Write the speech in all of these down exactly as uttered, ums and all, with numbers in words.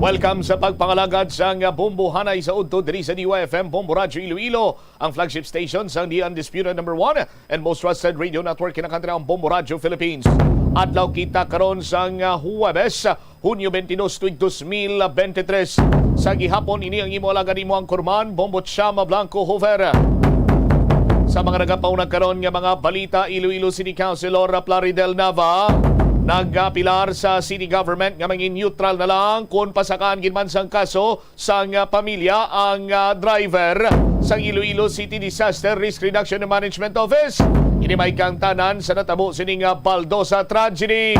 Welcome sa pagpangalagad sang Bombo Hanay sa Udto diri sa D Y F M Bombo Radyo Iloilo, ang flagship station sang The Undisputed Number One and most trusted radio network, kinakantaran ang Bombo Radyo Philippines. Adlaw kita karon sang, ah, Huwebes, Hunyo twenty-two, tuig dos mil bente tres. Sa gihapon, ini ang imo alagad, imo ang kurman, Bombo Chama Blanco Hoover. Sa mga nagapauna karon nga mga balita, Iloilo City Councilor Plaridel Nava nagapilar sa city government nga mangin neutral na lang kon pasakaan gid man sang kaso sang, ah, pamilya ang, ah, driver sang Iloilo City Disaster Risk Reduction and Management Office. Ini may kaangtanan sa natabo sining, ah, baldosa tragedy.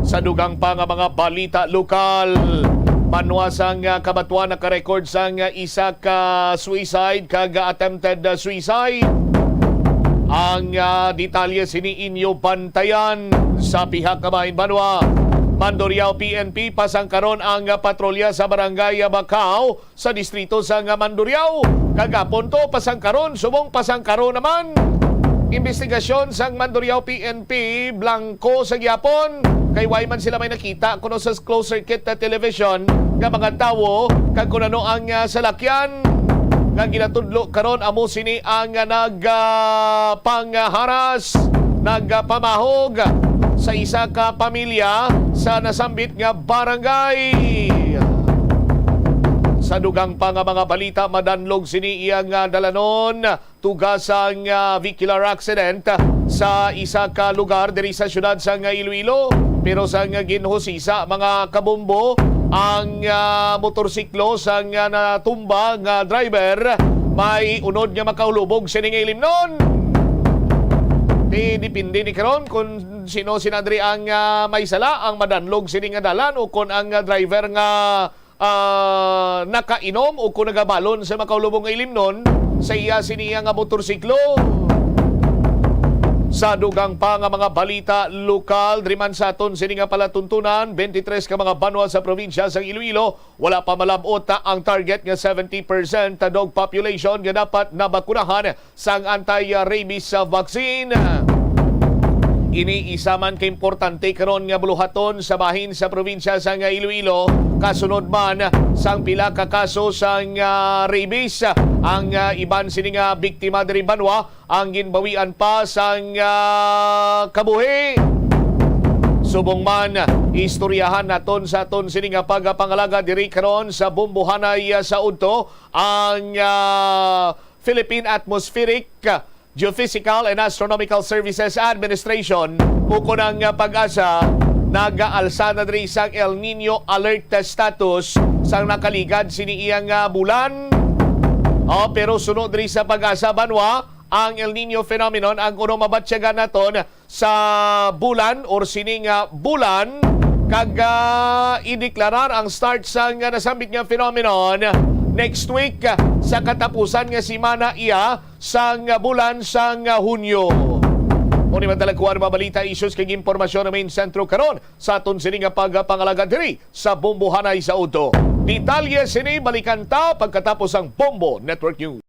Sa dugang pa nga mga balita lokal, banwa sang, ah, kabatuan nakarecord sang, ah, isa ka suicide kag attempted, ah, suicide. Ang, ah, detalye sini inyo bantayan sa pihak nga bahin banwa. Mandurriao P N P pasangkaron ang, ah, patrolya sa barangay, ah, Bacao sa distrito sang, ah, Mandurriao. Kagapon to pasangkaron, subong pasangkaron naman. Investigasyon sang Mandurriao P N P, blanco sa gihapon. Kay way man sila may nakita kuno sa closed circuit na television nga mga tawo kag kun ano ang, ah, salakyan nga ginatudlo karon amo sini ang, ah, nag, ah, pangharas, nagpamahog sa isa ka pamilya sa nasambit nga barangay. Sa dugang pa nga mga balita, madanlog sini iya nga dalanon tuga sang, ah, vehicular accident sa isa ka lugar diri sa siyudad sang Iloilo. Pero sang ginhusisa, mga kabombo, ang, ah, motorsiklo sang, ah, natumba nga driver may unod nga makahulubog sini nga ilimnon. Di, depende ni karon kung sino sina diri ang, ah, may sala, ang madanlog sini nga dalan o kon ang, ah, driver nga ah, nakainom o kon nagabalon sa makahulubong nga ilimnon sa iya siniya nga motorsiklo. Sa dugang pa nga mga balita lokal, diri man sa aton sini nga palatuntunan, twenty-three ka mga banwa sa probinsya sang Iloilo, wala pa malab-ot ang target nga seventy percent dog population nga dapat nabakunahan sang anti-rabies vaccine. Ini isa man ka importante karon nga buluhaton sa bahin sa probinsya sang Iloilo, kasunod man sang pila ka kaso sang, ah, rabies. Ang, ah, iban sini nga biktima diri banwa ang ginbawian pa sang, ah, kabuhi. Subong man, istoryahan naton sa aton sini nga pagpangalagad diri karon sa Bombo Hanay, ah, sa Udto ang, ah, Philippine Atmospheric, Geophysical and Astronomical Services Administration, ukon ang, ah, PAGASA, nagaalsa na diri sang El Nino alert status sang nakaligad sini iya nga bulan. Oh, pero suno diri sa PAGASA banwa, ang El Nino phenomenon ang kuno mabatyagan naton sa bulan or sini nga bulan, kag, ah, ideklarar ang start sang, ah, nasambit nga phenomenon next week, ah, sa katapusan nga semana iya sang, ah, bulan sang, ah, Hunyo. Mao ni man talagkuan mga balita, issues kag impormasyon nga main sentro karon sa aton sini nga pagpangalagad diri sa Bombo Hanay sa Udto. Detalye sini balikan ta pagkatapos ang Bombo Network News.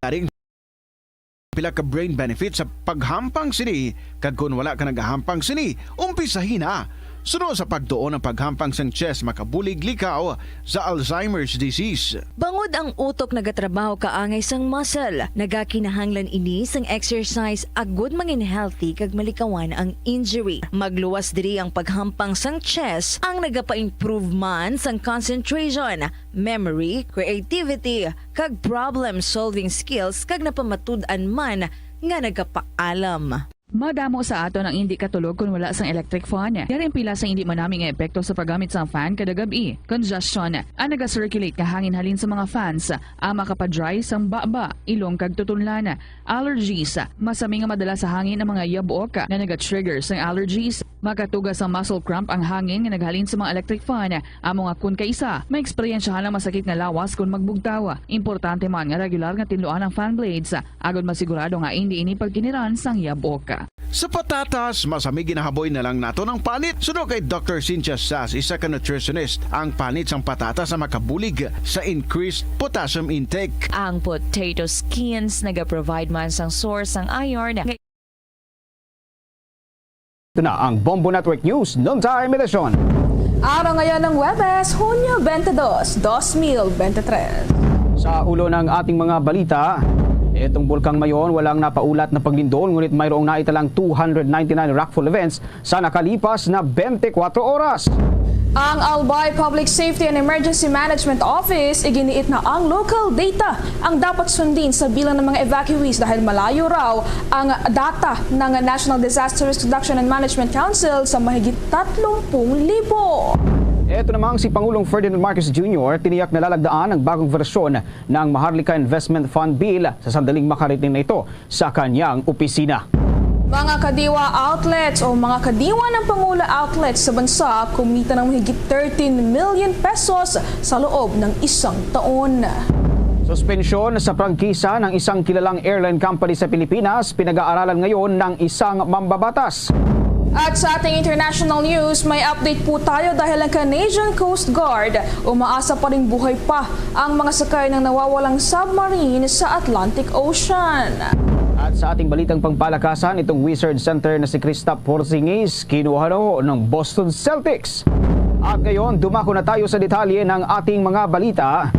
Pila ka brain benefits sa paghampang sini, kag kon wala ka nagahampang sini, umpisahi na. Suno sa pagtuon, ang paghampang sang chess makabulig likaw sa Alzheimer's disease. Bangod ang utok nagatrabaho kaangay sang muscle, nagakinahanglan ini sang exercise agud mangin healthy kag malikawan ang injury. Magluwas diri ang paghampang sang chess, ang nagapa-improve man sang concentration, memory, creativity, kag problem-solving skills, kag napamatud-an man nga nagapaalam. Madamo sa aton ang indi katulog kon wala sang electric fan. Yari ang pila sa indi manami nga epekto sa paggamit sang fan kada gab-i. Congestion. Ang naga-circulate nga hangin halin sa mga fans ang makapa-dry sang baba, ilong kag tutunlan. Allergies. Masami nga madala sa hangin ang mga yabok nga naga-trigger sang allergies. Makatuga sang muscle cramp ang hangin nga naghalin sa mga electric fan. Amo nga kon kaisa, maeksperiensyahan ang masakit nga lawas kon magbugtaw. Importante man nga regular nga tinluan ang fan blades, agod masigurado nga indi ini pagkiniran sang yabok. Sa patatas, masami ginahaboy na lang naton ang panit. Suno kay Doctor Cynthia Sass, isa ka nutritionist, ang panit sang patatas ang makabulig sa increased potassium intake. Ang potato skins nagaprovide man sang source sang iron. Ito na ang Bombo Network News Noontime Edition. Araw ngayon ng Huwebes, Hunyo twenty-two, twenty twenty-three. Sa ulo ng ating mga balita, itong Bulkang Mayon walang napaulat na paglindol, ngunit mayroong naitalang two hundred ninety-nine rockfall events sa nakalipas na twenty-four oras. Ang Albay Public Safety and Emergency Management Office iginiit na ang local data ang dapat sundin sa bilang ng mga evacuees dahil malayo raw ang data ng National Disaster Risk Reduction and Management Council sa mahigit tatlong pung libo. Ito namang si Pangulong Ferdinand Marcos Junior tiniyak na lalagdaan ang bagong versyon ng Maharlika Investment Fund Bill sa sandaling makarating na ito sa kanyang opisina. Mga Kadiwa outlets o mga Kadiwa ng Pangulo outlets sa bansa kumita ng mahigit thirteen million pesos sa loob ng isang taon. Suspensyon sa prangkisa ng isang kilalang airline company sa Pilipinas, pinag-aaralan ngayon ng isang mambabatas. At sa ating international news, may update po tayo dahil ang Canadian Coast Guard umaasa pa rin buhay pa ang mga sakay ng nawawalang submarine sa Atlantic Ocean. At sa ating balitang pangpalakasan, itong Wizard Center na si Kristaps Porzingis kinuha na ho ng Boston Celtics. At ngayon, dumako na tayo sa detalye ng ating mga balita.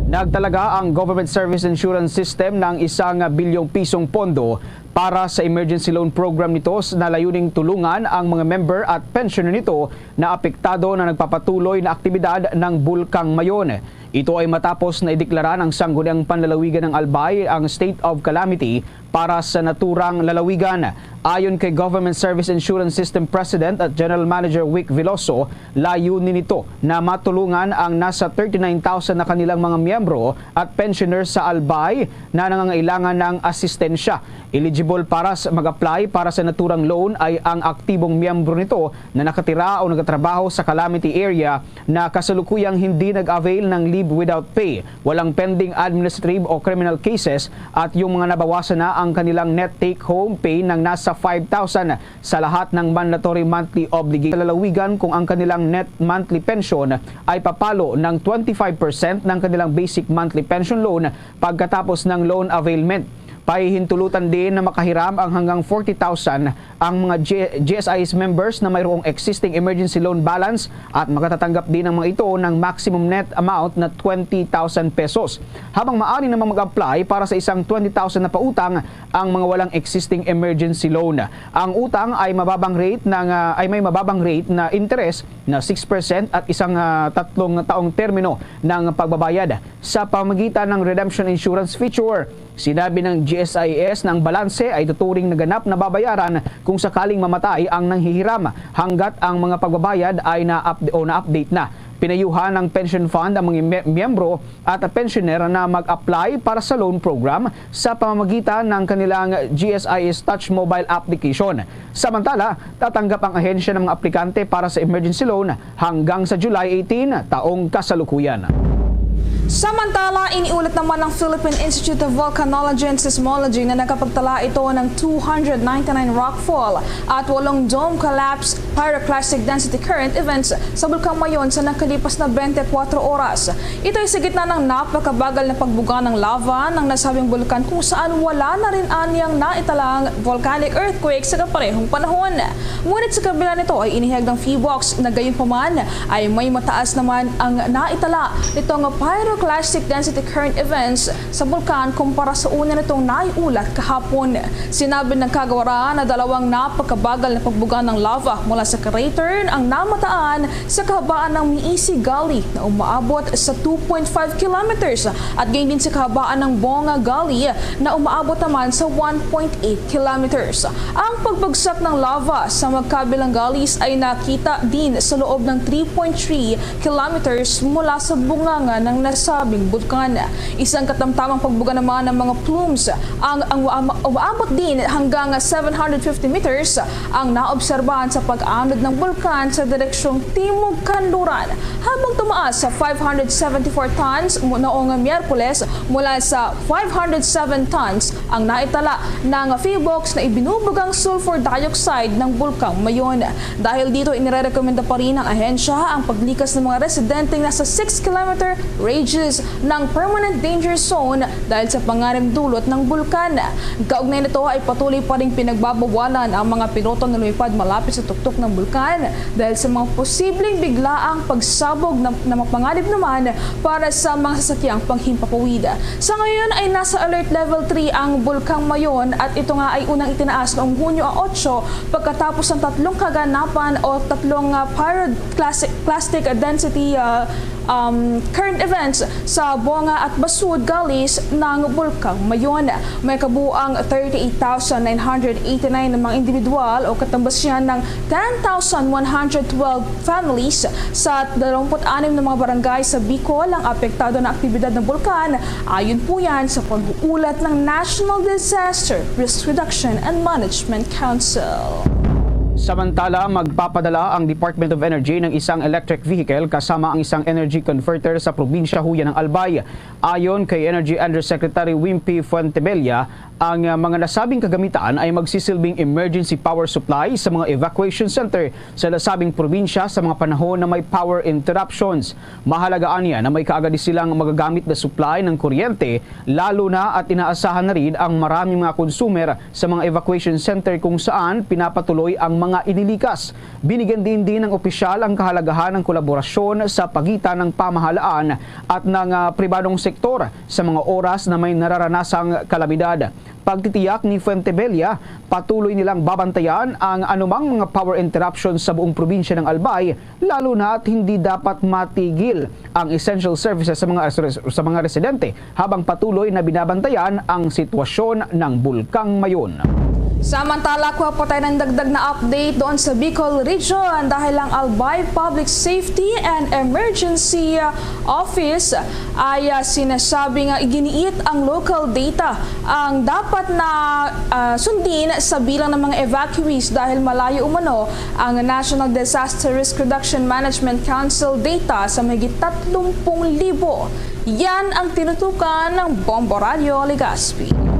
Nagtalaga ang Government Service Insurance System ng isang bilyong pisong pondo para sa emergency loan program nito na layuning tulungan ang mga member at pensioner nito na apektado na nagpapatuloy na aktibidad ng Bulkang Mayon. Ito ay matapos na ideklara ng Sangguniang Panlalawigan ng Albay ang state of calamity para sa naturang lalawigan. Ayon kay Government Service Insurance System President at General Manager Wick Veloso, layunin nito na matulungan ang nasa thirty-nine thousand na kanilang mga miyembro at pensioner sa Albay na nangangailangan ng asistensya. Eligible para sa mag-apply para sa naturang loan ay ang aktibong miyembro nito na nakatira o nagatrabaho sa calamity area na kasalukuyang hindi nag-avail ng leave without pay, walang pending administrative o criminal cases, at yung mga nabawasan na ang kanilang net take-home pay ng nasa five thousand sa lahat ng mandatory monthly obligation sa lalawigan kung ang kanilang net monthly pension ay papalo ng twenty-five percent ng kanilang basic monthly pension loan pagkatapos ng loan availment. Pahihintulutan din na makahiram ang hanggang forty thousand ang mga G-, G S I S members na mayroong existing emergency loan balance at makatatanggap din ang mga ito ng maximum net amount na twenty thousand pesos. Habang maaari namang mag-apply para sa isang twenty thousand na pautang ang mga walang existing emergency loan. Ang utang ay mababang rate ng, ah, ay may mababang rate na interest na six percent at isang, ah, tatlong taong termino ng pagbabayad sa pamagitan ng redemption insurance feature. Sinabi ng G S I S na ang balanse ay tuturing na ganap na babayaran kung sakaling mamatay ang nanghihiram, hanggat ang mga pagbabayad ay na-up-, o na-update na. Pinayuhan ng pension fund ang mga me-, miyembro at pensioner na mag-apply para sa loan program sa pamamagitan ng kanilang G S I S Touch Mobile application. Samantala, tatanggap ang ahensya ng mga aplikante para sa emergency loan hanggang sa July eighteen, taong kasalukuyan. Samantala, iniulat naman ng Philippine Institute of Volcanology and Seismology na nakapagtala ito ng two hundred ninety-nine rockfall at walong dome collapse pyroclastic density current events sa Bulkang Mayon sa nakalipas na twenty-four oras. Ito ay sa gitna ng napakabagal na pagbuga ng lava ng nasabing bulkan, kung saan wala na rin anyang naitalang volcanic earthquake sa kaparehong panahon. Ngunit sa kabila nito ay inihayag ng PHIVOLCS na gayunpaman ay may mataas naman ang naitala nitong pyroclastic density current events sa bulkan kumpara sa una nitong naiulat kahapon. Sinabi ng kagawaran na dalawang napakabagal na pagbuga ng lava mula sa crater ang namataan sa kahabaan ng Miisi Gully na umaabot sa two point five kilometers at gayon din sa kahabaan ng Bonga Gully na umaabot naman sa one point eight kilometers. Ang pagbagsak ng lava sa magkabilang gullies ay nakita din sa loob ng three point three kilometers mula sa bunganga ng nasabing bulkan. Isang katamtamang pagbuga naman ng mga plumes ang, ang umaabot din hanggang seven hundred fifty meters ang naobserbahan sa pag-anod ng bulkan sa direksyong timog-kanluran, habang tumaas sa five hundred seventy-four tons mu-, noong Miyerkules mula sa five hundred seven tons ang naitala ng PHIVOLCS na ibinubugang sulfur dioxide ng Bulkang Mayon. Dahil dito, inirerekomenda pa rin ng ahensya ang paglikas ng mga residenteng nasa six kilometer radius stages ng permanent danger zone dahil sa panganib dulot ng bulkan. Kaugnay nito ay patuloy pa ring pinagbabawalan ang mga piloto na lumipad malapit sa tuktok ng bulkan dahil sa mga posibleng biglaang pagsabog na, na mapanganib naman para sa mga sasakyang panghimpapawid. Sa ngayon ay nasa alert level three ang Bulkang Mayon at ito nga ay unang itinaas noong Hunyo otso pagkatapos ng tatlong kaganapan o tatlong, ah, pyroclastic, plastic density, ah, um, current events sa Buanga at Basud Gullies ng Bulkang Mayon. May kabuang thirty-eight thousand nine hundred eighty-nine na mga individual o katambas yan ng ten thousand one hundred twelve families sa dalawampu't anim na mga barangay sa Bicol ang apektado ng aktibidad ng bulkan, ayon po yan sa pag-uulat ng National Disaster Risk Reduction and Management Council. Samantala, magpapadala ang Department of Energy ng isang electric vehicle kasama ang isang energy converter sa probinsya Huya ng Albay. Ayon kay Energy Undersecretary Wimpy Fuentebella, ang, ah, mga nasabing kagamitan ay magsisilbing emergency power supply sa mga evacuation center sa nasabing probinsya sa mga panahon na may power interruptions. Mahalaga anya na may kaagad silang magagamit na supply ng kuryente, lalo na at inaasahan na rin ang maraming mga consumer sa mga evacuation center kung saan pinapatuloy ang mga inilikas. Binigyan din din ng opisyal ang kahalagahan ng kolaborasyon sa pagitan ng pamahalaan at ng, ah, pribadong sektor sa mga oras na may nararanasang kalamidad. Pagtitiyak ni Fuentebella, patuloy nilang babantayan ang anumang mga power interruption sa buong probinsya ng Albay, lalo na at hindi dapat matigil ang essential services sa mga, sa mga residente habang patuloy na binabantayan ang sitwasyon ng Bulkang Mayon. Samantala, kuha po tayo ng dagdag na update doon sa Bicol Region dahil ang Albay Public Safety and Emergency Office ay, ah, sinasabing, ah, iginiit ang local data ang dapat na, ah, sundin sa bilang ng mga evacuees dahil malayo umano ang National Disaster Risk Reduction Management Council data sa mahigit tatlong pung libo. Yan ang tinutukan ng Bombo Radyo Legazpi.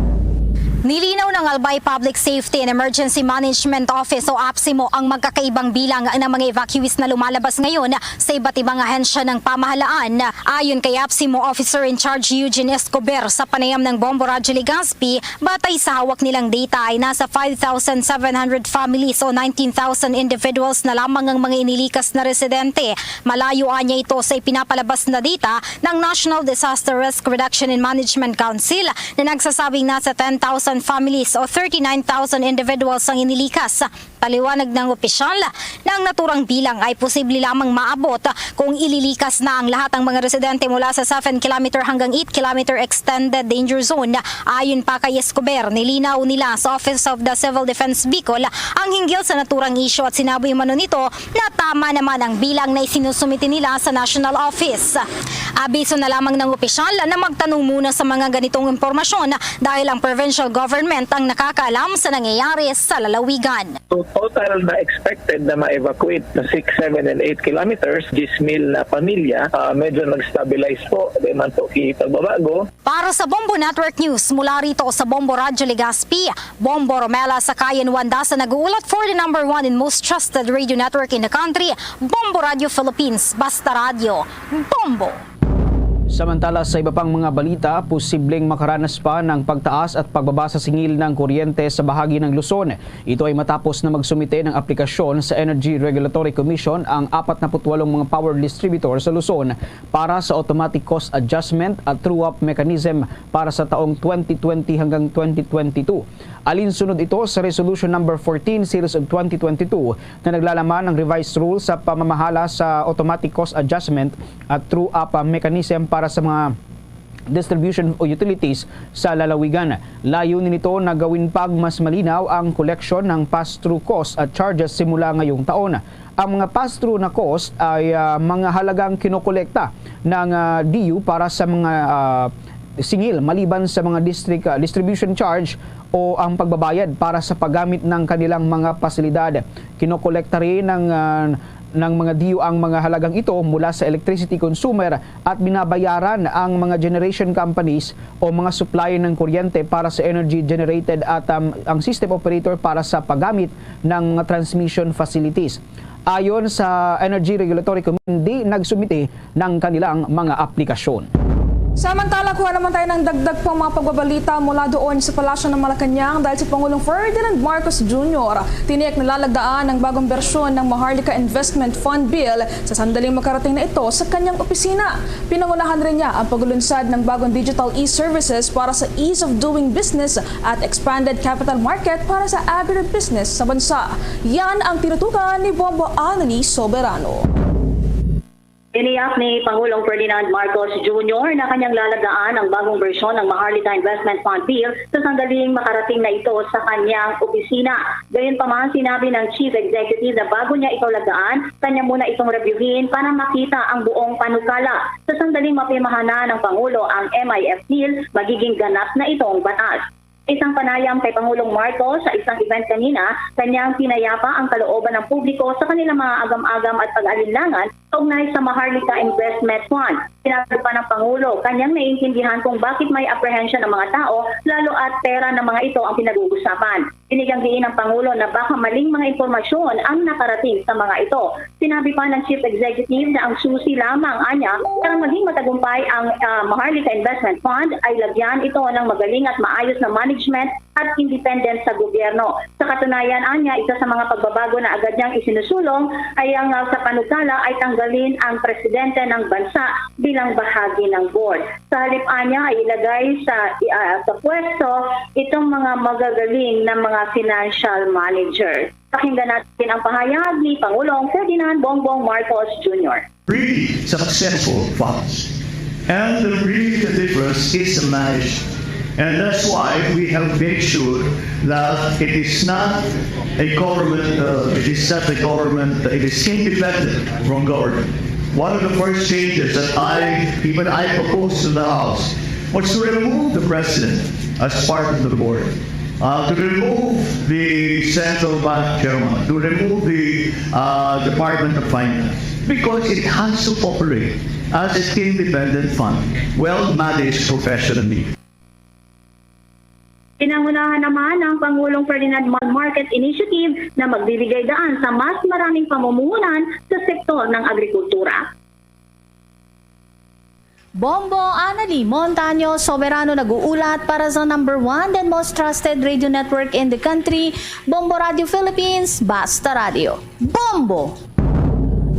Nilinaw ng Albay Public Safety and Emergency Management Office o APSEMO ang magkakaibang bilang ng mga evacuees na lumalabas ngayon sa iba't ibang ahensya ng pamahalaan. Ayon kay APSEMO Officer in Charge Eugene Escobar sa panayam ng Bombo Radyo Legazpi, batay sa hawak nilang data ay nasa five thousand seven hundred families o nineteen thousand individuals na lamang ang mga inilikas na residente. Malayo anya ito sa ipinapalabas na data ng National Disaster Risk Reduction and Management Council na nagsasabing nasa ten thousand families o thirty-nine thousand individuals ang inilikas. Paliwanag ng opisyal na ang naturang bilang ay posible lamang maabot kung ililikas na ang lahat ng mga residente mula sa seven kilometer hanggang eight kilometer extended danger zone. Ayon pa kay Escobar, nilinaw nila sa Office of the Civil Defense Bicol ang hinggil sa naturang isyu at sinabi umano nito na tama naman ang bilang na isinusumite nila sa National Office. Abiso na lamang ng opisyal na magtanong muna sa mga ganitong impormasyon dahil ang provincial government ang nakakaalam sa nangyayari sa lalawigan. So, total na expected na ma-evacuate na six, seven, and eight kilometers, diyes mil na pamilya. Ah, medyo nag-stabilize po. Di man po kipagbabago. Para sa Bombo Network News, mula rito sa Bombo Radyo Legazpi, Bombo Romela Sakayan Wanda sa nag-uulat for the number one and most trusted radio network in the country, Bombo Radio Philippines. Basta radyo, Bombo! Samantala, sa iba pang mga balita, posibleng makaranas pa ng pagtaas at pagbaba sa singil ng kuryente sa bahagi ng Luzon. Ito ay matapos na magsumite ng aplikasyon sa Energy Regulatory Commission ang apat na put walong mga power distributor sa Luzon para sa automatic cost adjustment at true-up mechanism para sa taong twenty twenty hanggang twenty twenty-two. Alinsunod ito sa Resolution Number fourteen Series of twenty twenty-two na naglalaman ng revised rule sa pamamahala sa automatic cost adjustment at true-up mechanism para sa mga distribution o utilities sa lalawigan. Layunin nito na gawin pag mas malinaw ang koleksyon ng pass-through cost at charges simula ngayong taon. Ang mga pass-through na cost ay, ah, mga halagang kinokolekta ng, ah, D U para sa mga, ah, singil maliban sa mga district, ah, distribution charge o ang pagbabayad para sa paggamit ng kanilang mga pasilidad. Kinokolekta rin ng, ah, ng mga D U ang mga halagang ito mula sa electricity consumer at binabayaran ang mga generation companies o mga supplier ng kuryente para sa energy generated at, um, ang system operator para sa paggamit ng mga transmission facilities. Ayon sa Energy Regulatory Commission, hindi nagsumite ng kanilang mga aplikasyon. Samantala, kuha naman tayo ng dagdag pang mga pagbabalita mula doon sa Palasyo ng Malacañang dahil si Pangulong Ferdinand Marcos Junior tiniyak na lalagdaan ang bagong bersyon ng Maharlika Investment Fund Bill sa sandaling makarating na ito sa kanyang opisina. Pinangunahan rin niya ang paglulunsad ng bagong digital e-services para sa ease of doing business at expanded capital market para sa agribusiness sa bansa. Yan ang tinutukan ni Bombo Annalie Soberano. Tiniyak ni Pangulong Ferdinand Marcos Junior na kanyang lalagdaan ang bagong bersyon ng Maharlika Investment Fund Bill sa sandaling makarating na ito sa kanyang opisina. Gayunpaman, sinabi ng Chief Executive na bago niya ito lagdaan, kanya muna itong rebyuhin para makita ang buong panukala. Sa sandaling mapirmahan na ng Pangulo ang M I F Bill, magiging ganap na itong batas. Isang panayam kay Pangulong Marcos sa isang event kanina, kanyang pinayapa ang kalooban ng publiko sa kanilang mga agam-agam at pag-alinlangan kaugnay sa Maharlika Investment Fund. Sinabi pa ng Pangulo, kanyang naiintindihan kung bakit may apprehension ang mga tao, lalo at pera ng mga ito ang pinag-uusapan. Binigyang diin ng Pangulo na baka maling mga impormasyon ang nakarating sa mga ito. Sinabi pa ng Chief Executive na ang susi lamang anya para maging matagumpay ang, ah, Maharlika Investment Fund ay lagyan ito ng magaling at maayos na management at independent sa gobyerno. Sa katunayan, anya, isa sa mga pagbabago na agad niyang isinusulong ay ang, ah, sa panukala ay tanggalin ang presidente ng bansa bilang bahagi ng board. Sa halip, anya, ay ilagay sa, ah, sa pwesto itong mga magagaling na mga financial manager. Pakinggan natin ang pahayag ni Pangulong Ferdinand Bongbong Marcos Junior. Really successful funds. And the really the difference is the management. And that's why we have made sure that it is not a government, uh, it is not a government, it is independent from government. One of the first changes that I, even I proposed to the House was to remove the president as part of the board. Uh, to remove the central bank chairman, to remove the, uh, Department of Finance, because it has to operate as an independent fund, well managed professionally. Pinangunahan naman ng Pangulong Ferdinand Mar-, Market Initiative na magbibigay daan sa mas maraming pamumuhunan sa sektor ng agrikultura. Bombo Annalie Montaño Soberano nag-uulat para sa number one and most trusted radio network in the country, Bombo Radio Philippines, Basta Radio. Bombo!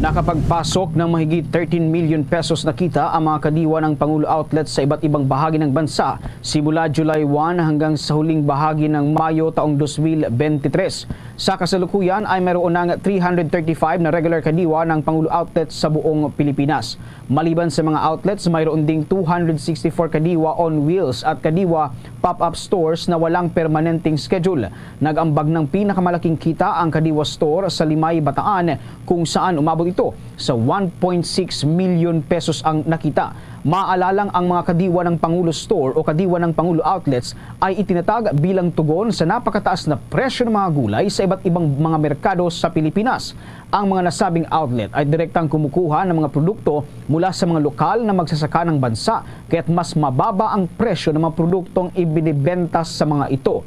Nakapagpasok ng mahigit thirteen million pesos na kita ang mga Kadiwa ng Pangulo Outlet sa iba't ibang bahagi ng bansa simula July one hanggang sa huling bahagi ng Mayo taong dos mil bente tres. Sa kasalukuyan ay mayroon ng three hundred thirty-five na regular Kadiwa ng Pangulo Outlet sa buong Pilipinas. Maliban sa mga outlets, mayroon ding two hundred sixty-four Kadiwa on Wheels at Kadiwa pop-up stores na walang permanenteng schedule. Nag-ambag ng pinakamalaking kita ang Kadiwa Store sa Limay, Bataan, kung saan umabot ito sa one point six million pesos ang nakita. Maalalang ang mga Kadiwa ng Pangulo Store o Kadiwa ng Pangulo Outlets ay itinatag bilang tugon sa napakataas na presyo ng mga gulay sa iba't ibang mga merkado sa Pilipinas. Ang mga nasabing outlet ay direktang kumukuha ng mga produkto mula sa mga lokal na magsasaka ng bansa, kaya't mas mababa ang presyo ng mga produktong ibinibenta sa mga ito.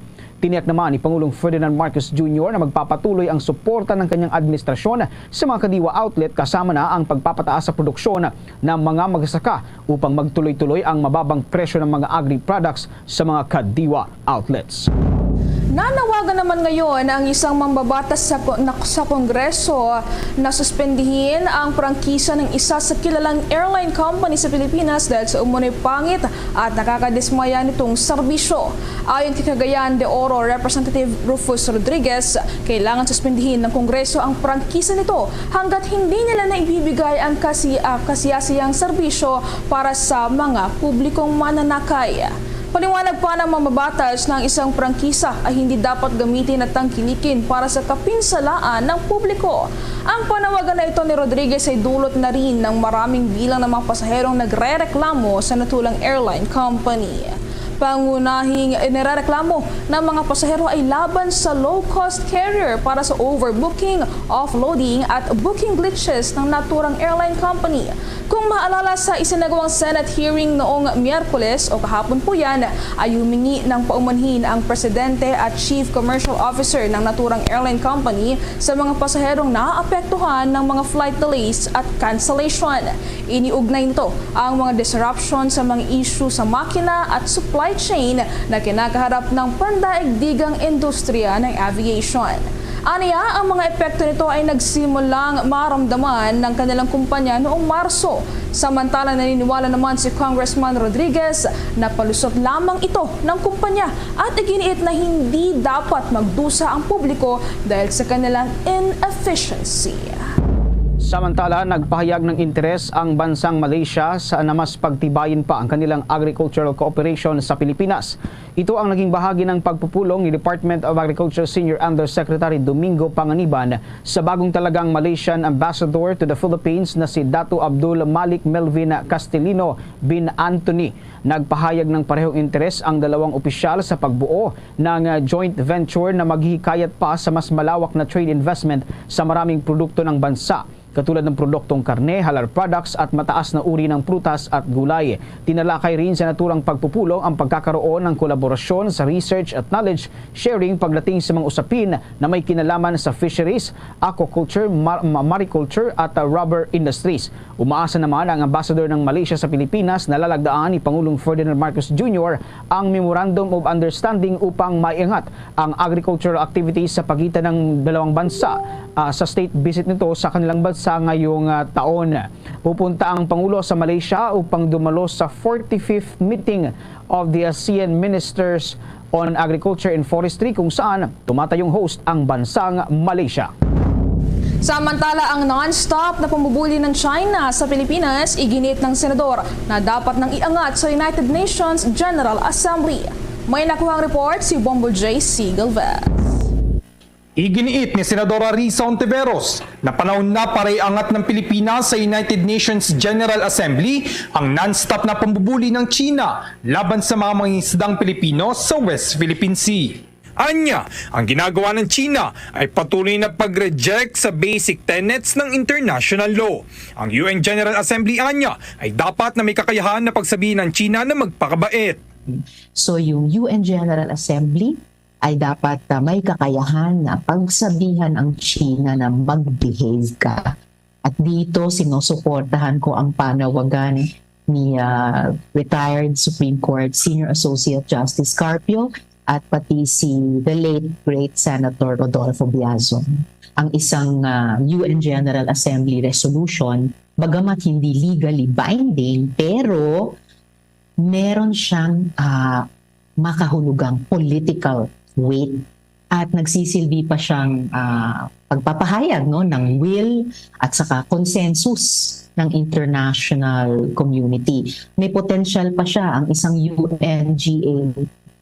Tiniyak naman ni Pangulong Ferdinand Marcos Junior na magpapatuloy ang suporta ng kanyang administrasyon sa mga Kadiwa outlet, kasama na ang pagpapataas sa produksyon ng mga magsasaka upang magtuloy-tuloy ang mababang presyo ng mga agri-products sa mga Kadiwa outlets. Nanawagan naman ngayon ang isang mambabatas sa ko-, na, sa Kongreso na suspendihin ang prangkisa ng isa sa kilalang airline company sa Pilipinas dahil sa umunoy pangit at nakakadismaya nitong serbisyo. Ayon kay Cagayan de Oro Representative Rufus Rodriguez, kailangan suspendihin ng Kongreso ang prangkisa nito hanggat hindi nila na ibibigay ang kasi-, ah, kasiyasiyang serbisyo para sa mga publikong mananakay. Paliwanag pa ng mambabatas na ang isang prangkisa ay hindi dapat gamitin at tangkilikin para sa kapinsalaan ng publiko. Ang panawagan na ito ni Rodriguez ay dulot na rin ng maraming bilang ng mga pasaherong nagrereklamo sa natulang airline company. Pangunahing inirereklamo ng mga pasahero ay laban sa low-cost carrier para sa overbooking, offloading at booking glitches ng naturang airline company. Kung maalala, sa isinagawang Senate hearing noong Miyerkules o kahapon po yan, ay humingi ng paumanhin ang presidente at chief commercial officer ng naturang airline company sa mga pasaherong naapektuhan ng mga flight delays at cancellation. Iniugnay nito ang mga disruption sa mga issue sa makina at supply chain na kinakaharap ng pandaigdigang industriya ng aviation. Aniya, ang mga epekto nito ay nagsimulang maramdaman ng kanilang kumpanya noong Marso. Samantala, naniniwala naman si Congressman Rodriguez na palusot lamang ito ng kumpanya at iginiit na hindi dapat magdusa ang publiko dahil sa kanilang inefficiency. Samantala, nagpahayag ng interes ang bansang Malaysia sa na mas pagtibayin pa ang kanilang agricultural cooperation sa Pilipinas. Ito ang naging bahagi ng pagpupulong ni Department of Agriculture Senior Undersecretary Domingo Panganiban sa bagong talagang Malaysian Ambassador to the Philippines na si Datu Abdul Malik Melvin Castellino bin Anthony. Nagpahayag ng parehong interes ang dalawang opisyal sa pagbuo ng joint venture na maghihikayat pa sa mas malawak na trade investment sa maraming produkto ng bansa, katulad ng produktong karne, halal products at mataas na uri ng prutas at gulay. Tinalakay rin sa naturang pagpupulong ang pagkakaroon ng kolaborasyon sa research at knowledge sharing pagdating sa mga usapin na may kinalaman sa fisheries, aquaculture, mar- ma- mariculture at uh, rubber industries. Umaasa naman ang ambassador ng Malaysia sa Pilipinas na lalagdaan ni Pangulong Ferdinand Marcos Junior ang Memorandum of Understanding upang maiangat ang agricultural activities sa pagitan ng dalawang bansa ah, sa state visit nito sa kanilang bansa ngayong ah, taon. Pupunta ang Pangulo sa Malaysia upang dumalo sa forty-fifth meeting of the ASEAN Ministers on Agriculture and Forestry, kung saan tumatayong host ang bansang Malaysia. Samantala, ang non-stop na pambubuli ng China sa Pilipinas, iginiit ng senador na dapat nang iangat sa United Nations General Assembly. May nakuhang report si Bombo J C Galvez. Iginiit ni Senadora Risa Ontiveros na panahon na para iangat ng Pilipinas sa United Nations General Assembly ang non-stop na pambubuli ng China laban sa mga mangingisdang Pilipino sa West Philippine Sea. Anya, ang ginagawa ng China ay patuloy na pag-reject sa basic tenets ng international law. Ang U N General Assembly anya ay dapat na may kakayahan na pagsabihin ang China na magpakabait. So yung U N General Assembly ay dapat uh, may kakayahan na pagsabihan ang China na mag-behave ka. At dito, sinusuportahan ko ang panawagan ni uh, retired Supreme Court Senior Associate Justice Carpio at pati si the late great Senator Rodolfo Biazon. Ang isang uh, U N General Assembly resolution, bagamat hindi legally binding, pero meron siyang uh, makahulugang political weight at nagsisilbi pa siyang uh, pagpapahayag no ng will at saka consensus ng international community. May potential pa siya ang isang U N G A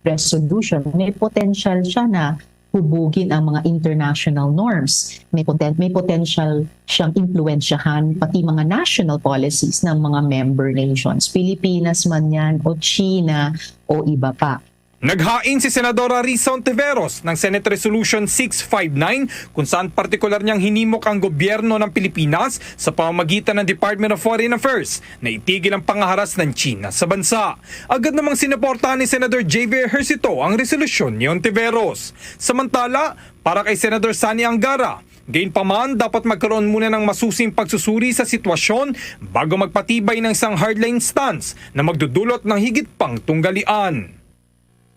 resolution. May potential siya na hubugin ang mga international norms. May, poten- may potential siyang impluwensyahan pati mga national policies ng mga member nations, Pilipinas man yan o China o iba pa. Naghain si Senadora Risa Ontiveros ng Senate Resolution six five nine kung saan partikular niyang hinimok ang gobyerno ng Pilipinas sa pamamagitan ng Department of Foreign Affairs na itigil ang pangaharas ng China sa bansa. Agad namang sinuportahan ni Senador J V Ejercito ang resolusyon ni Ontiveros. Samantala, para kay Senador Sonny Angara, gayunpaman dapat magkaroon muna ng masusing pagsusuri sa sitwasyon bago magpatibay ng isang hardline stance na magdudulot ng higit pang tunggalian.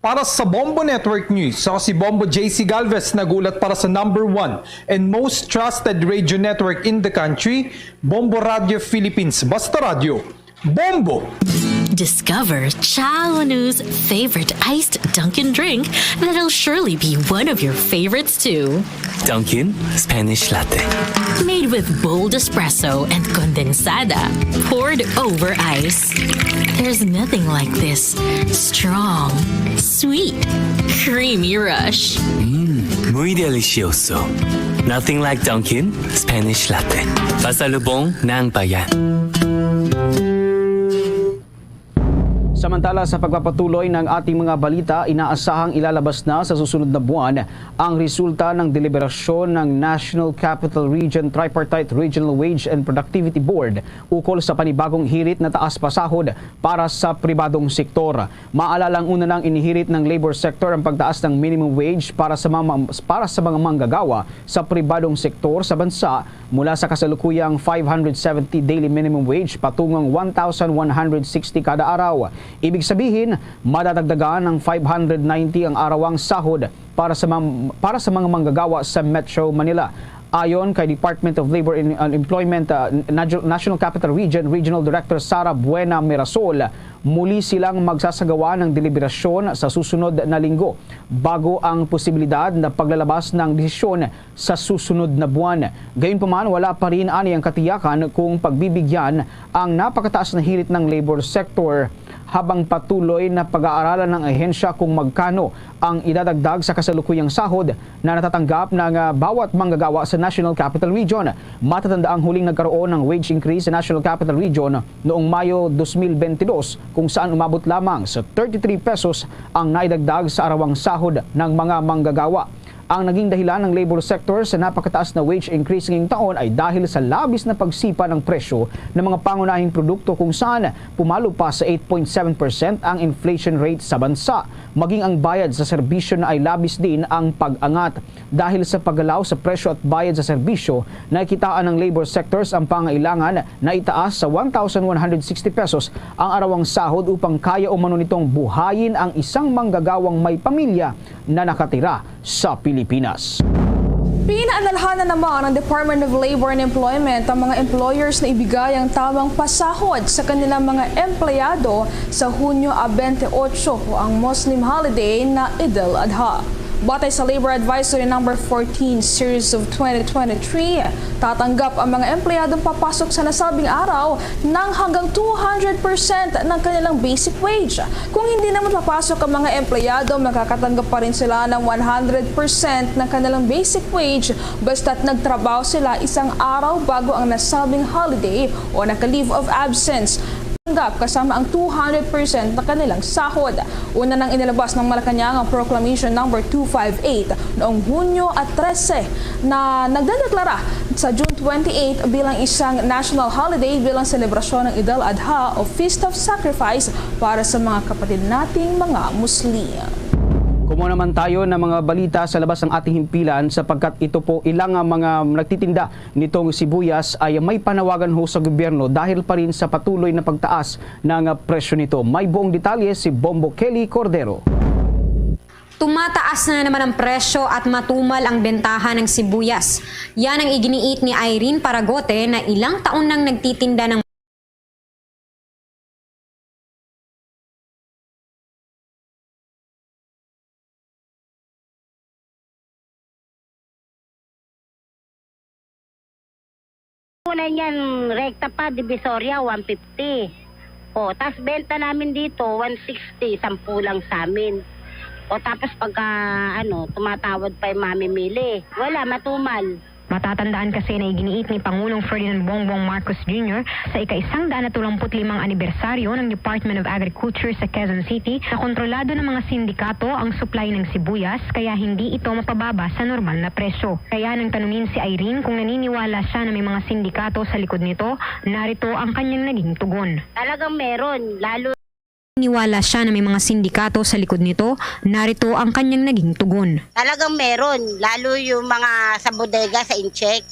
Para sa Bombo Network News, ako si Bombo J C Galvez, nag-ulat para sa number one and most trusted radio network in the country, Bombo Radio Philippines. Basta Radyo, Bombo! Discover Chao Nu's favorite iced Dunkin' drink that'll surely be one of your favorites too. Dunkin' Spanish Latte. Made with bold espresso and condensada, poured over ice. There's nothing like this strong, sweet, creamy rush. Muy delicioso. Nothing like Dunkin' Spanish Latte. Pasalubong ng bayan. Samantala, Samantala, sa pagpapatuloy ng ating mga balita, inaasahang ilalabas na sa susunod na buwan ang resulta ng deliberasyon ng National Capital Region Tripartite Regional Wage and Productivity Board ukol sa panibagong hirit na taas pasahod para sa pribadong sektor. Maalalang una nang inihirit ng labor sector ang pagtaas ng minimum wage para sa mga, para sa mga manggagawa sa pribadong sektor sa bansa, mula sa kasalukuyang five hundred seventy daily minimum wage patungong one thousand one hundred sixty kada araw. Ibig sabihin, madadagdagan ng five hundred ninety ang arawang sahod para sa mam-, para sa mga manggagawa sa Metro Manila. Ayon kay Department of Labor and Employment, uh, Natu-, National Capital Region Regional Director Sara Buena Mirasol, muli silang magsasagawa ng deliberasyon sa susunod na linggo bago ang posibilidad na paglalabas ng desisyon sa susunod na buwan. Gayunpaman, wala pa rin ani ang katiyakan kung pagbibigyan ang napakataas na hirit ng labor sector, habang patuloy na pag-aaralan ng ahensya kung magkano ang idadagdag sa kasalukuyang sahod na natatanggap ng, ah, bawat manggagawa sa National Capital Region. Matatanda ang huling nagkaroon ng wage increase sa National Capital Region noong Mayo dos mil bentidós, kung saan umabot lamang sa thirty-three pesos ang naidagdag sa arawang sahod ng mga manggagawa. Ang naging dahilan ng labor sector sa napakataas na wage increase ngayong taon ay dahil sa labis na pagsipa ng presyo ng mga pangunahing produkto, kung saan pumalo pa sa eight point seven percent ang inflation rate sa bansa. Maging ang bayad sa serbisyo na ay labis din ang pag-angat. Dahil sa paggalaw sa presyo at bayad sa serbisyo, nakitaan ng labor sectors ang pangailangan na itaas sa one thousand one hundred sixty pesos ang arawang sahod upang kaya umano nitong buhayin ang isang manggagawang may pamilya na nakatira sa Pilipinas. Pinaanalhan na naman ng Department of Labor and Employment ang mga employers na ibigay ang tamang pasahod sa kanilang mga empleyado sa Hunyo a twenty-eight o ang Muslim holiday na Eid al-Adha. Batay sa Labor Advisory Number fourteen Series of twenty twenty-three, tatanggap ang mga empleyadong papasok sa nasabing araw ng hanggang two hundred percent ng kanilang basic wage. Kung hindi naman papasok ang mga empleyado, makakatanggap pa rin sila ng one hundred percent ng kanilang basic wage basta't nagtrabaho sila isang araw bago ang nasabing holiday o naka-leave of absence. Tanggap kasama ang two hundred percent na kanilang sahod. Una nang inilabas ng Malacañang ang Proclamation Number two five eight noong Hunyo at trese na nagdedeklara sa June twenty-eight bilang isang national holiday bilang selebrasyon ng Eid al-Adha o Feast of Sacrifice para sa mga kapatid nating mga Muslim. Kumuha naman tayo ng mga balita sa labas ng ating himpilan, sapagkat ito po ilang, ah, mga nagtitinda nitong sibuyas ay may panawagan ho sa gobyerno dahil pa rin sa patuloy na pagtaas ng, ah, presyo nito. May buong detalye si Bombo Kelly Cordero. Tumataas na naman ang presyo at matumal ang bentahan ng sibuyas. Yan ang iginiit ni Irene Paragote na ilang taon nang nagtitinda ng Una niyan, rekta pa, Divisoria, one fifty. O, tas benta namin dito, one sixty, sampu lang sa amin. O, tapos pagka, ano, tumatawad pa yung mamimili. Wala, matumal. Matatandaan kasi na iginiit ni Pangulong Ferdinand Bongbong Marcos Junior sa ika-isang daan at tulumput limang anibersaryo ng Department of Agriculture sa Quezon City na kontrolado ng mga sindikato ang supply ng sibuyas, kaya hindi ito mapababa sa normal na presyo. Kaya nang tanungin si Irene kung naniniwala siya na may mga sindikato sa likod nito, narito ang kanyang naging tugon. Talagang meron, lalo Naniniwala siya na may mga sindikato sa likod nito, narito ang kanyang naging tugon. Talagang meron, lalo yung mga sa bodega, sa incheck.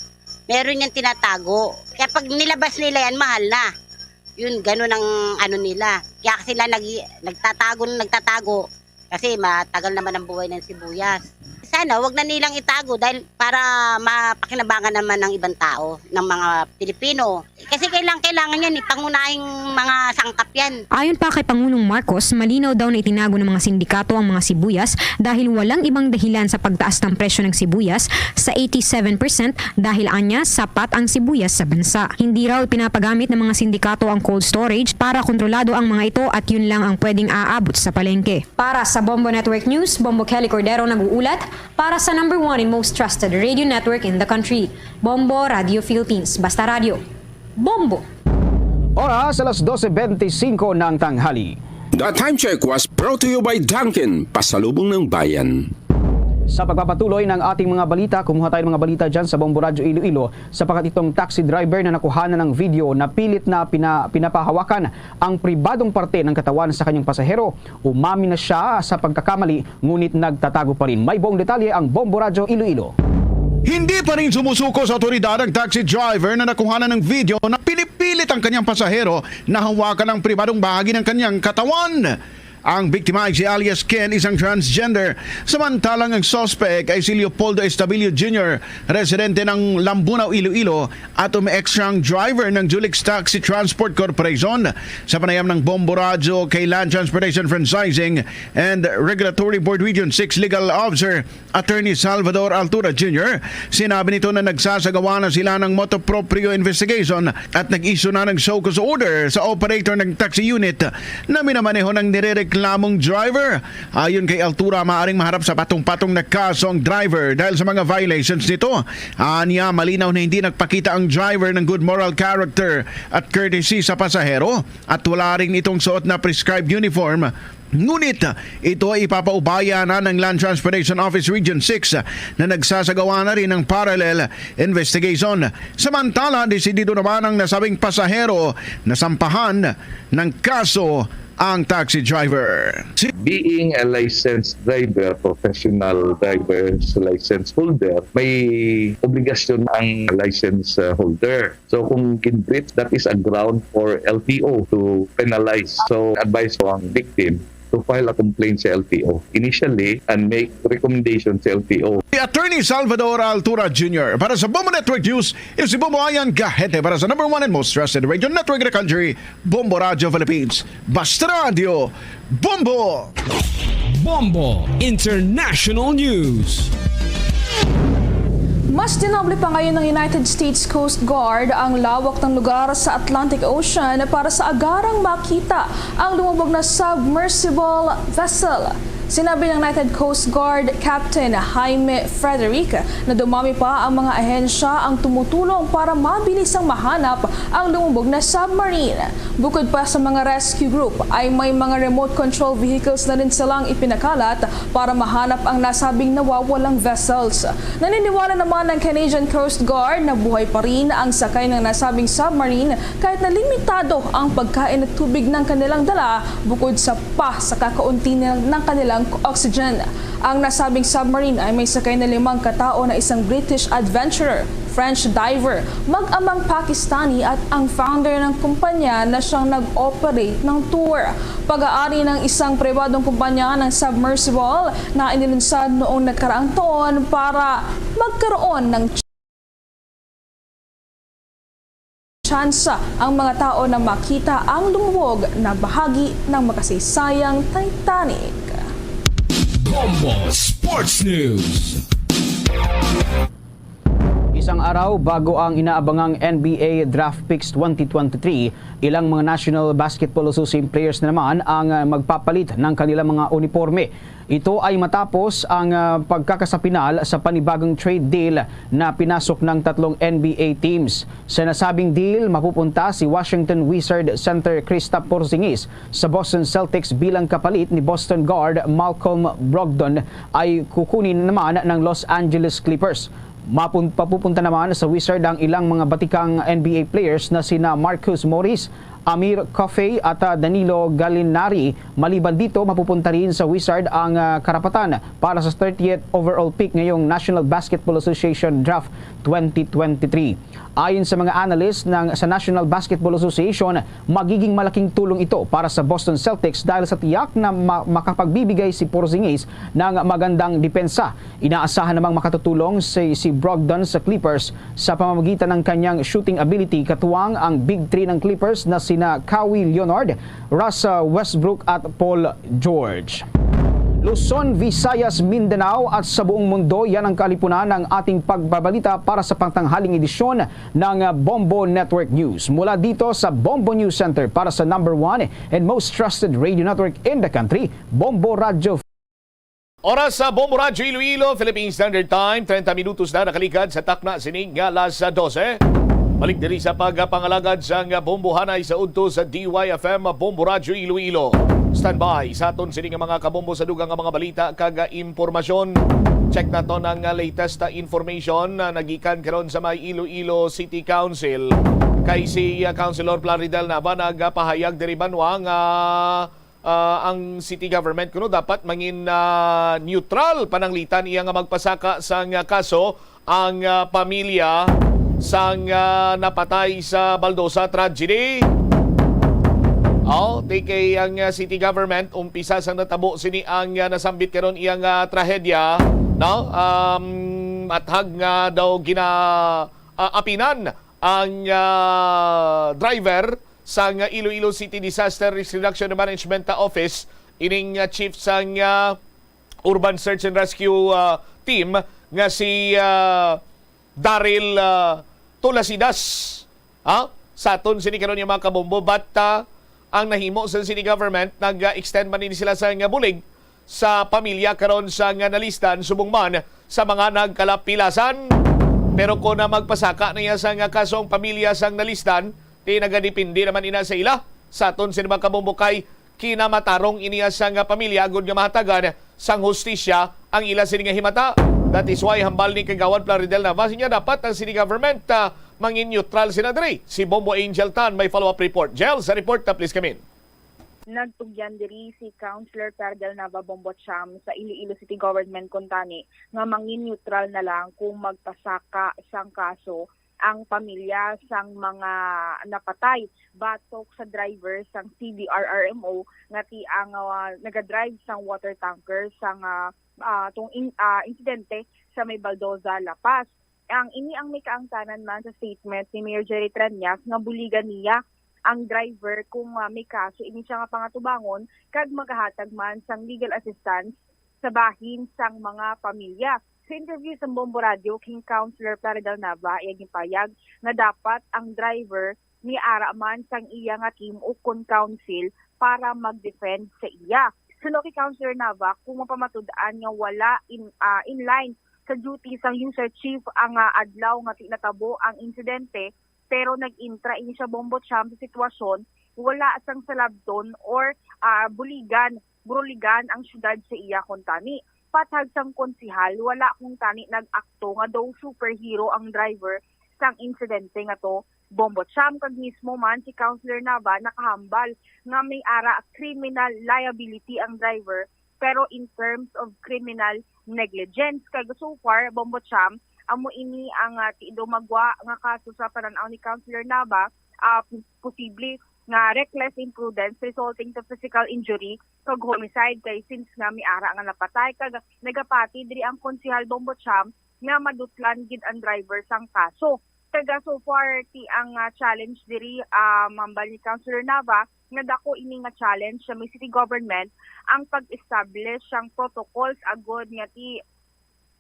Meron yang tinatago. Kaya pag nilabas nila yan, mahal na. Yun, ganun ang ano nila. Kaya sila nag-, nagtatago, nagtatago. Kasi matagal naman ang buhay ng sibuyas. Sana wag na nilang itago dahil para mapakinabangan naman ng ibang tao, ng mga Pilipino. Kasi kailang-, kailangan yan eh, pangunahing mga sangkap yan. Ayon pa kay Pangulong Marcos, malinaw daw na itinago ng mga sindikato ang mga sibuyas dahil walang ibang dahilan sa pagtaas ng presyo ng sibuyas sa eighty-seven percent dahil anya sapat ang sibuyas sa bansa. Hindi raw ipinapagamit ng mga sindikato ang cold storage para kontrolado ang mga ito at yun lang ang pwedeng aabot sa palengke. Para sa Bombo Network News, Bombo Kelly Cordero nag-uulat para sa number one and most trusted radio network in the country, Bombo Radio Philippines. Basta radyo, Bombo! Oras, alas dose bente singko ng tanghali. The Time Check was brought to you by Dunkin, Pasalubong ng Bayan. Sa pagpapatuloy ng ating mga balita, kumuha tayo ng mga balita dyan sa Bombo Radyo Iloilo, sapagkat itong taxi driver na nakuhanan ng video na pilit na pina-, pinapahawakan ang pribadong parte ng katawan sa kanyang pasahero. Umamin na siya sa pagkakamali, ngunit nagtatago pa rin. May buong detalye ang Bombo Radyo Iloilo. Hindi pa rin sumusuko sa awtoridad ang taxi driver na nakuhanan ng video na pinipilit ang kanyang pasahero na hawakan ang pribadong bahagi ng kanyang katawan. Ang biktima ay si alias Ken, isang transgender, samantalang ang suspect ay si Leopoldo Estabillo Junior, residente ng Lambunao, Iloilo, at umeex siyang driver ng Julix Taxi Transport Corporation. Sa panayam ng Bombo Radyo kay Land Transportation Franchising and Regulatory Board Region six Legal Officer Attorney Salvador Altura Junior, sinabi nito na nagsasagawa na sila ng motu proprio investigation at nag-issue na ng show cause order sa operator ng taxi unit na minamaneho ng nirereklamong driver. Ayon kay Altura, maaring maharap sa patong-patong na kaso ang driver dahil sa mga violations nito. Anya, malinaw na hindi nagpakita ang driver ng good moral character at courtesy sa pasahero at wala rin itong suot na prescribed uniform. Ngunit ito ay ipapaubaya na ng Land Transportation Office Region six na nagsasagawa na rin ng parallel investigation. Samantala, desidido naman ang nasabing pasahero na sampahan ng kaso ang taxi driver. Being a licensed driver, professional driver's license holder, may obligasyon ang license, uh, holder. So kung gin-breach, that is a ground for L T O to penalize. So advice ko ang victim to file a complaint sa L T O initially and make recommendation sa L T O. Si Attorney Salvador Altura Junior para sa Bombo Network News, ito si Bombo Ayan Gahete para sa number one and most trusted radio network in the country, Bombo Radio Philippines. Basta Radio, Bombo! Bombo International News. Mas dinable pa ngayon ng United States Coast Guard ang lawak ng lugar sa Atlantic Ocean para sa agarang makita ang lumubog na submersible vessel. Sinabi ng United Coast Guard Captain Jaime Frederick na dumami pa ang mga ahensya ang tumutulong para mabilis ang mahanap ang lumubog na submarine. Bukod pa sa mga rescue group, ay may mga remote control vehicles na rin silang ipinakalat para mahanap ang nasabing nawawalang vessels. Naniniwala naman ang Canadian Coast Guard na buhay pa rin ang sakay ng nasabing submarine kahit na limitado ang pagkain at tubig ng kanilang dala bukod sa pa sa kakaunti nil-, ng kanilang oxygen. Ang nasabing submarine ay may sakay na limang katao na isang British adventurer, French diver, mag-amang Pakistani at ang founder ng kumpanya na siyang nag-operate ng tour. Pag-aari ng isang pribadong kumpanya ng submersible na inilunsad noong nakaraang taon para magkaroon ng tsansa ang mga tao na makita ang lumubog na bahagi ng makasaysayang Titanic. Bombo Sports News. Isang araw bago ang inaabangang N B A Draft Picks twenty twenty-three, ilang mga National Basketball Association players na naman ang, ah, magpapalit ng kanilang mga uniporme. Ito ay matapos ang, ah, pagkakasapinal sa panibagong trade deal na pinasok ng tatlong N B A teams. Sa nasabing deal, mapupunta si Washington Wizard center Kristaps Porzingis sa Boston Celtics bilang kapalit ni Boston guard Malcolm Brogdon ay kukunin naman ng Los Angeles Clippers. Mapun-, papupunta naman sa Wizard ang ilang mga batikang N B A players na sina Marcus Morris, Amir Coffey at, ah, Danilo Gallinari. Maliban dito, mapupunta rin sa Wizard ang, ah, karapatan para sa thirtieth overall pick ngayong National Basketball Association Draft twenty twenty-three. Ayon sa mga analyst ng, sa National Basketball Association, magiging malaking tulong ito para sa Boston Celtics dahil sa tiyak na ma-, makapagbibigay si Porzingis ng magandang depensa. Inaasahan namang makatutulong si, si Brogdon sa Clippers sa pamamagitan ng kanyang shooting ability, katuwang ang Big Three ng Clippers na sina Kawhi Leonard, Russell Westbrook at Paul George. Luzon, Visayas, Mindanao at sa buong mundo, yan ang kalipunan ng ating pagbabalita para sa pangtanghaling edisyon ng Bombo Network News. Mula dito sa Bombo News Center para sa number one and most trusted radio network in the country, Bombo Radyo. Oras sa Bombo Radyo Iloilo, Philippine Standard Time, treinta minutos na nakaligad sa takna sining nga alas dose. Balik diri sa pagpangalagad sang bombohanay sa udto sa D Y F M Bombo Radyo Iloilo. Standby sa aton sini nga mga kabombo sa dugang nga mga balita kag impormasyon. Check naton ang latest information na nagikan karon sa may Iloilo City Council. Kay si, ah, Councilor Plaridel Nava nagapahayag diri banwa nga ah, ang city government kuno dapat mangin, ah, neutral pananglitan iya nga magpasaka sang, ah, kaso ang, ah, pamilya sang, ah, napatay sa baldosa tragedy. Oh, T K ang, ah, city government, umpisa sang natabo sini ang, ah, nasambit karon iyang, ah, trahedya, no? Um, athag nga daw gina, ah, apinan ang, ah, driver sang Iloilo City Disaster Risk Reduction and Management Office, ining, ah, chief sang, ah, Urban Search and Rescue, ah, Team nga si, ah, Daryl, ah, Tulasidas. Ha? Sa aton sini karon yung mga kabombo, but, ah, ang nahimo sa city government, nag-extend man ini sila sa nga bulig sa pamilya karon sa nga nalistan subong man sa mga nagkalapilasan. Pero kung na magpasaka na iya sa nga kaso ang pamilya sang nalistan, di nagadepende naman ina sa ila. Sa aton sini mga kabombo kay kinamatarong iniya sang pamilya agud nga mahatagan sang hustisya ang ila sini nga himata. That is why hambal ni Kagawad Plaridel Navas niya dapat ang city government, ah, mangin neutral sina diri. Si Bombo Angel Tan may follow-up report. Jel, sa report na please come in. Nagtugyan diri si Councilor Plaridel Nava Bombocham sa Iloilo City Government kuntani nga mangin neutral na lang kung magpasaka sang kaso ang pamilya sang mga napatay batok sa driver sang C D R R M O nga ti ang, ah, nagadrive sang water tanker sang, ah, ah, tong in-, ah, insidente sa may Baldoza, La Paz. Ang ini ang may kaangtanan man sa statement ni Mayor Jerry Treñas nga buligan niya ang driver kung, ah, may kaso ini siya nga pangatubangon kag magahatag man sang legal assistance sa bahin sang mga pamilya. Sa interview sa Bombo Radio kay Councilor Plaridel Nava, iya ginpayag nga dapat ang driver miara man sang iya nga team ukon council para mag-defend sa iya. Suno kay Councilor Nava, kung mapamatud-an nga wala in, ah, in line sa duty sang user chief ang, ah, adlaw nga ti-, natabo ang insidente, pero nag-intra ini siya Bombo Champ sa sitwasyon, wala sang salabton or, ah, buligan, buruligan ang syudad sa iya kuntani. Pathag sang konsihal, wala kuntani nag-akto nga daw superhero ang driver sang insidente nga to, Bombo Champ, kag mismo man si Councilor Nava nakahambal nga may ara criminal liability ang driver, pero in terms of criminal negligence. Kag so far, Bombo Champ, amo ini ang, ah, ti-, dumagwa nga kaso sa panan-aw ni Councilor Nava, ah, posible nga reckless imprudence resulting to physical injury kag homicide, kay since nga may ara nga napatay kag nagapati diri ang Konsehal Bombo Champ nga madutlan gid ang driver sang kaso. Kag, ah, so far, ti ang, ah, challenge diri, ah, hambal ni Councilor Nava, nga dako ini nga challenge sa may city government ang pag-establish sang protocols agud nga ti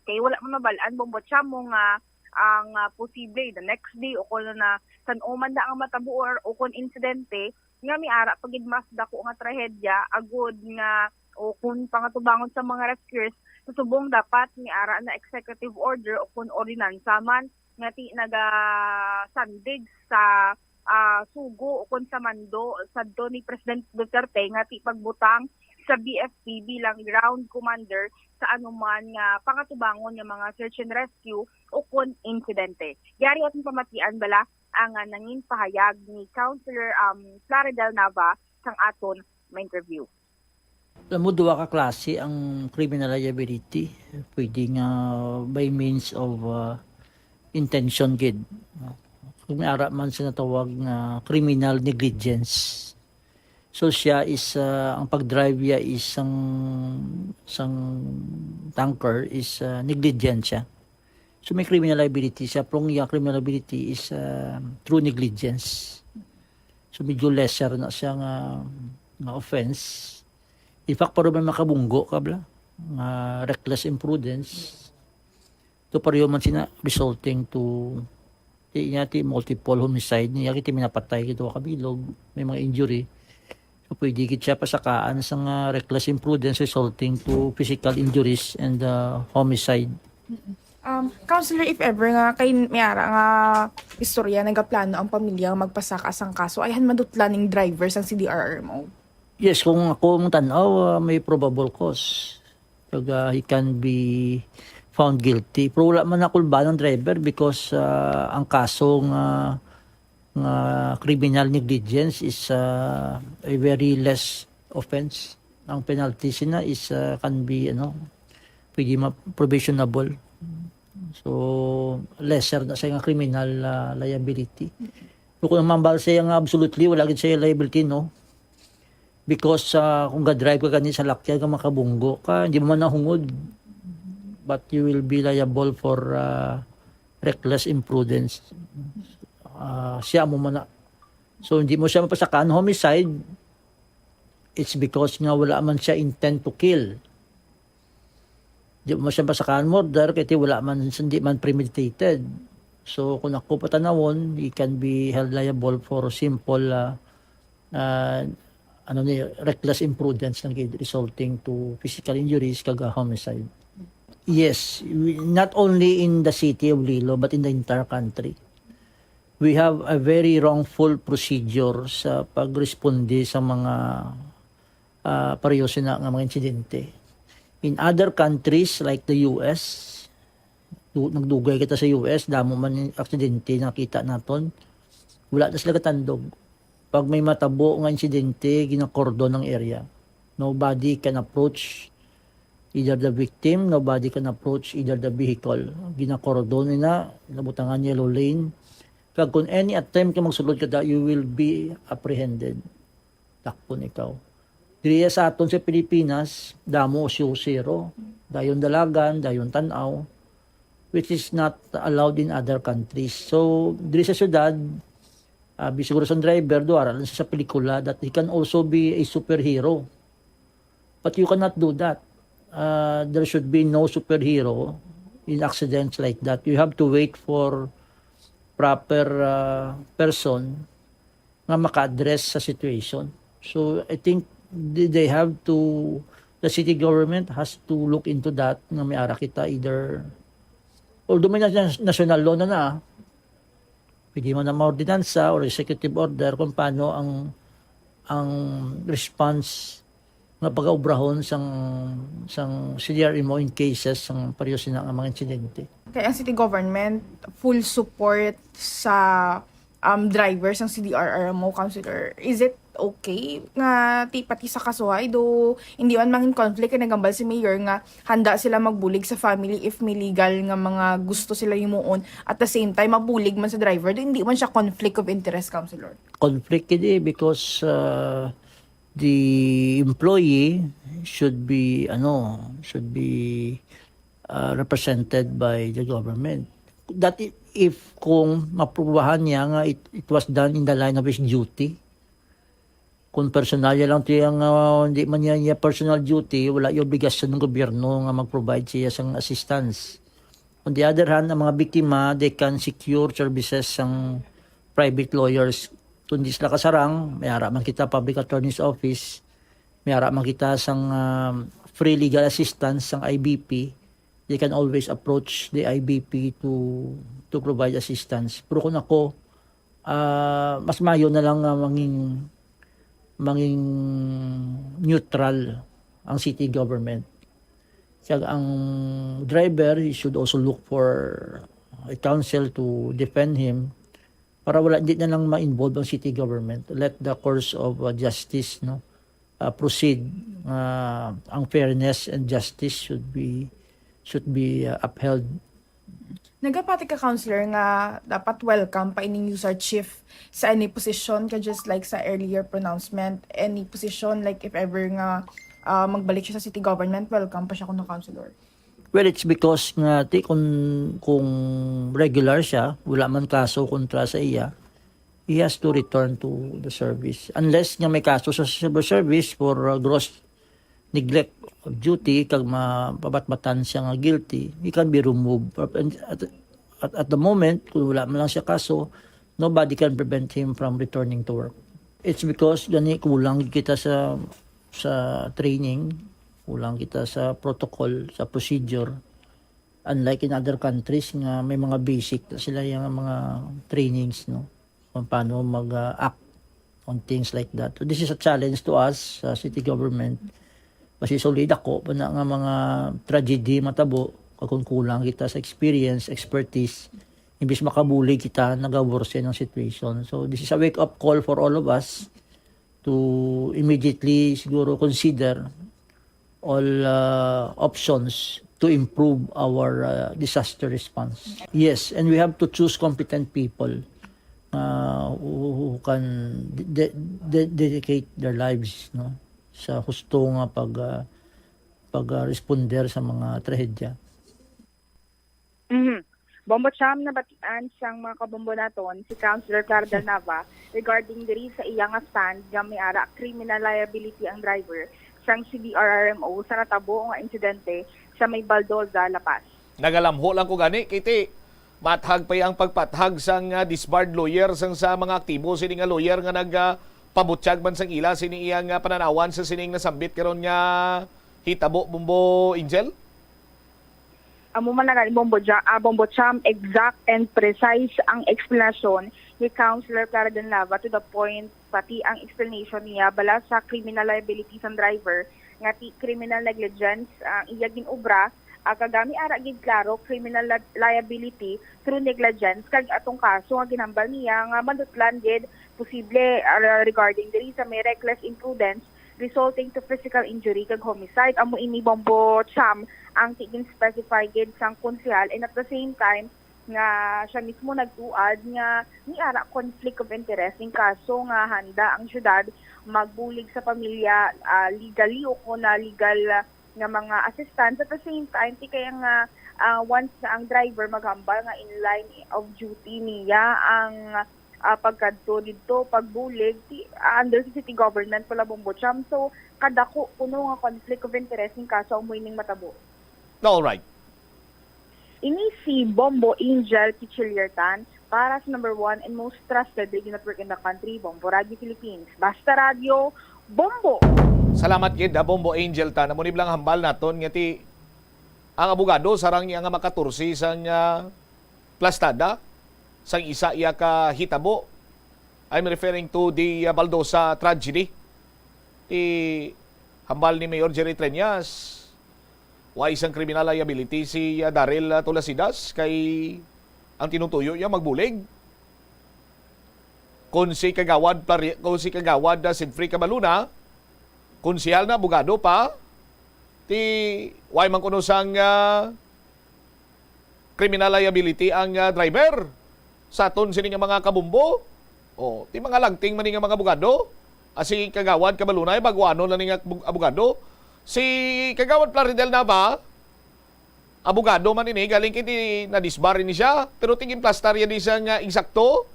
kay wala man mabal-an, Bombo Champ, mo nga ang, ah, posible the next day o kon na san-o man da ang matabo or o kon insidente nga may ara pa gid mas dako nga trahedya agud nga o kon pangatubangon sa mga rescuers sa subong dapat may ara na executive order o kon ordinansa man nga ti nagasandig sa, ah, sugo o kon sa mando sadto ni President Duterte nga ti pagbutang sa B F P bilang ground commander sa anuman nga pangatubangon nga mga search and rescue o kon insidente. Yari atong pamatian bala ang, ah, nangin pahayag ni Councilor, um, Plaridel Nava sang aton ma-interview. Alam mo, duha ka klase ang criminal liability. Pwede nga by means of, uh, intention gid. Kung may ara man sa natawag nga criminal negligence. So siya is, uh, ang pag-drive niya is sang, sang tanker is, uh, negligent siya. So may criminal liability siya. Pero ang iya criminal liability is, uh, through negligence. So medyo lesser na siya nga, nga offense. In fact, pero may makabunggo ka bala nga reckless imprudence. Ito pareho man sina resulting to, ti, niya, ti multiple homicide niya, kiti minapatay, kito kabilog, may mga injury. So pwede gid siya pasakaan sa nga reckless imprudence resulting to physical injuries and, uh, homicide. Mm-mm. Um, Counselor, if ever nga kay may ara nga istorya, nagaplano ang pamilya nga magpasaka sang kaso, ay han madutlan ning driver sang C D R R M O. Yes, kung ako mong tanaw, ah, may probable cause. Kag, ah, he can be found guilty. Pero wala man ako ba ng driver because, ah, ang kaso nga, nga criminal negligence is, ah, a very less offense. Ang penalty sina is, ah, can be, ano, pwede ma-, probationable. So, lesser na siya nga criminal, ah, liability. Pero kung mambal siya nga absolutely, wala gid siya liability, no? Because, ah, kung ga-drive ka gani sa lakyan ka makabunggo ka, hindi mo man nahungod, but you will be liable for, ah, reckless imprudence. Ah, siya mo man na. So, hindi mo siya mapasakaan homicide, it's because nga wala man siya intent to kill. Di mo siya pasakaan murder kay wala man, hindi man premeditated. So, kung ako patanawon, he can be held liable for simple, ah, ah, ano ni, reckless imprudence lang gid, resulting to physical injuries kag, ah, homicide. Yes, we, not only in the city of Iloilo but in the entire country, we have a very wrongful procedure sa pagresponde sa mga, ah, pareho sina nga mga insidente. In other countries like the U S, du-, nagdugay kita sa U S, damo man yung aksidente nakita naton. Wala na sila katandog. Pag may matabo nga insidente, ginakordon ang area. Nobody can approach either the victim, nobody can approach either the vehicle. Ginakordon nila, nabutangan yellow lane. Kag kung any attempt ka magsulod ka da, you will be apprehended. Dakpon ikaw. Diri sa aton sa Pilipinas, damo usyo-usero. Dayon dalagan, dayon tan-aw, which is not allowed in other countries. So, diri sa syudad, ah, bi-, siguro sa driver, do ara lang siya sa pelikula, that he can also be a superhero. But you cannot do that. Uh, there should be no superhero in accidents like that. You have to wait for proper, uh, person nga maka-address sa situation. So, I think they they have to, the city government has to look into that, nga may ara kita either, although may nas-, national law na na, pwede man na maordinansa or executive order kung paano ang, ang response nga pagaobrahon sang, sang C D R M O in cases sang pareho sina nga mga insidente. Kay ang city government, full support sa, um, driver sang C D R R M O, Counselor. Is it okay nga ti pati sa kasuhay, do hindi man mangin conflict, kay nagambal si Mayor nga handa sila magbulig sa family if may legal nga mga gusto sila himuon, at the same time mabulig man sa driver, do hindi man siya conflict of interest, Counselor? Conflict gid eh, because, uh, the employee should be, ano, should be, uh, represented by the government. That i-, if kung maprubahan niya nga it, it was done in the line of his duty, kung personal niya lang to yung, uh, hindi man niya, niya personal duty, wala yung obligasyon ng gobyerno nga mag-provide siya sang assistance. On the other hand, ang mga biktima, they can secure services sang private lawyers. Kung di sila kasarang, may ara man kita public attorney's office, may ara man kita sang, um, free legal assistance sang I B P, they can always approach the I B P to, to provide assistance. Pero kung ako, ah, mas mayo na lang nga manging, manging neutral ang city government. Kag ang driver, he should also look for a counsel to defend him para wala, di na lang ma-involve ang city government. Let the course of, uh, justice, no, uh, proceed. Uh, ang fairness and justice should be, should be, uh, upheld. Nagapati ka, Counselor, nga dapat welcome pa ining USART chief sa any position ka, just like sa earlier pronouncement, any position, like, if ever nga, ah, magbalik siya sa city government, welcome pa siya kuno, Counselor? Well, it's because nga, ti, kung, kung regular siya, wala man kaso kontra sa iya, he has to return to the service. Unless nga may kaso sa civil service for, uh, gross neglect of duty, kag mapabatbatan siya nga guilty, he can be removed. At, at, at the moment, kung wala man lang siya kaso, nobody can prevent him from returning to work. It's because gani kulang kita sa, sa training, kulang kita sa protocol, sa procedure. Unlike in other countries nga may mga basic na sila yung mga trainings, no? Kung paano mag-act on things like that. So this is a challenge to us sa city government. Kasi solid ako pa na nga mga tragedy matabo, kung kulang kita sa experience, expertise, imbis makabulig kita, nagaworsen ang situation. So this is a wake-up call for all of us to immediately siguro consider all uh, options to improve our uh, disaster response. Yes, and we have to choose competent people uh, who, who can de- de- dedicate their lives, no, sa husto nga pag uh, pag uh, responder sa mga trahedya. Mhm. Bombo Cham, nabatian sang mga kabombo naton si Councilor Clara Del Nava regarding diri sa iya nga stand nga may ara criminal liability ang driver sang C D R R M O sa natabo nga insidente sa may Baldoza, La Paz. Nagalamho lang ko gani kay ti mathag pa ang pagpathag sang ah, disbarred lawyer sang sa mga aktibo sini nga lawyer nga nag ah, pabutyag man sang ila sini iya nga pananawan sa sining nasambit karon nga hitabo, Bombo Angel. Amo man na gani, Bombo, Ja- ah, Bombo Cham, exact and precise ang explanation ni Councilor Clara Del Nava, to the point pati ang explanation niya bala sa criminal liability sang driver nga ti criminal negligence ang iya gin-obra, ah, kag gami ara gid klaro criminal li- liability through negligence kag atong kaso nga ginhambal niya nga madutlan gid posible, ah, regarding diri sa may reckless imprudence resulting to physical injury kag homicide. Amo ini, Bombo Cham, ang ti gin-specify gid sang konsehal, and at the same time nga siya mismo nagtuad nga ni ara conflict of interest ning kaso nga handa ang syudad magbulig sa pamilya, ah, legally o kon na legal, ah, nga mga assistance. At the same time, ti kaya nga, ah, once na ang driver maghambal nga in line of duty niya ang ah, pagkadto didto, pagbulig, ti, ah, under sa city government pala, Bombo Cham. So, kadako kuno nga conflict of interest ning kaso ang muining matabo. Alright. Ini si Bombo Angel Kichiliartan para sa number one and most trusted radio network in the country, Bombo Radio Philippines. Basta Radio, Bombo! Salamat gid, ah, Bombo Angel, ta namo ni blang hambal naton nga ti ang abogado sarang iya nga makatorsi sang ah, plastada sang isa iya ka hitabo. I'm referring to the uh, Baldosa tragedy. Ti hambal ni Mayor Jerry Treñas, wa isang criminal liability si uh, Daryl uh, Tolasidas kay ang tinutuyo niya magbulig. Kung si Kagawad Plari, kung si Kagawad uh, Sidfrey Cabaluna, konsehal na, abogado pa, ti way man kuno sang uh, criminal liability ang ah, driver sa aton sini nga mga kabumbo. O, ti mga lagting man ni nga mga abogado. Ah, si Kagawad Kabalunay, baguanon na ni nga abog- abogado. Si Kagawad Plaridel Nava, abogado man ini, galing kay ti nadisbar ini siya, pero ti ginplastar ya di siya nga eksakto.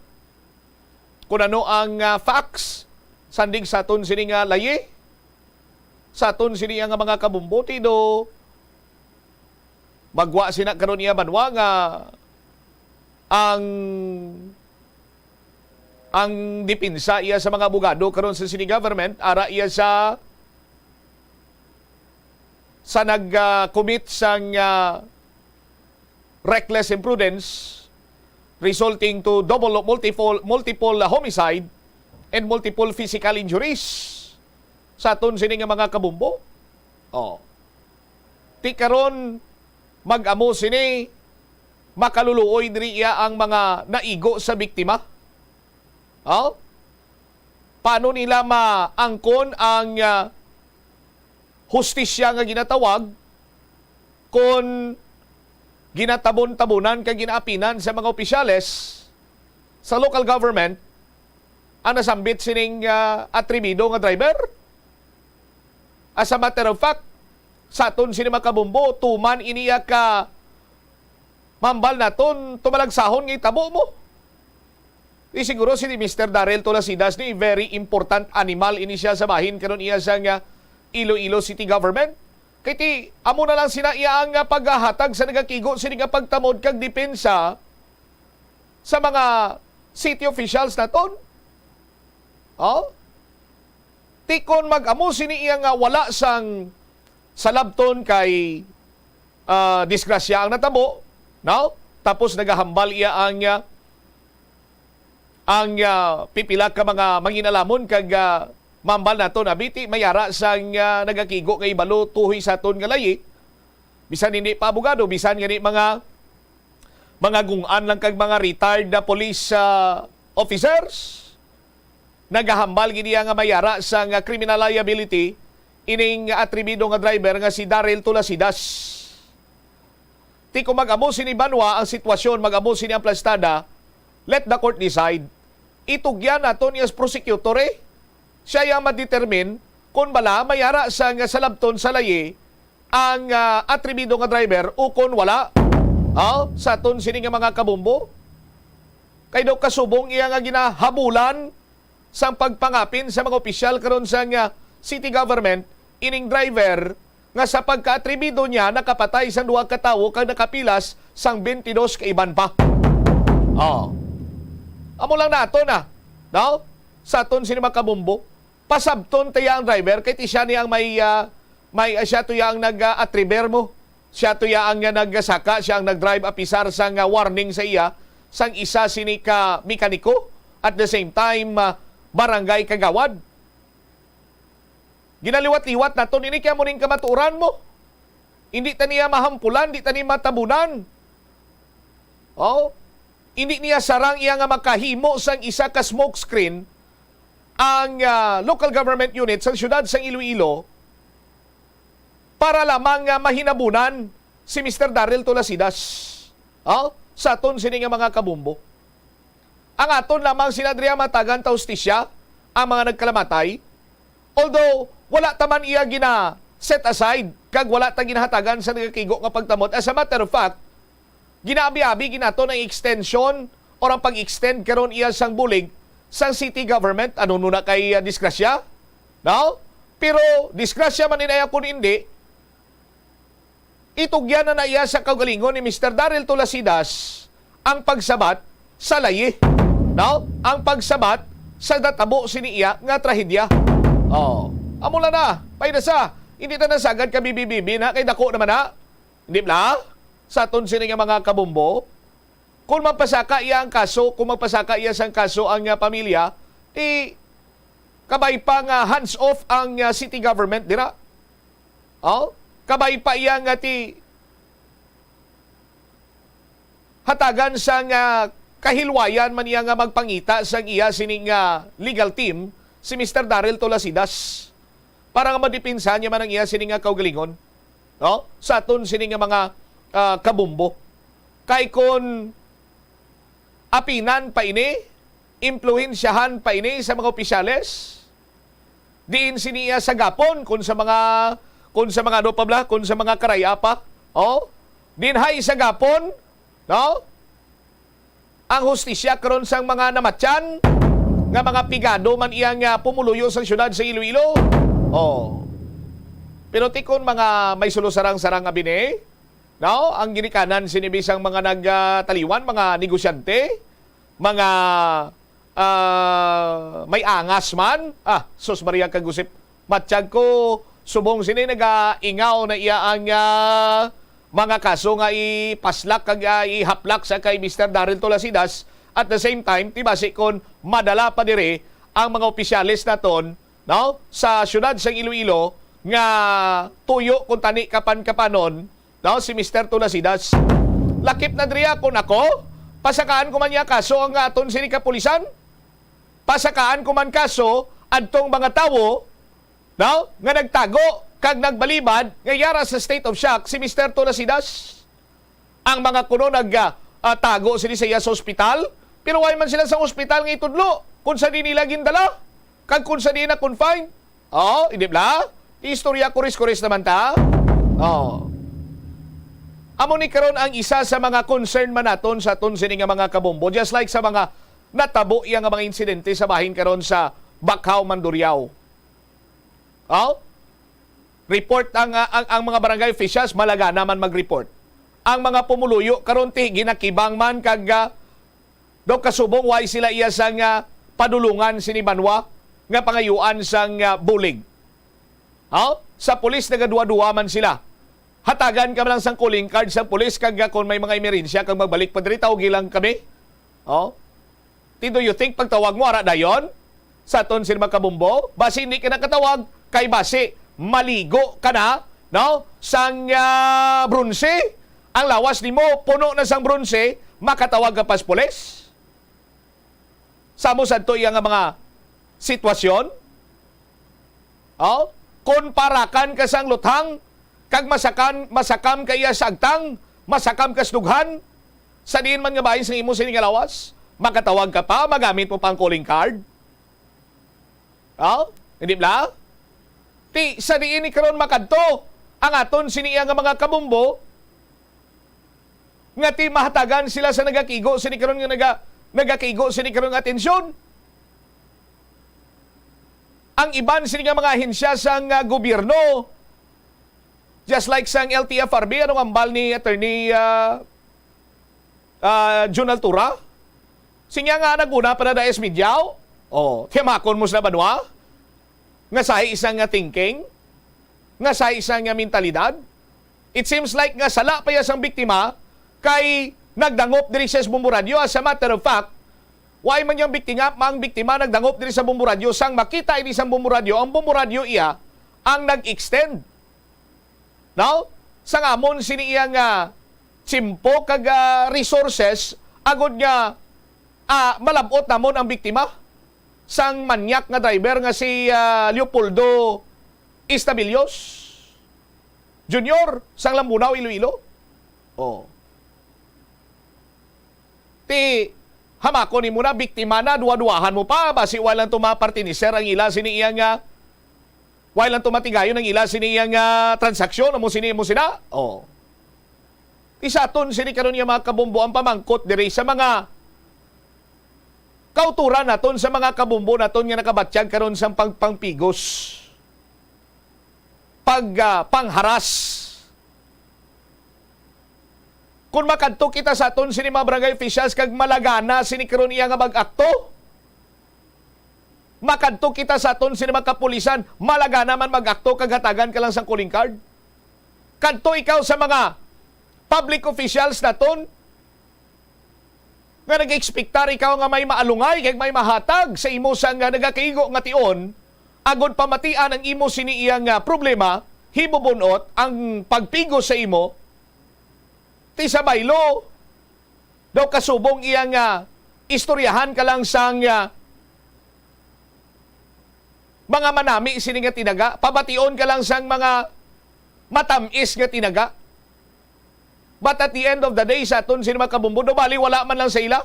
Kung ano ang ah, facts, sandig sa aton sini nga layi, sa aton sini nga mga kabumbo, ti do magwa sina karon iya banwa nga ang ang depensa iya sa mga abogado karon sa city government, ara iya sa sa nag-commit sang ah, reckless imprudence resulting to double, multiple multiple homicide and multiple physical injuries sa aton sini nga mga kabumbo. Oh. Ti karon mag-amo sini, makaluluoy diri iya ang mga naigo sa biktima. Oh? Paano nila maangkon ang ah, hustisya nga ginatawag kon ginatabon-tabunan kag ginaapinan sa mga opisyales sa local government ang nasambit sining ah, atrebido nga driver? As a matter of fact, sa aton sini mga kabumbo, tuman ini iya ka mambal naton tumalagsahon nga itabo mo. Di siguro si Mister Darrell Tolasidas ni very important animal ini siya sa bahin karon iya siya nga Iloilo City Government. Kay ti amo na lang sina iya ang paghahatag sa nagakigo sini nga pagtamod kag depensa sa mga city officials naton. Oh? Ti kon mag-amo sini iya nga wala sang salabton kay ah, disgrasya ang natabo, no? Tapos nagahambal iya ang, ah, ang, ah, pipila ka mga mangin-alamon kag, ah, mambal nato na biti may ara sang, ah, nagakigo nga ibalo tuhoy sa aton nga layi. Bisan hindi pa abogado, bisan gani mga, mga gung-an lang kag mga retired na police, ah, officers. Nagahambal gid iya nga may ara sang, ah, criminal liability ining atrebido nga driver nga si Daryl Tulasidas. Ti kung mag-amo sini banwa ang sitwasyon, mag-amo sini ang plastada, let the court decide. Itugyan nato niya sa prosecutor, eh. Siya yang ma-determine kung bala may ara sang salabton sa layi ang, ah, atrebido nga driver o kon wala. Ha? Sa aton sini nga mga kabombo. Kay daw kasubong iya nga ginahabulan sang pagpangapin sa mga opisyal karon sang, ah, city government, ining driver nga sa pagkaatrebido niya nakapatay sang duha ka tawo kag nakapilas sang twenty-dos ka iban pa. Oh. Amo lang nato na, no? Sa aton sini mga kabombo, pasabton ta iya ang driver kay ti siya ni ang may, ah, may, ah, siya to iya ang nag-atreber mo. Siya to iya ang, ah, nagsaka, siya ang nag-drive apisar sang, ah, warning sa iya sang isa sini ka mekaniko, at the same time, ah, barangay kagawad. Ginaliwat-liwat naton ini kay amo ning kamatuoran mo. Hindi ta niya mahampulan, di ta niya matabunan. Oh, hindi niya sarang iya nga makahimo sang isa ka smoke screen ang, ah, local government unit sa siyudad sang Iloilo para lamang nga mahinabunan si Mister Daryl Tulasidas, oh, sa aton sini nga mga kabombo. Ang aton lamang sila diri ang matagan ta hustisya, ang mga nagkalamatay. Although, wala ta man iya gina-set aside, kag wala ta ginahatagan sa nagakigo nga pagtamod. As a matter of fact, ginaabi-abi ginaton ang extension or ang pag-extend karon iya sang bulig sang city government. Ano nun na kay, ah, disgrasya? No? Pero disgrasya man inaya kun hindi, itugyan na na iya sa kaugalingon ni Mister Daryl Tulasidas ang pagsabat sa layi, no? Ang pagsabat sa natabo sini iya nga trahedya. Oh, amo lang na. Pay na sa, hindi ta nasagad ka bibi-bibi na kay dako naman na. Hindi bla? Sa aton sini nga mga kabombo, kung magpasaka iya ang kaso, kung magpasaka iya sang kaso ang, ah, pamilya, ti kabay pa nga hands off ang, ah, city government dira. Oh, kabay pa iya nga ti hatagan sang, ah, kahilwayan man iya nga magpangita sang iya sini nga legal team, si Mister Daryl Tulasidas, para nga madipinsa niya man ang iya sini nga kaugalingon, no? Sa aton sini nga mga, ah, kabombo. Kay kun apinan pa ini, impluhensyahan pa ini sa mga opisyales, diin sini iya sagapon kun sa mga, kun sa mga ano pa bla, kun sa mga karaya pa. Oh, dinhay sagapon, no? Ang hustisya karon sang mga namatyan nga mga pigado man iya nga pumuluyo sang siyudad sa Iloilo. Oh. Pero ti kon mga may sulusarang-sarang nga bini, no? Ang ginikanan sini bisang mga nagtaliwan, mga negosyante, mga, ah, may angas man. Ah, sus Maria kag Josep, matsyag ko, subong sini nagaingaw na iya ang, ah, mga kaso nga ipaslak kag, ah, ihaplak sa kay Mister Daryl Tulasidas. At the same time, ti basi kon madala pa diri ang mga opisyales naton, no, sa siyudad sang Iloilo nga tuyo kuntani kapan-kapanon, no, si Mister Tulasidas. Lakip na diriya kon ako, pasakaan ko man niya kaso ang aton sini kapulisan. Pasakaan ko man kaso adtong mga tawo, no, nga nagtago kag nagbalibad nga yara sa state of shock si Mister Tulasidas. Ang mga kuno nag, ah, ah, tago sini sa iya sa ospital, pero wala man sila sa ospital nga itudlo kung sa di nila gindala kag kung sa di na confined. Oh, hindi bla? Istorya kuris-kuris naman ta. Oh. Amo ni karon ang isa sa mga concern man naton sa aton sini nga mga kabombo, just like sa mga natabo iya nga mga insidente sa bahin karon sa Bacau, Mandurriao. Oh? Report ang, ah, ang, ang mga barangay officials, malagana man mag-report. Ang mga pumuluyo karon ti ginakibang man kag, ah, daw kasubong way sila iya sang, ah, padulungan sini banwa nga pangayuan sang, ah, bulig. Oh? Sa pulis nagaduwa-duwa man sila. Hatagan ka man lang sang calling card sang pulis kag, ah, kung may mga emerhensya kag magbalik pa diri, tawgi lang kami. Oh. Ti, do you think pagtawag mo ara dayon sa aton sini mga kabombo? Basi hindi ka nakatawag kay basi maligo ka na, no? Sang, ah, bronse, ang lawas nimo puno na sang bronse, makatawag ka pas pulis? Sa mo sadto iya nga mga sitwasyon? Oh, kon parakan ka sang luthang, kag masakan, masakam ka iya sa agtang, masakam ka sa dughan, sa diin man nga bahin sang imo sini nga lawas, makatawag ka pa, magamit mo pa ang calling card? Oh, hindi bala? Ti, sa diin ni karon makadto ang aton sini iya nga mga kabombo, nga ti mahatagan sila sa nagakigo sini karon nga naga-, nagakigo sini karon nga atensyon. Ang iban sini nga mga ahensya sang, ah, gobyerno, just like sang L T F R B, anong ambal ni Attorney, ah, ah, Jun Altura? Sinya nga naguna pa na dayas Midyao. Oh, tiyamakon mo sa banwa nga sahi isa nga thinking, nga sahi isa nga mentalidad. It seems like nga sala pa iya sang biktima kay nagdangop diri siya sa bomboradyo. As a matter of fact, why man yang biktima, ang biktima nagdangop diri sa bomboradyo, sang makita ini sang bomboradyo, ang bomboradyo iya ang nag-extend, no? Sang amon sini iya nga tiyempo kag, ah, resources, agod nga, ah, malab-ot namon ang biktima sang manyak nga driver nga si, ah, Leopoldo Estabillos Junior sang Lambunao, Iloilo. Oh. Ti, hamakon nimo na, biktima na, duwa-duwahan mo pa, basi wala lang to mapartiniser ang ila sini iya nga, wala lang to matigayon ang ila sini iya nga transaksyon, amo sini, amo sina. Oh. Ti sa aton sini karon nga mga kabombo ang pamangkot diri sa mga kauturan naton, sa mga kabombo naton nga nakabatyag karon sang pagpangpigos, pag, ah, pangharas. Kung makadto kita sa aton sini mga barangay officials kag malagana sini karon iya nga mag-akto, makadto kita sa aton sini mga kapulisan, malagana man mag-akto kag hatagan ka lang sang calling card. Kadto ikaw sa mga public officials naton nga nag-ekspektar ikaw nga may maalungay kag may mahatag sa imo sang, ah, nagakaigo nga tion, agod pamatian ang imo sini iya nga problema, himubun-ot ang pagpigos sa imo, ti sa baylo daw kasubong iya nga istoryahan ka lang sang, ah, mga manami sini nga tinaga, pabation ka lang sang mga matam-is nga tinaga. But at the end of the day, sa aton sini mga kabombo, daw bali wala man lang sa ila.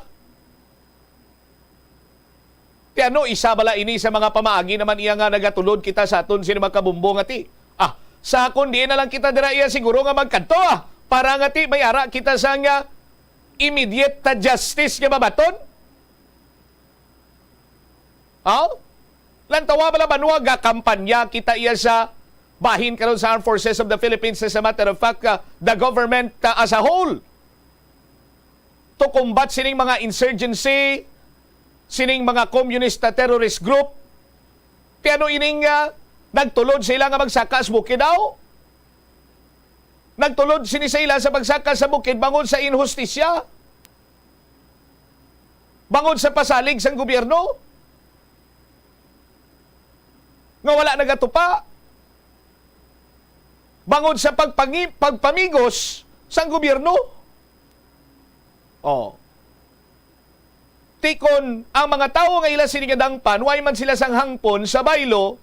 Ti ano, isa bala ini sa mga pamaagi naman iya nga nagatulod kita sa aton sini mga kabombo nga ti, ah, sa kon diin na lang kita dira iya siguro nga magkadto, ah, para nga ti may ara kita sa nga immediate, ah, justice nga mabaton? Oh? Lantawa bala banwa, gakampanya kita iya sa bahin karon sa Armed Forces of the Philippines. As a matter of fact, uh, the government, uh, as a whole, to combat sining mga insurgency, sining mga communist, uh, terrorist group. Ti ano ining, uh, nagtulod sa ila nga magsaka sa bukid daw? Nagtulod sini sa ila sa pagsaka sa bukid bangod sa inhustisya, bangod sa pasalig sang gobyerno nga wala nagatupa, bangod sa pagpangi-, pagpamigos sang gobyerno. Oh. Ti kon ang mga tawo nga ila sini nga dangpan, way man sila sang hangpon sa baylo,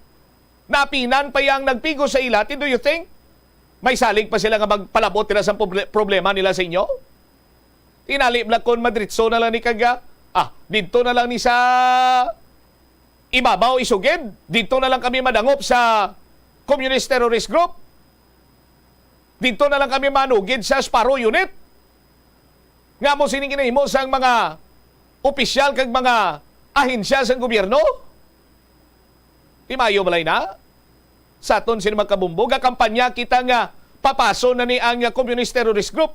napinan pa yang nagpigos sa ila, ti do you think may salig pa sila nga magpalabot nila sa proble-, problema nila sa inyo? Tinali bala kon madritso na lang ni kaga, ah, didto na lang ni sa ibabaw isugid, didto na lang kami madangop sa communist terrorist group, didto na lang kami manugid sa Sparrow Unit. Nga mo sining ginahimo sang mga opisyal kag mga ahensya sang gobyerno? Ti maayo balay na? Sa aton sini mga kabombo, gakampanya kita nga papason na ni ang, ah, communist terrorist group.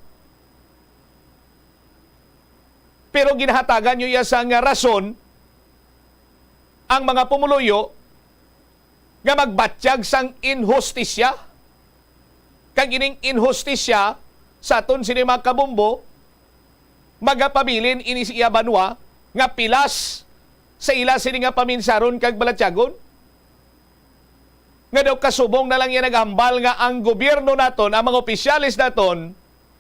Pero ginahatagan nyo iya sang rason ang mga pumuluyo nga magbatyag sang inhustisya. Kag ining inhustisya sa aton sini mga kabombo, magapabilin ini sa iya banwa nga pilas sa ila sini nga paminsaron kag balatyagon, nga daw kasubong na lang iya naghambal nga ang gobyerno naton, ang mga opisyales naton,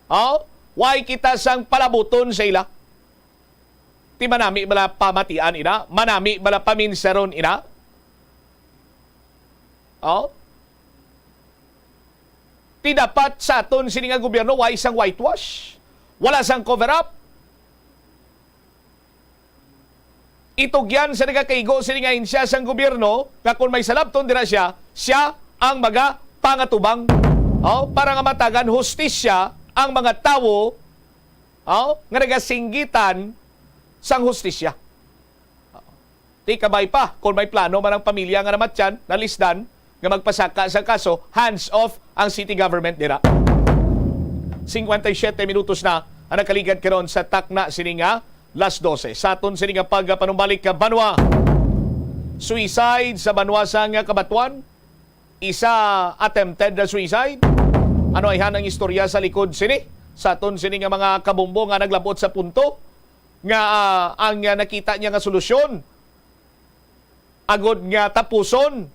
oh, way kita sang palabuton sa ila. Ti manami bala pamatian ina? Manami bala paminsaron ina? Oh? Ti dapat sa aton sini nga gobyerno, way sang whitewash? Wala sang cover up? Itugyan sa nagakaigo sini nga ahensya sang gobyerno nga kon may salabton dira siya, siya ang magapangatubang. Oh, para nga matagan hustisya ang mga tawo, oh, nga nagasinggitan sang hustisya. Ti kabay pa, kung may plano man ang pamilya nga namatyan, nalisdan, nga magpasaka sa kaso, hands off ang city government dira. Cincuenta y siete minutos na ang nakaligad karon sa takna sini nga las dose. Sa aton sini nga pagpanumbalik ka banwa, suicide sa banwa sang Cabatuan, isa attempted na suicide. Ano ayhan ang istorya sa likod sini? Sa aton sini nga mga kabombo nga naglabot sa punto nga, ah, ang, ah, nakita niya nga solusyon agod nga tapuson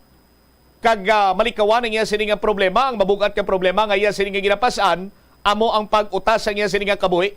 kag, ah, malikawan ang iya sini nga problema, ang mabug-at nga problema nga iya sini nga ginapas-an, amo ang pag-utas ang iya sini nga kabuhi.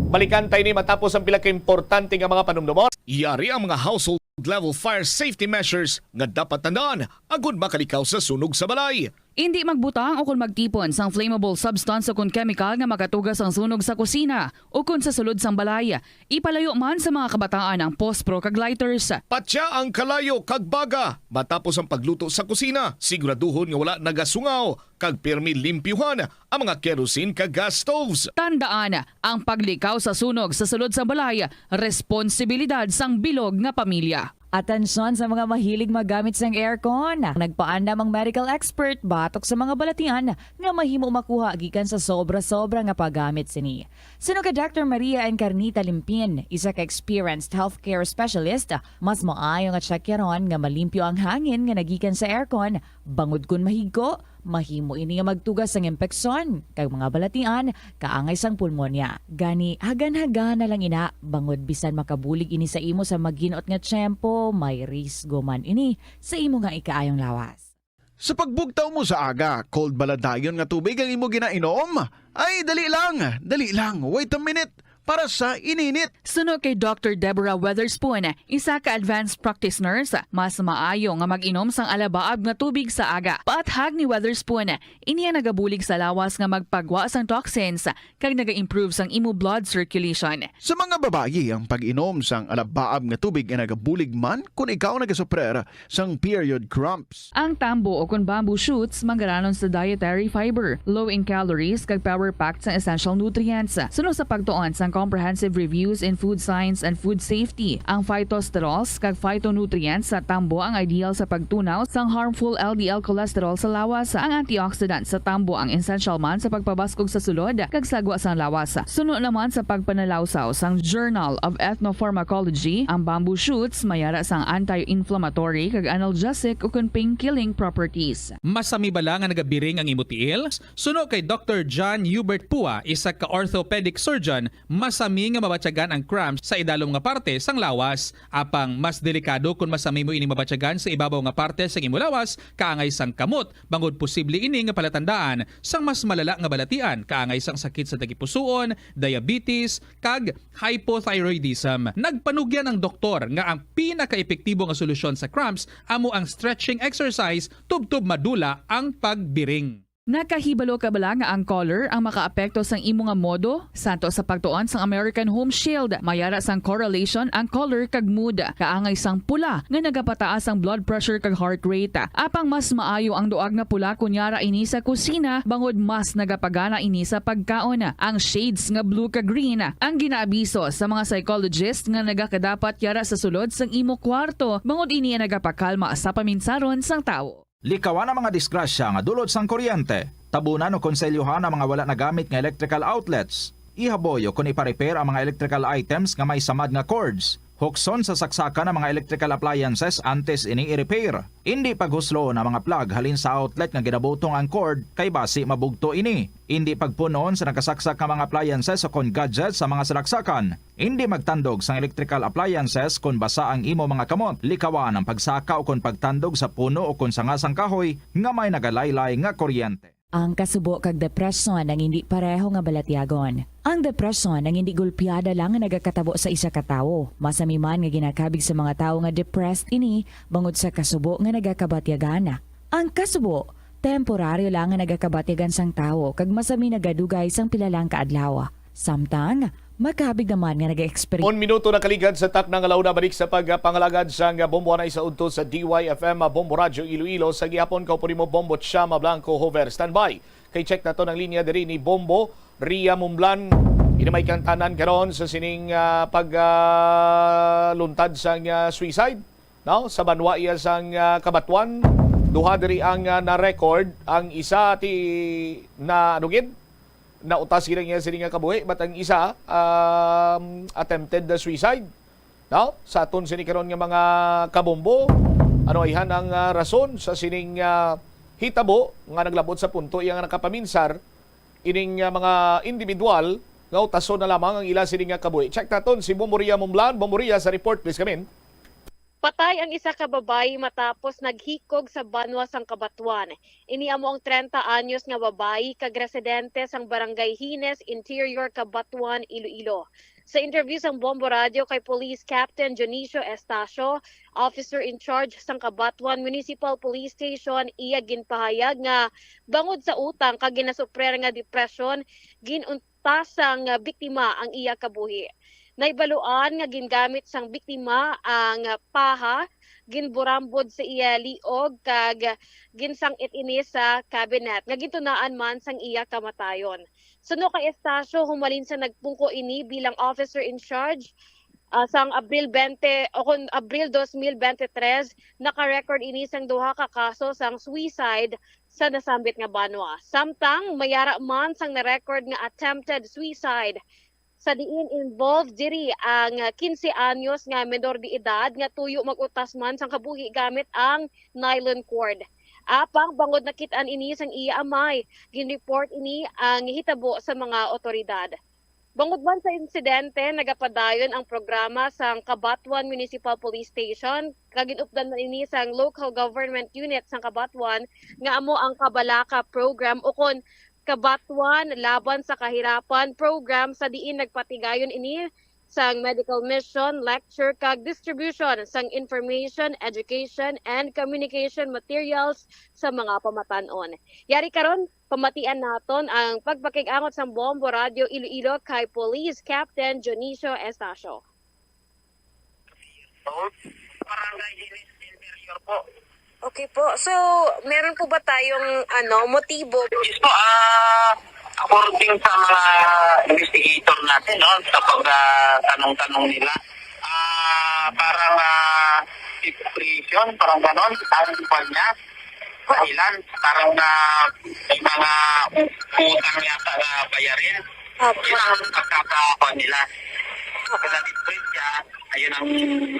Balikan tayo ni matapos ang pila ka importante nga mga panumdumon. Yari ang mga household level fire safety measures nga dapat tandaan agud makalikaw sa sunog sa balay. Indi magbutang o kon magtipon sang flammable substance o kon chemical nga makatugas ang sunog sa kusina o kon sa sulod sang balay. Ipalayo man sa mga kabataan ang pospro kag lighters. Patya ang kalayo kag baga matapos ang pagluto sa kusina. Siguraduhon nga wala nagasungaw kag pirmi limpyuhan ang mga kerosene kag gas stoves. Tandaan, ang paglikaw sa sunog sa sulod sang balay, responsibilidad sang bilog nga pamilya. Atensyon sa mga mahilig maggamit sang aircon. Nagpaandam ang medical expert batok sa mga balatian nga mahimo makuha gikan sa sobra-sobra nga paggamit sini. Suno kay Doctor Maria Encarnita Limpin, isa ka experienced healthcare specialist, mas maayo nga tsakyaron nga malimpyo ang hangin nga nagikan sa aircon, bangod kon mahigko, mahimo ini nga magtugas sang impeksyon kag mga balatian kaangay sang pulmonya. Gani, hagan-hagan na lang ina, bangod bisan makabulig ini sa imo sa maginot nga tiyempo, may risgo man ini sa imo nga ikaayong lawas. Sa pagbugtaw mo sa aga, cold bala dayon nga tubig ang imo ginainom? Ay, dali lang, dali lang, wait a minute, para sa ininit. Suno kay Doctor Deborah Weatherspoon, isa ka advanced practice nurse, mas maayo nga mag-inom sang alabaab nga tubig sa aga. Paathag ni Weatherspoon, ini ang nagabulig sa lawas nga magpagwa sang toxins kag naga-improve sang imo blood circulation. Sa mga babayi, ang pag-inom sang alabaab nga tubig ay nagabulig man kon ikaw nagasuprer sang period cramps. Ang tambo o kon bamboo shoots manggaranon sa dietary fiber, low in calories, kag power-packed sang essential nutrients. Suno sa pagtuon sang Comprehensive Reviews in Food Science and Food Safety, ang phytosterols kag phytonutrients sa tambo ang ideal sa pagtunaw sang harmful L D L cholesterol sa lawas. Ang antioxidant sa tambo ang essential man sa pagpabaskog sa sulod kag sagwa sang lawas. Suno naman sa pagpanalawsaw sang Journal of Ethnopharmacology, ang bamboo shoots may ara sang anti-inflammatory kag analgesic ukon pain-killing properties. Masami bala nga nagabiring ang imo tiil? Suno kay Doctor John Hubert Pua, isa ka orthopedic surgeon, masami nga mabatyagan ang cramps sa idalom nga parte sang lawas. Apang mas delikado kon masami mo ini mabatyagan sa ibabaw nga parte sang imo lawas, kaangay sang kamot, bangod posible ini nga palatandaan sang mas malala nga balatian, kaangay sang sakit sa tagipusoon, diabetes, kag hypothyroidism. Nagpanugyan ang doktor nga ang pinakaepektibo nga solusyon sa cramps amo ang stretching exercise tubtob madula ang pagbiring. Nakahibalo ka bala nga ang color ang makaapekto sang imo nga modo? Santo sa pagtuon sang American Home Shield, may ara sang correlation ang color kag mood. Kaangay sang pula nga nagapataas ang blood pressure kag heart rate. Apang mas maayo ang duag nga pula kon yara ini sa kusina, bangod mas nagapagana ini sa pagkaon. Ang shades nga blue kag green ang ginaabiso sa mga psychologist nga nagakadapat yara sa sulod sang imo kwarto, bangod ini ang nagapakalma sa paminsaron sang tawo. Likawan ang mga disgrasya nga dulot sang kuryente. Tabunan o konselyohan ang mga wala nagamit nga electrical outlets. Ihaboy o kon ipa-repair ang mga electrical items nga may samad nga cords. Hukson sa saksakan ang mga electrical appliances antes ini i-repair. Indi paghuslon ang mga plug halin sa outlet nga ginabutong ang cord kay basi mabugto ini. Indi pagpun-on sa nagkasaksak nga mga appliances o kon gadgets sa mga salaksakan. Indi magtandog sang electrical appliances kon basa ang imo mga kamot. Likawan ang pagsaka o kon pagtandog sa puno o kon sanga sang kahoy nga may nagalaylay nga kuryente. Ang kasubo kag depresyon ang indi pareho nga balatyagon. Ang depresyon ang indi gulpiada lang nga nagakatabo sa isa ka tawo. Masami man nga ginakabig sa mga tawo nga depressed ini bangod sa kasubo nga nagakabatyagan. Ang kasubo, temporaryo lang nga nagakabatyagan sang tawo kag masami nagadugay sang pila lang ka adlaw. Samtang, makabig naman nga nag-experience. Un minuto na kaligad sa takna nga launa, balik sa pagpangalagad sang Bombo Anay sa udto sa D Y F M, Bombo Radyo Iloilo. Sa gihapon, kaupo nimo Bombo Chama Blanco Hover. Standby. Kay check naton ang linya diri ni Bombo Ria Mumblan. Ini may kantanan karon sa sining, ah, pag, ah, luntad sang, ah, suicide, no? Sa banwa iya sang, ah, Cabatuan, duha diri ang, ah, na-record. Ang isa ti na, ano gid? Nautas gid ang iya sini nga kabuhi, but ang isa, um, attempted suicide. No? Sa aton sini karon nga mga kabombo, ano ayhan ang, ah, rason sa sining, ah, hitabo nga naglabot sa punto iya nga nakapaminsar ining, ah, mga individual nga utason na lamang ang ila sini nga kabuhi? Check naton si Bombo Ria Mumblan. Bombo Ria, sa report, please come in. Patay ang isa ka babayi matapos naghikog sa banwa sang Cabatuan. Ini amo ang trenta anyos nga babayi kag residente sang Barangay Hines, Interior, Cabatuan, Iloilo. Sa interview sang Bombo Radio kay Police Captain Dionisio Estacio, officer in charge sang Cabatuan Municipal Police Station, iya ginpahayag nga bangod sa utang kag ginasuprer nga depresyon, gin-, ta sang biktima ang iya kabuhi. Nahibaluan nga gingamit sang biktima ang paha, ginburambod sa iya liog, kag ginsang-it ini sa cabinet nga gintunaan man sang iya kamatayon. Suno kay Estacio, humalin sa nagpungko ini bilang officer in charge, ah, sang Abril twenty o kon Abril dos mil bente tres, naka-record ini sang duha ka kaso sang suicide sa nasambit nga banwa. Samtang may ara man sang na-record nga attempted suicide, sa diin involved diri ang quince anyos nga menor de edad nga tuyo mag-utas man sang kabuhi gamit ang nylon cord. Apang bangod nakit-an ini sang iya amay, gin-report ini ang hitabo sa mga awtoridad. Bangod man sa insidente, nagapadayon ang programa sang Cabatuan Municipal Police Station, kag gin-updan man ini sang Local Government Unit sang Cabatuan, nga amo ang Kabalaka Program, ukon Cabatuan Laban sa Kahirapan Program, sa diin nagpatigayon ini sang medical mission, lecture, kag distribution sang information, education, and communication materials sa mga pamatan-on. Yari karon, pamatian naton ang pagpakig-angot sang Bombo Radio Iloilo kay Police Captain Dionisio Estacio. Barangay Hines, Interior po. Okay po. So, meron po ba tayong, ano, motibo? Yes po, ah, according sa mga investigator natin, no, sa pag, ah, tanong-tanong nila, ah, parang, ah, depression, parang ganon, ang kwan niya, dahilan, parang, ah, may mga u-, utang yata na bayarin. Opo. Yun ang pagkakakuan nila. Opo. Pagka-depressed siya, ayun ang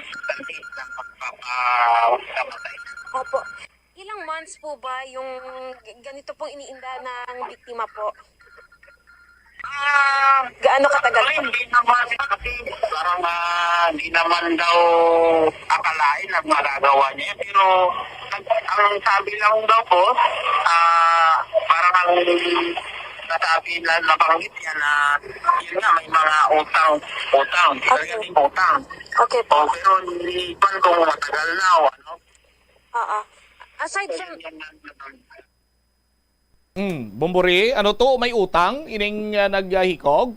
sanhi ng pagpapakamatay. Opo. Ilang months po ba yung g-, ganito pong iniinda ng biktima po? Ah, Gaano katagal actually, po? Hindi naman, kasi parang, ah, hindi naman daw akalain ang magagawa niya. Pero nag-, ang sabi lang daw po, ah, parang ang nasabi na nabanggit niya na yun nga, may mga utang, utang, hindi talaga Okay. Yung utang. Okay po. Oh, pero hindi pa kung matagal na o ano. Oo. Aside from Yun yung Mm, Bumburi, ano to? May utang ining, ah, naghikog?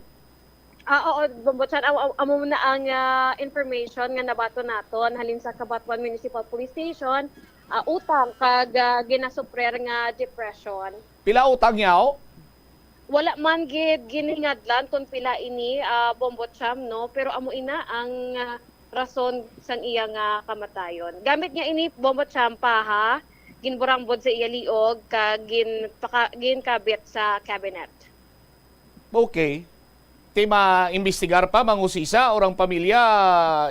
Ah, oo, Bombo Chan. Am-, am-, amo na ang, ah, information nga nabaton naton halin sa Cabatuan Municipal Police Station. Ah, utang kag, ah, ginasuprer nga depression. Pila utang niya, oh? Wala man gid ginhingadlan kung pila ini, ah, Bombo Cham, no? Pero amo ina ang, ah, rason sang iya nga kamatayon. Gamit niya ini, Bombo Cham, paha, ginburambod sa iya liog, kag ginpaka-, ginkabit sa cabinet. Okay. Ti maimbestigar pa, manghusisa, or ang pamilya,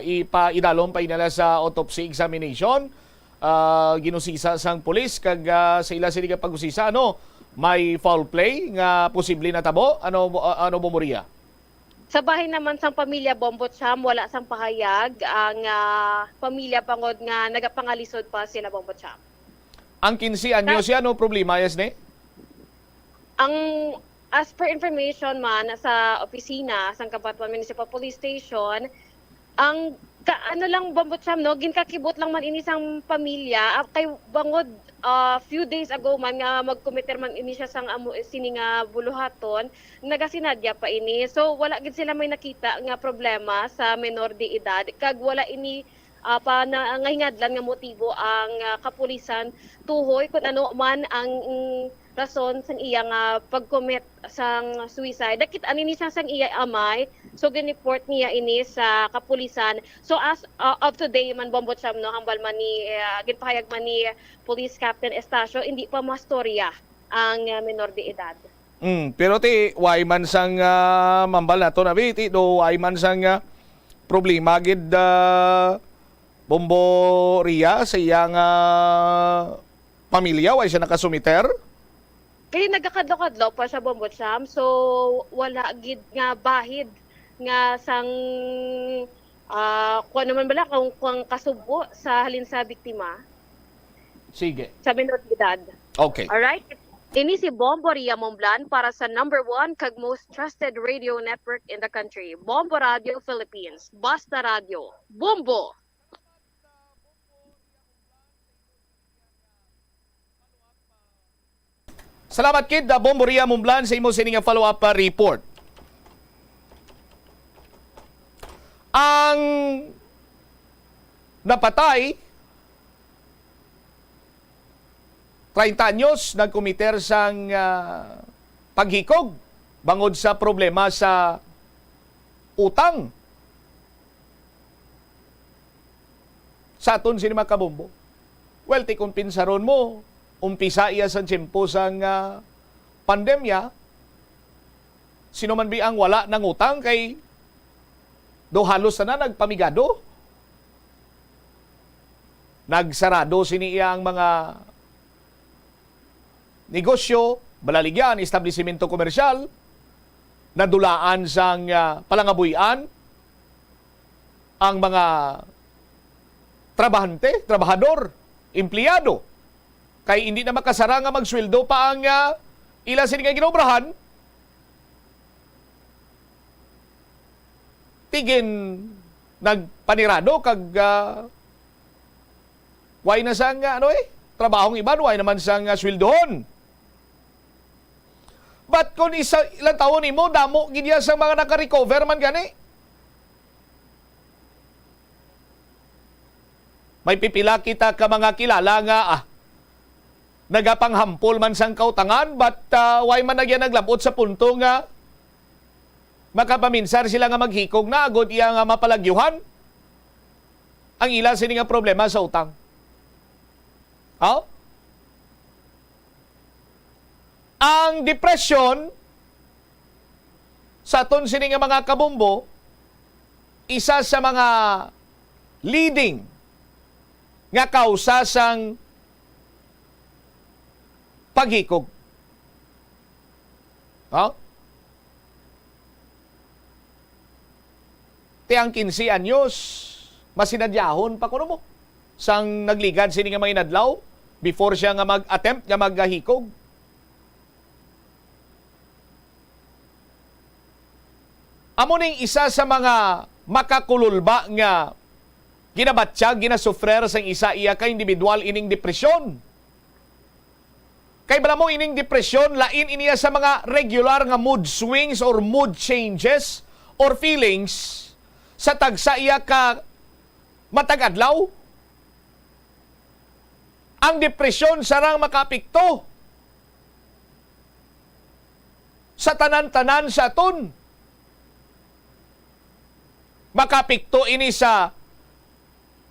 ipaidalom pa nila sa autopsy examination. Ah, ginhusisa sang pulis, kag, ah, sa ila sini nga paghusisa, ano, may foul play nga posible natabo? Ano, ah, ano, Bombo Ria? Sa bahin naman sang pamilya, Bombo Cham, wala sang pahayag ang, ah, pamilya bangod nga nagapangalisod pa sila, Bombo Cham. Ang kinse anyos siya, no problema, yes, ne? Ang, as per information man sa opisina sang Cabatuan Municipal Police Station, ang ka, ano lang, Bombo Cham, no, ginkakibot lang man ini sang pamilya, ah, kay bangod, ah, few days ago man nga magkometer man ini siya sang amo, sini nga buluhaton, nagasinadya pa ini. So, wala gid sila may nakita nga problema sa menor de edad, kag wala ini, ah, pa na, nga hingadlan nga motibo ang, ah, kapulisan tuhoy kun ano man ang, mm, rason sang iya nga pag-commit sang suicide. Nakit-an ini siya sang iya amay, so gin-report niya ini sa kapulisan. So as, uh, of today man, Bombo Cham, no, hambal man ni, uh, ginpahayag man ni Police Captain Estacio, hindi pa mastorya ang, uh, menor de edad. Mm, pero ti, why man sang, uh, mambal nato na, bi, ti, do, why man sang, uh, problema gid, uh, Bombo Ria, sa iyang, uh, pamilya, why siya nakasumiter? Kay nagakadlaw-kadlaw pa siya, Bombo Cham. So, wala gid nga bahid nga sang, ah, kuwan naman bala, kung, kung kasubo sa halin sa biktima. Sige. Sa menor de edad. Okay. Alright? Ini si Bombo Ria Momblan para sa number one kag most trusted radio network in the country, Bombo Radio Philippines. Basta Radio. Bombo! Salamat kid, uh, Bombo Ria Mumblan, sa imo sini nga follow-up, uh, report. Ang napatay, treinta anyos, nagkomiter sang, uh, paghikog bangod sa problema sa utang. Sa aton sini, mga kabombo. Well, ti kon pinsaron mo, umpisa iya sa tiyempo sang, ah, pandemya, sino man bi ang wala nangutang kay do halos tanan nagpamigado. Nagsarado sini iya ang mga negosyo, balaligyan, establisimento komersyal, nadulaan sang, ah, palangabuy-an ang mga trabahante, trabahador, empleyado. Kay indi na makasara nga magsweldo pa ang, ah, ila sini nga ginobrahan. Ti gin nagpanirado kag, ah, way na sang, ah, ano eh, trabahong iban, way naman sang, ah, sweldohon. But kung isa lang taon nimo, damo gid iya sa mga naka-recover man gani. May pipila kita ka mga kilala nga, ah, nagapanghampol man sang kautangan, but, ah, way man na gid naglab-ot sa punto nga makapaminsar sila nga maghikog na agod iya nga mapalagyuhan ang ila sini nga problema sa utang. Oh? Ang depresyon sa aton sini nga mga kabombo, isa sa mga leading nga kausa sang paghikog. Ha? Ti ang quince anyos, masinadyahon pa kuno mo sang nagligad sini nga mga inadlaw before siya nga mag-attempt nga maghikog. Amo ning isa sa mga makakululba nga ginabatyag, ginasufrer sang isa iya ka individual ining depresyon. Kay bala mo, ining depresyon, lain iniya sa mga regular nga mood swings or mood changes or feelings sa tagsa iya ka matag adlaw. Ang depresyon sarang makaapekto sa tanan-tanan sa aton. Makaapekto ini sa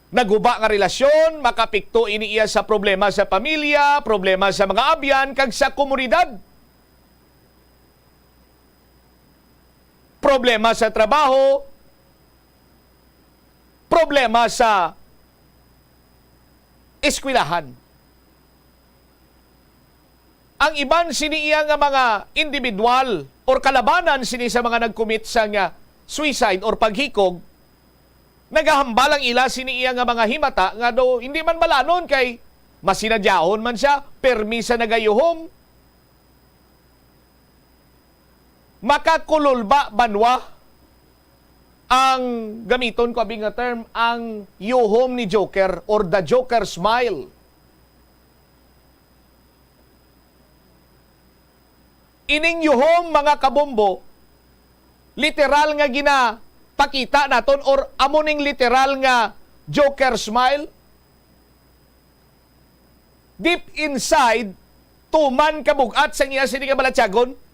naguba nga relasyon, makaapekto ini iya sa problema sa pamilya, problema sa mga abyan, kag sa komunidad. problema sa trabaho, problema sa eskwelahan. Ang iban sini iya nga mga individual or kalabanan sini sa mga nag-commit sang suicide or paghikog, nagahambal ang ila sini iya nga mga himata nga daw hindi man balanon kay masinadyahon man sia, permi sa nagayuhom. Makakulol ba, banwa, ang, gamiton ko abi nga term, ang yuhom ni Joker or the Joker smile? Ining yuhom, mga kabombo, literal nga ginapakita naton or amo ning literal nga Joker smile? Deep inside, tuman kabug-at sang iya sini nga balatyagon.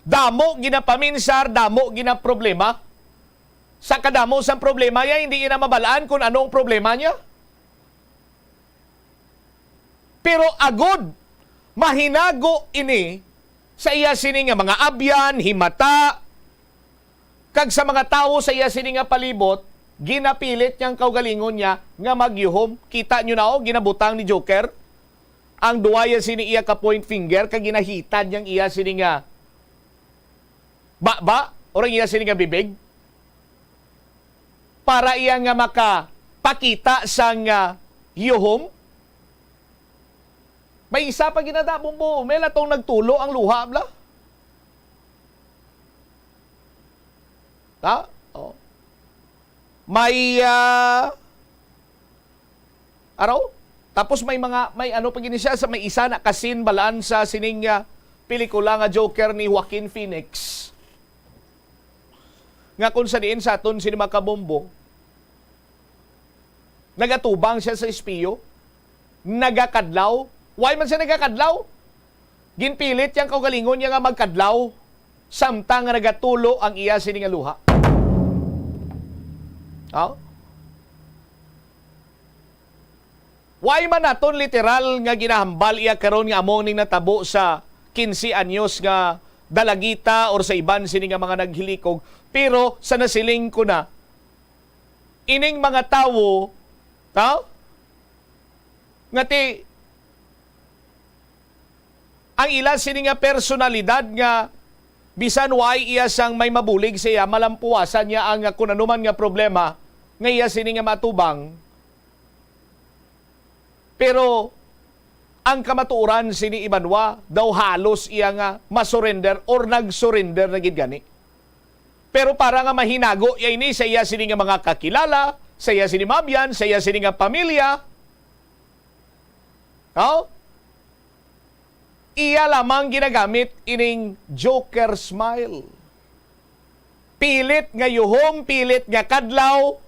Damo ginapaminsar, damo ginaproblema. Sa kadamo sang problema niya, hindi niya mabal-an kung ano ang problema niya. Pero agod mahinago ini sa iya sini nga mga abyan, himata, kag sa mga tawo sa iya sini nga palibot, ginapilit niya ang kaugalingon niya nga magyuhom. Kita niyo na, oh, ginabutang ni Joker ang duwa ya sini iya ka point finger, kag ginahitad niya ang iya sini nga baba, or ang iya sini nga bibig, para iya nga makapakita sang, ah, yuhom. May isa pa ginadabong buo. May latong nagtulo ang luha, bla. Ta? Oh. May, ah, araw? Tapos may mga, may ano pa gini siya, sa may isa na kasin balaan sa sining, ah, pelikula nga Joker ni Joaquin Phoenix. Nga kung sa diin sa aton sini mga kabombo, nagatubang siya sa espiyo, nagakadlaw. Why man siya nagakadlaw? Ginpilit yang kaugalingon niya nga magkadlaw, samtang nga nagatulo ang iya sini nga luha. Oh? Why man naton literal nga ginahambal iya karon nga amo ning natabo sa quince anyos nga dalagita or sa iban sini nga mga naghilikog, pero sa nasiling ko na, ining mga tawo, ha? Nga ti, ang ila sini nga personalidad nga bisan way iya sang may mabulig sa iya, malampuwasan niya ang kun ano man nga problema nga iya sini nga matubang. Pero ang kamatuoran sini, ibanwa daw, halos iya nga masurrender or nag-surrender na gid gani. Pero para nga mahinago iya ini sa iya sini nga mga kakilala, sa iya sini mabyan, sa iya sini nga pamilya, oh, iya lamang ginagamit ining Joker smile. Pilit nga yuhom, pilit nga kadlaw,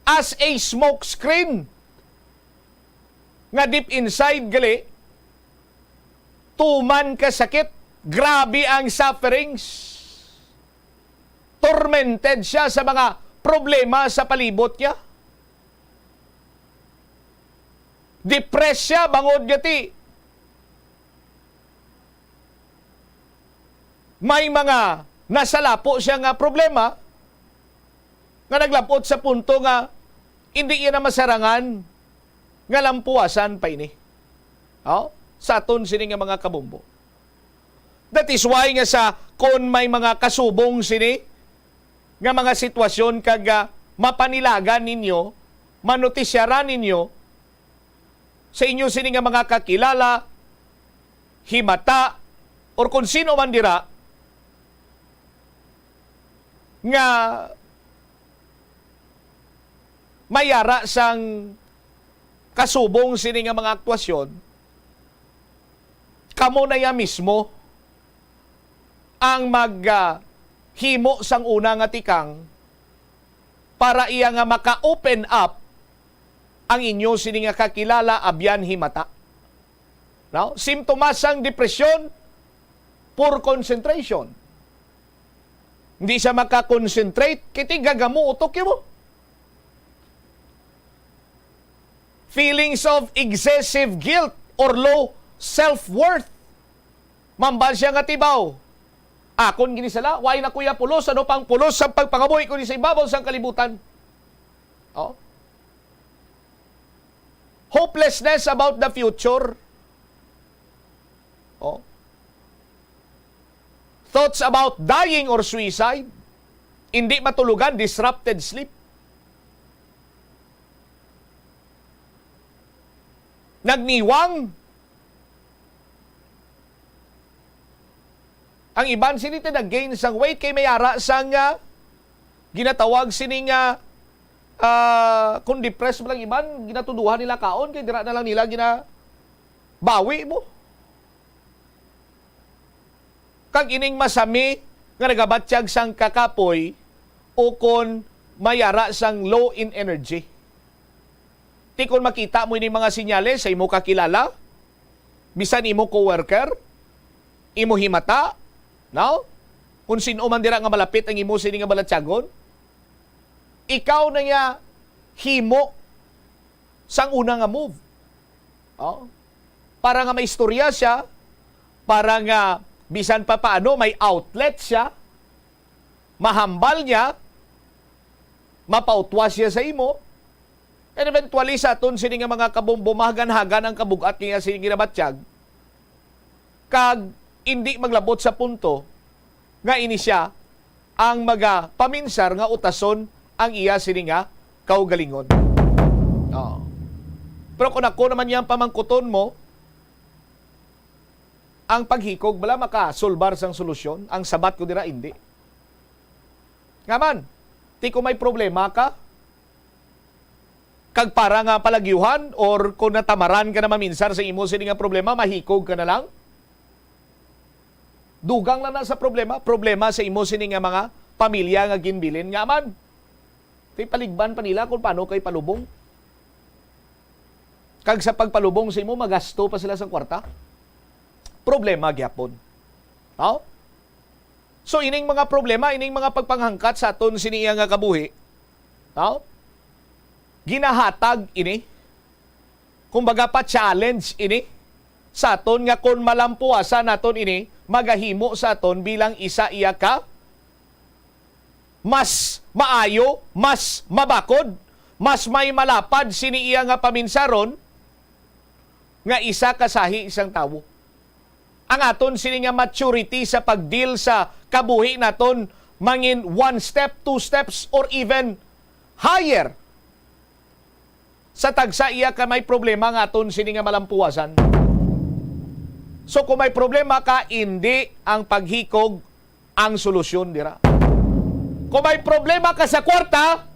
as a smoke screen nga deep inside gali, tuman ka sakit, grabe ang sufferings. Tormented siya sa mga problema sa palibot niya. Depressed siya bangod nga ti may mga nasalapo siya nga problema nga naglabot sa punto nga hindi iya na masarangan nga lampuwasan pa ini. Oh, sa aton sini nga mga kabombo. That is why nga sa kon may mga kasubong sini nga mga sitwasyon kag, ah, mapanilagan ninyo, manotisyaran ninyo sa inyo sini nga mga kakilala, himata, or kung sino man dira nga may ara sang kasubong sini nga mga aktwasyon, kamo na iya mismo ang mag, ah, himo sang una nga tikang para iya nga maka-open up ang inyo sini nga kakilala, abyan, himata. No? Simptomas sang depresyon, poor concentration. Hindi siya maka-concentrate, kay ti gagamo utok mo. Feelings of excessive guilt or low self-worth. Mambal siya nga tibaw. Akon gini sala, way na kuya pulos, ano pang pulos sa pagpangabuhi ko ni sa ibabaw sang kalibutan? Oh. Hopelessness about the future. Oh. Thoughts about dying or suicide. Hindi matulugan, disrupted sleep. Nagniwang. Ang iban sini ti nag-gain sang weight kay may ara sang, ah, ginatawag sini nga, ah, kung depressed ba lang iban, ginatuduhan nila kaon kay dira na lang nila ginabawi mo. Kag ining masami nga nagabatyag sang kakapoy ukon may ara sang low in energy. Ti kon makita mo ini mga sinyales sa imo kakilala, bisan imo coworker, imo himata, no? Kung sin-o man dira nga malapit ang imo sini nga balatyagon, ikaw na niya himo sang una nga move. Oh? Para nga may istorya siya, para nga bisan pa paano may outlet siya, mahambal niya, mapautwas siya sa imo, and eventually sa aton sini nga mga kabombo, mahagan-hagan ang kabug-at niya sini ginabatyag, kag indi maglabot sa punto nga ini sia ang magapaminsar nga utason ang iya sini nga kaugalingon. Oo. Pero kung ako naman yang pamangkuton mo, ang paghikog bala makasulbar sang solusyon, ang sabat ko dira, indi. Nga man, ti kung may problema ka, kag para nga palagyuhan, or kung natamaran ka na maminsar sa imo sini nga problema, mahikog ka na lang. Dugang lang na sa problema, problema sa imo sini nga mga pamilya nga ginbilin. Nga man, ti paligban pa nila kung paano kay palubong. Kag sa pagpalubong sa imo, magasto pa sila sang kwarta. Problema gyapon. No? So, ining mga problema, ining mga pagpanghangkat sa aton sini iya nga kabuhi, no? Ginahatag ini, kumbaga, pa-challenge ini sa aton, nga kon malampuasan naton ini, magahimo sa aton bilang isa iya ka mas maayo, mas mabakod, mas may malapad sini iya nga paminsaron nga isa ka sahi sang tawo. Ang aton sini nga maturity sa pag-deal sa kabuhi naton mangin one step, two steps, or even higher sa tagsa iya ka may problema nga aton sini nga malampuwasan. So, kung may problema ka, indi ang paghikog ang solusyon dira. Kung may problema ka sa kwarta,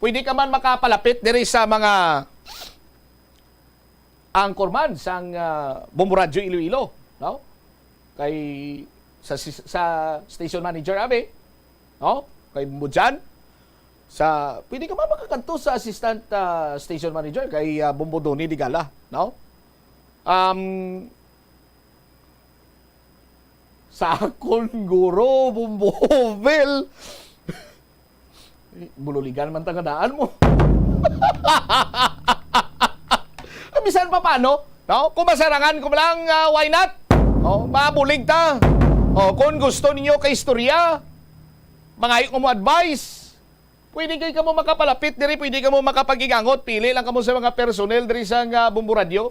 pwede ka man makapalapit diri sa mga anchorman sang, ah, Bombo Radyo Iloilo, no? Kay sa sis-, sa station manager abi, no? Kay Bombo Jan, sa, pwede ka man makakadto sa assistant, ah, station manager kay, ah, Bombo Donny Digala, no? Um, sa akon, guro, Bombo Ovel. Bululigan man ta nga daan mo. Bisan pa paano, no? Kung masarangan ko lang, ah, why not? Oh, mabulig ta. Oh, kung gusto ninyo ka istorya, mangayo ko mo advice. Pwede kay kamo makapalapit diri, pwede kamo makapaghigangot, pili lang kamo sa mga personnel diri sa nga Bombo Radyo.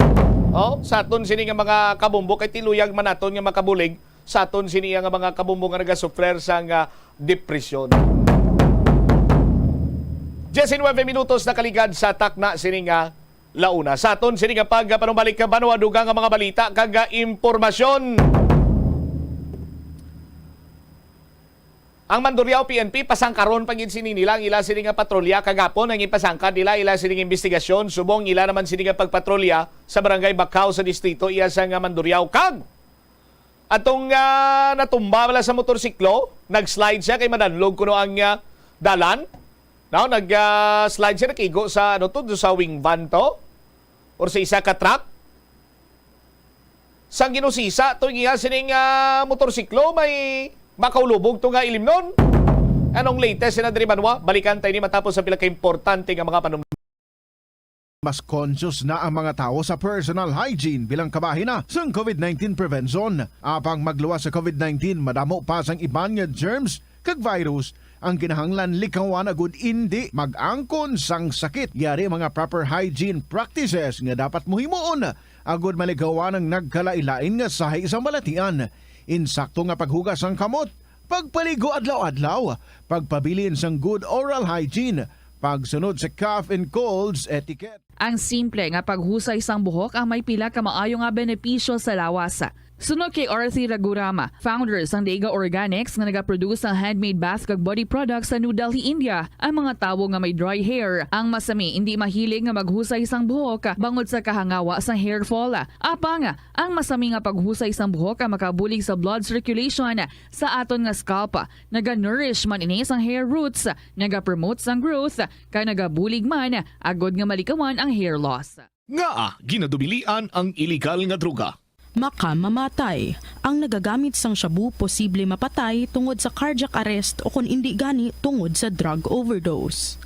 Oh, sa aton sini nga mga kabombo, kay tiluyag man naton nga makabulig sa aton sini nga mga kabombo nga nagasufler sa nga depresyon. Diecinuebe minutos nakaligad sa takna sini nga launa. Sa aton sini nga pagpanumbalik ka banwa, dugang nga mga balita kag, ah, impormasyon. Ang Mandurriao P N P, pasangkaron pa gid sini nila ang ila sini nga patrolya kagapon. Ang ipasangkad nila ila sini nga investigasyon subong ila naman sini nga pagpatrolya sa Barangay Bacao sa distrito iya sa nga Mandurriao. Kag atong, ah, natumba bala sa motorsiklo, nag-slide siya kay madanlog kuno ang, ah, dalan. Now, nag, ah, slide siya, nakigo sa, ano to, sa wing van to, or sa isa ka truck. Sang ginusisa to, ang iya sining, ah, motorsiklo, may makaulubog to nga ilimnon. Anong latest na diri, banwa? Balikan tayo ni matapos sa pila ka importante nga mga panum- Mas conscious na ang mga tawo sa personal hygiene bilang kabahin na sang COVID nineteen prevention. Apang magluwas sa COVID nineteen, madamo pa sang iban nga germs kag virus ang kinahanglan likawan agud indi mag-angkon sang sakit. Yari ang mga proper hygiene practices nga dapat mo himuon agud malikawan ang nagkalain-lain nga sahi sang balatian. Insakto nga paghugas sang kamot, pagpaligo adlaw-adlaw, pagpabilin sang good oral hygiene, pagsunod sa cough and colds etiquette. Ang simple nga paghusay sang buhok ang may pila ka maayo nga benepisyo sa lawas. Suno kay Arthi Ragurama, founder sang Daiga Organics nga nagaproduce sang handmade bath kag body products sa New Delhi, India, ang mga tawo nga may dry hair, ang masami indi mahilig nga maghusay sang buhok bangod sa kahangawa sang hair fall. Apang ang masami nga paghusay sang buhok ang makabulig sa blood circulation sa aton nga scalp. Naga-nourish man ini sang hair roots, nagapromote sang growth, kag nagabulig man agod nga malikawan ang hair loss. Ngaa ginadubilian ang iligal nga droga? Makamamatay. Ang nagagamit sang shabu posible mapatay tungod sa cardiac arrest o kon indi gani tungod sa drug overdose.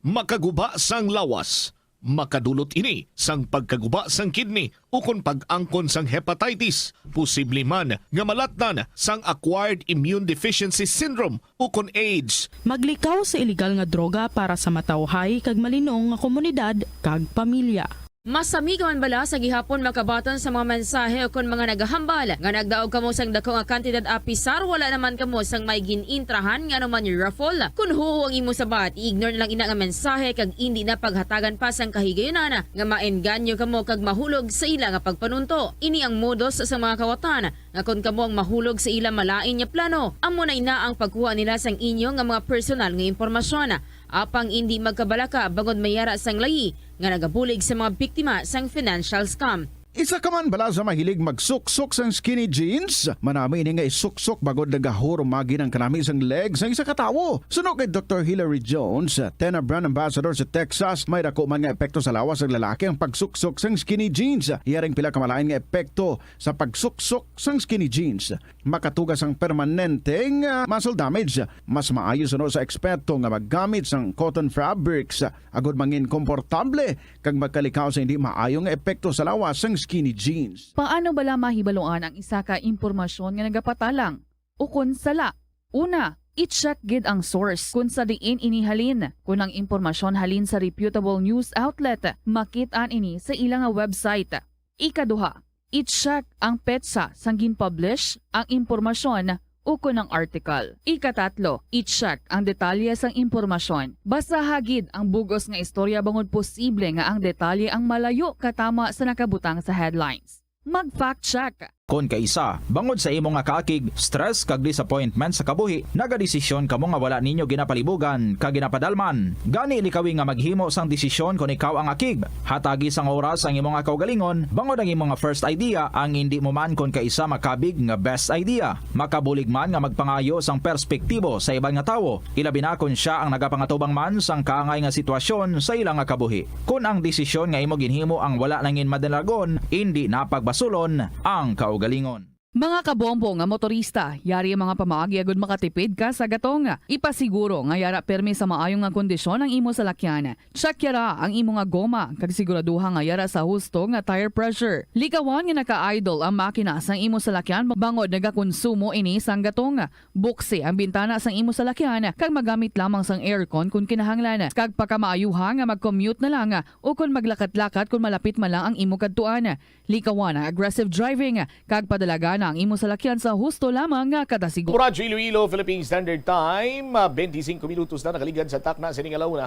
Makaguba sang lawas. Makadulot ini sang pagkaguba sang kidney ukon pag-angkon sang hepatitis, posible man nga malatnan sang acquired immune deficiency syndrome ukon AIDS. Maglikaw sa iligal nga droga para sa matawhay kag malinong nga komunidad kag pamilya. Masami ka man bala sa gihapon makabaton sa mga mensahe ukon mga nagahambal nga nagdaog kamo sang dako nga kantidad apisar wala naman kamo sang may gin-intrahan nga anuman nga raffle? Kon huo ang imo sabat, i-ignore na lang ina nga mensahe kag indi na paghatagan pa sang kahigayunan nga maengganyo kamo kag mahulog sa ila nga pagpanunto. Ini ang modus sa mga kawatan nga kon kamo ang mahulog sa ila malain nga plano, amo na ina ang pagkuha nila sang inyo nga mga personal nga impormasyon. Apang indi magkabalaka bangod may yara sang layi nga nagabulig sa mga biktima sang financial scam. Isa ka man bala sa mahilig magsuksok sang skinny jeans? Manami ini nga isuksok bangod nagahurumagi ang kanami sang leg sang isa ka tawo. Suno kay Doktor Hilary Jones, Tena brand ambassador sa Texas, may dako man nga epekto sa lawas sang lalaki ang pagsuksok sang skinny jeans. Yaring pila ka malain nga epekto sa pagsuksok sang skinny jeans. Makatuga sang permanente nga muscle damage. Mas maayo suno sa eksperto nga maggamit sang cotton fabrics agod mangin komportable kag magkalikaw sa hindi maayo nga epekto sa lawas sang skinny jeans. Paano bala mahibaluan ang isa ka impormasyon nga nagapatalang ukon sala? Una, i-check gid ang source kon sa diin ini halin. Kon ang impormasyon halin sa reputable news outlet, makit-an ini sa ila nga website. Ikaduha, i-check ang petsa sang gin-publish ang impormasyon ukon ang article. Ikatatlo, i-check ang detalye sang impormasyon. Basaha gid ang bug-os nga istorya bangod posible nga ang detalye ang malayo katama sa nakabutang sa headlines. Mag-fact check. Kon kaisa, bangod sa imo nga kaakig, stress kag disappointment sa kabuhi, nagadesisyon kamo nga wala ninyo ginapalibugan kag ginapadalman. Gani, likawi nga maghimo sang desisyon kon ikaw ang akig. Hatagi sang oras ang imo nga kaugalingon, bangod ang imo nga first idea ang indi mo man kon kaisa makabig nga best idea. Makabulig man nga magpangayo sang perspektibo sa iban nga tawo, ilabi na kon sia ang nagapangatubang man sang kaangay nga sitwasyon sa ila nga kabuhi. Kon ang desisyon nga imo ginhimo ang wala nangin madalagon, indi na pagbasulon ang kaugalingon. Mga kabombo nga motorista, yari ang mga pamaagi agud makatipid ka sa gatong. Ipasiguro nga yara pirmi sa maayo nga kondisyon ang imo salakyan. Check yara ang imo nga goma, kag siguraduha nga yara sa husto nga tire pressure. Likawan nga naka-idle ang makina sang imo salakyan bangod nagakonsumo ini sang gatong. Buksi ang bintana sang imo salakyan kag magamit lamang sang aircon kon kinahanglan. Kag pakamaayuha nga mag-commute na lang ukon maglakat-lakat kon malapit man lang ang imo kadtuan. Likawan ang aggressive driving kag padalagan ang imo salakyan sa husto lamang nga katasiguro. Radyo Iloilo, Philippine Standard Time, ah, twenty-five minutos na nakaligad sa takna sining alauna.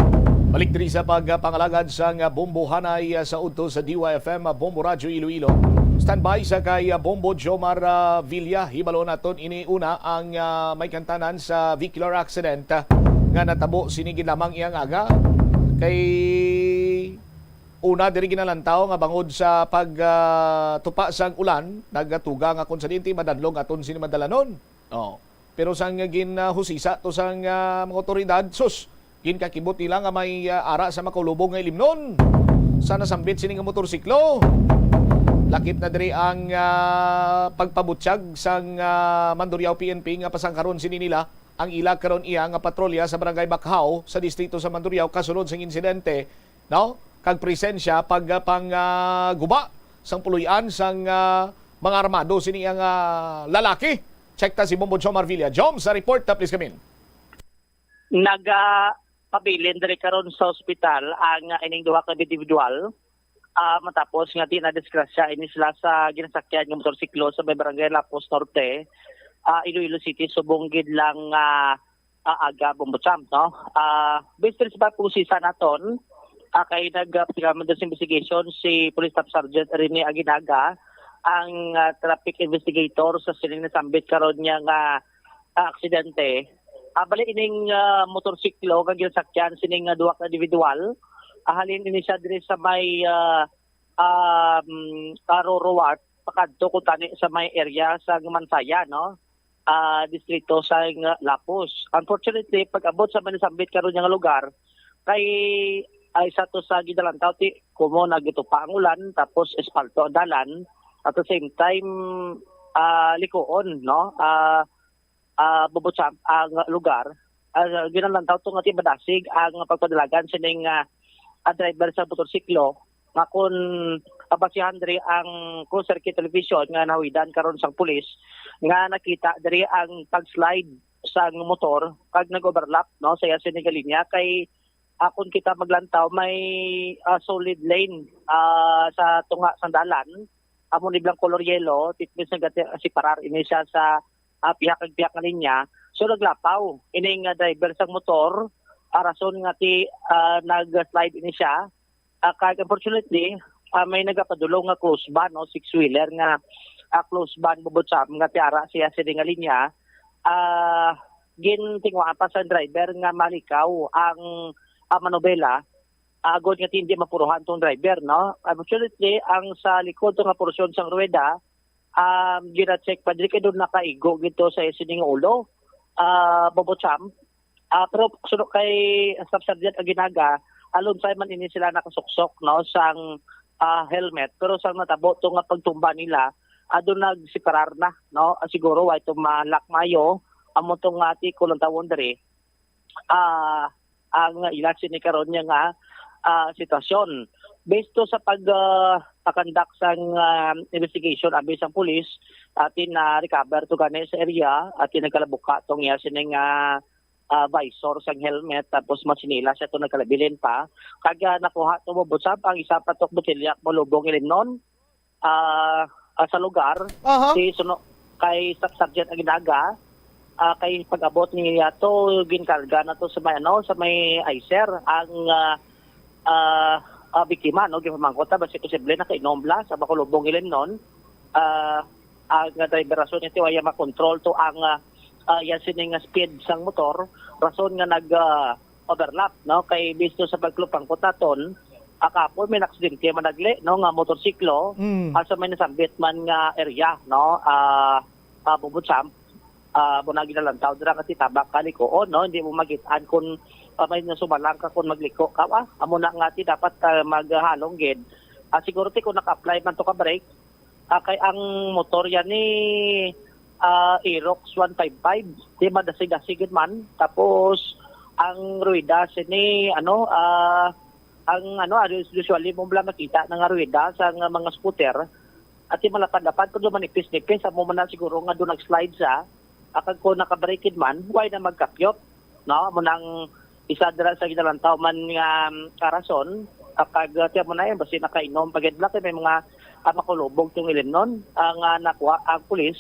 Balik diri sa pagpangalagad sang, ah, Bombo Hanay, ah, sa udto sa D Y F M, ah, Bombo Radyo Iloilo. Standby sa kay, ah, Bombo Jomar, ah, Villa. Hibalo naton ini una ang, ah, may kantanan sa vehicular accident, ah, nga natabo sini gid lamang iyang aga. Kay Una diri ginalantaw nga bangod sa pag, ah, tupa sang ulan, nagatuga nga kon sa diin ti madadlog aton sini madalanon. Oh. Pero sang gin, ah, husisa to sang, ah, mga otoridad, sus, ginkakibot nila nga may, ah, ara sa makulubog nga ilimnon sa nasambit sini nga motorsiklo. Lakip na diri ang, ah, pagpabutyag sang, ah, Mandurriao P N P nga pasangkaron sini nila ang ila karon iya nga patrolya sa Barangay Bakhaw sa distrito sa Mandurriao kasunod sang insidente. no? Kag presensya pag, ah, pang, ah, guba sang puloy-an sang, ah, mga armado sini ang, ah, lalaki. Check ta si Bombo Jomar Villa. Jom, sa report, ah, please come in. Nagapabilin diri karon sa ospital ang, ah, ining duha ka individual, ah, matapos nga di nadisgrasya ini sila sa ginasakyan nga motorsiklo sa may barangay Lapos Norte, ah, Iloilo City, subong gid lang, ah, ah, aga, Bombo Champ, no? Ah, based sa pagpusisa naton, ah, kay nag-, ah, nag-, investigation si Police Staff Sergeant Rene Aguinaga, ang, ah, traffic investigator sa sining nasambit karon niya nga, ah, aksidente. Ah, bali ining, ah, motorsiklo nga ginasakyan sining, ah, duha ka individual, ah, halin ini siya diri sa may, ah, um, ah, Roro Wharf, pakadto ko tani sa may area sa Mansaya, no? Ah, distrito sa Lapos. Unfortunately, pag-abot sa may nasambit karon nga lugar, kay, ay, sa to sa gidalantaw, ti, kumo nagitupa ang ulan, tapos espalto ang dalan. At the same time, ah, likuon, no? Ah, ah, Bombo Champ, ang lugar. Ah, ginalantaw to nga ti madasig ang pagpadalagan sining, ah, ah, driver sa motorsiklo nga kon, ah, basihan diri ang closed circuit television nga nahawidan karon sang pulis nga nakita diri ang pag-slide sang motor kag nag-overlap, no, sa iya sini nga linya kay, ah, kon kita maglantaw may, ah, solid lane, ah, sa tunga sang dalan, amo ni blang color yellow, it means nagati-, separar ini siya sa, ah, pihak kag pihak nga linya. So naglapaw ining, ah, driver sang motor, ah, rason nga ti, ah, nag-slide ini siya. Ah, kag unfortunately, ah, may nagapadulong nga close ban, no, six-wheeler nga, ah, close ban, Bombo Champ, nga ti ara siya sini nga linya. Ah, gintinguhaan pa sa driver nga malikaw ang, ah, manobela, agod nga ti hindi mapuruhan tong driver, no? Unfortunately, ang sa likod to nga porsyon sang ruweda, um, gina-check pa diri kay doon nakaigo gito sa sining ulo, ah, Bombo Champ. Ah, pero suno kay Staff Sergeant Aguinaga, alunsay man ini sila nakasuksok, no, sang, ah, helmet. Pero sang natabo to nga pagtumba nila, ado nagseparar na, no? Ah, siguro way to malak mayo, amo to nga ti kulantawon diri. Ah, ang ila sini karon niya nga, ah, sitwasyon. Based to sa pag, ah, pakandak sang, ah, investigation abi sang pulis, atin na-recover to gani sa area, atin nagkalabuka tong iya sini nga, ah, visor sang helmet, tapos masinelas siya to nagkalabilin pa. Kag, ah, nakuha to, Bombo Champ, ang isa pa tok botelya malubong ilimnon, ah, ah, sa lugar, Aha. si suno kay Staff Sergeant Aguinaga, ah, kay pag-abot niya to, ginkarga na to sa may, ano, sa may icer ang, ah, ah, ah, biktima, no? Gipamangkot ta, basi posible nakainom la sa makulubong ilimnon. Ah, ang driver rason ito ay makontrol to ang, ah, ah, yan sining speed sang motor, rason nga nag, ah, overlap, no? Kay bisto sa pagkulupangkot naton, ah, kapon may naksidente managli, no, nga motorsiklo, Mm. ah, sa may nasambit man nga area, no? Ah, ah, Bombo Champ, ah, mo na ginalantaw dira nga ti tabak ka likoon, no? Hindi mo magitan kung, ah, may nasubalang ka kung magliko ka, ah. Amo na nga ti dapat, ah, maghalong gid. Ah, siguro ti kung naka-apply man to ka brake, ah, kay ang motor yan ni, ah, Aerox one five five, di ba, dasig-dasig gid man. Tapos, ang rueda sini, ano, ah, ang, ano, ah, usually mo lang makita na nga rueda sa nga mga scooter, at yung malapad-lapad, kung manipis-nipis, amo man na siguro nga doon nag-slide siya, ah, kag kung nakabrake gid man, why na magkapyot, no? Amo nang isa dira sa ginalantaw man nga, um, karason, ah, kag, ah, tiyan mo na yun, basi nakainom pa gid lang, kay may mga, ah, makulubog tong ilimnon, ang, ah, nakuha ang pulis,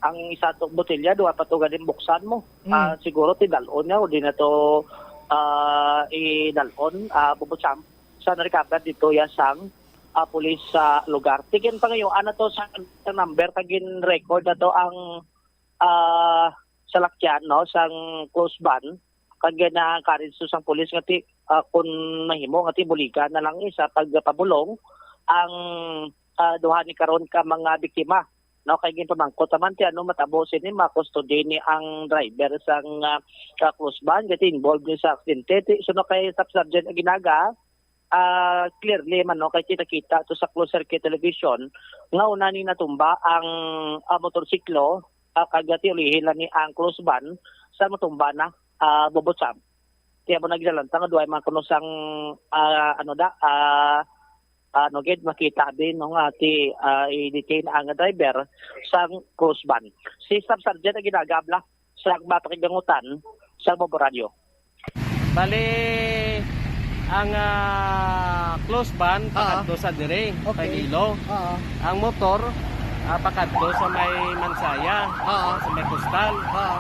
ang isa to botelya, duha pa to galing buksan mo. Mm. Ah, siguro tidalon niya, o di na to, ah, idalon, ah, Bombo Champ, sa na-recover dito ya sang, ah, pulis sa lugar. Tigin pa ngayon, ano to sa, sa number, kag gin-record na to ang, ah, salakyan, no, sang close ban, kag gina-encourage to sang pulis nga ti, ah, kun mahimo nga ti buligan na lang, eh, sa pagpabulong ang, ah, duha ni karon ka mga biktima, no, kay ginpamangkot naman ti ano matabo sini, makustodi ni ang driver sang, ah, sa close ban, kay ti involved ni sa aksidente. Ti, suno kay Staff Sergeant Aguinaga, ah, clearly man, no, kay ti nakita to sa closed circuit television nga una ni natumba ang, ah, motorsiklo, ah, kag ti ulihi lang ni ang close ban sa matumba na, ah, Bombo Champ. Kaya mo nagdalantang nga duwa mga kuno sang, ah, ano da, ah, ano gid, makita din, no, nga ti, ah, i-detain ang driver sang cruise van. Si Staff Sergeant ang ginagabla sa mapakigangutan sa Bobo Radio. Bali, ang, ah, close van, ah, pakadto sa diri, okay, Paililo. Oo. Ang motor, ah, pakadto sa may Mansaya, oo, sa may Costal. Oo.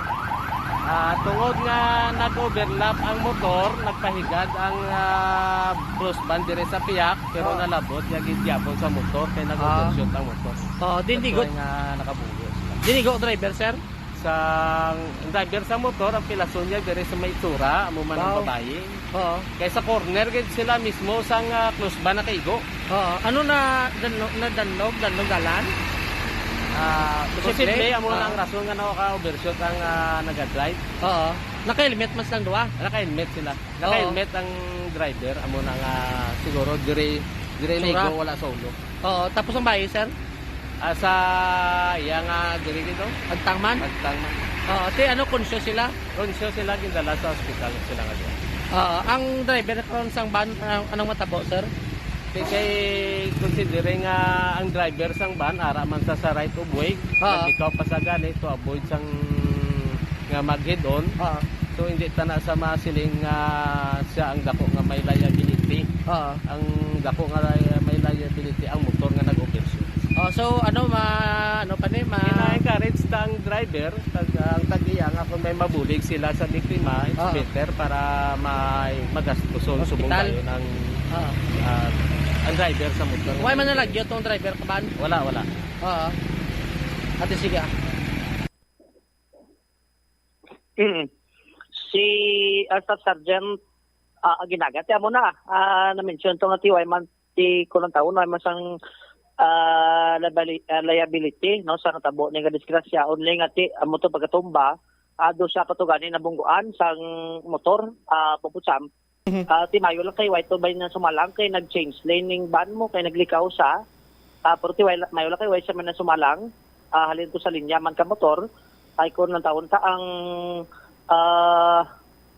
Ah, tungod nga nag-overlap ang motor, nagpahigad ang, ah, close van diri sa piyak, pero, oo, nalabot nga gidyabon sa motor, kay, ah, nag-overshoot ang motor. Oo, din. That's igo why nga nakabugo sila. Din igo driver, sir? Sa driver sa motor, ang pilason niya diri sa may itsura, amo man ang, wow, babayi. Oo. Kay sa corner gid sila mismo sang, ah, close van nakaigo. Oo. Ano na danlo-, na danlog, danlog dalan? Ah, posible, posible, amo na, ah, ang rason nga naka-overshoot ang, ah, naga-drive. Oo. Naka-helmet man silang duha? Naka-helmet sila. Oo. Naka-helmet ang driver, amo na nga siguro diri, diri, itsura, naigo, wala sa ulo. Oo, tapos ang bayi, sir? Ah, sa iya nga diri dito? Agtang man? Agtang man. Oo, ti ano, konsyo sila? Konsyo sila, gindala sa ospital sila nga diyan. Oo, ang driver karon sang van, anong, anong matabo, sir? Kay, kay considering nga ang driver sang van, ara man sa, sa right of way, oo, naglikaw pa sa gali to avoid sang nga mag-head-on. Oo. So, hindi ta na sa masiling nga siya ang dako nga may liability. Oo. Ang dako nga li-, may liability ang motor nga nag-overshoot. Oh, so ano ma-, ano pa ni ma- Gina-encourage ta ang driver, tag, ang tag-iya nga kung may mabulig sila sa biktima, it's, ah, better para may magastos subong, hospital, dayon ang, ah, ah, ang driver sa motor. Wala man nalagyo tong driver ka ban? Wala, wala. Oo. Ate, sige, ah. Mm. Si, ah, Staff Sergeant, ah, Aguinaga, ti amo na, ah, na-mention to nga ti way man ti kulang taon, way man sang, ah, liabili-, ah, liability, no, sa natabo ni nga disgrasya, only nga ti amo to pagkatumba, ah, do sa patugani nabungguan sang motor, ah, Pupusam. Mhm. Ah, ti mayo lang kay way to bay na sumalang kay nag-change lane ning van mo kay naglikaw sa, ah, pero ti way la-, mayo lang kay way siya man na sumalang, ah, halin to sa linya man ka motor, ay kung nantawon ta ang, ah,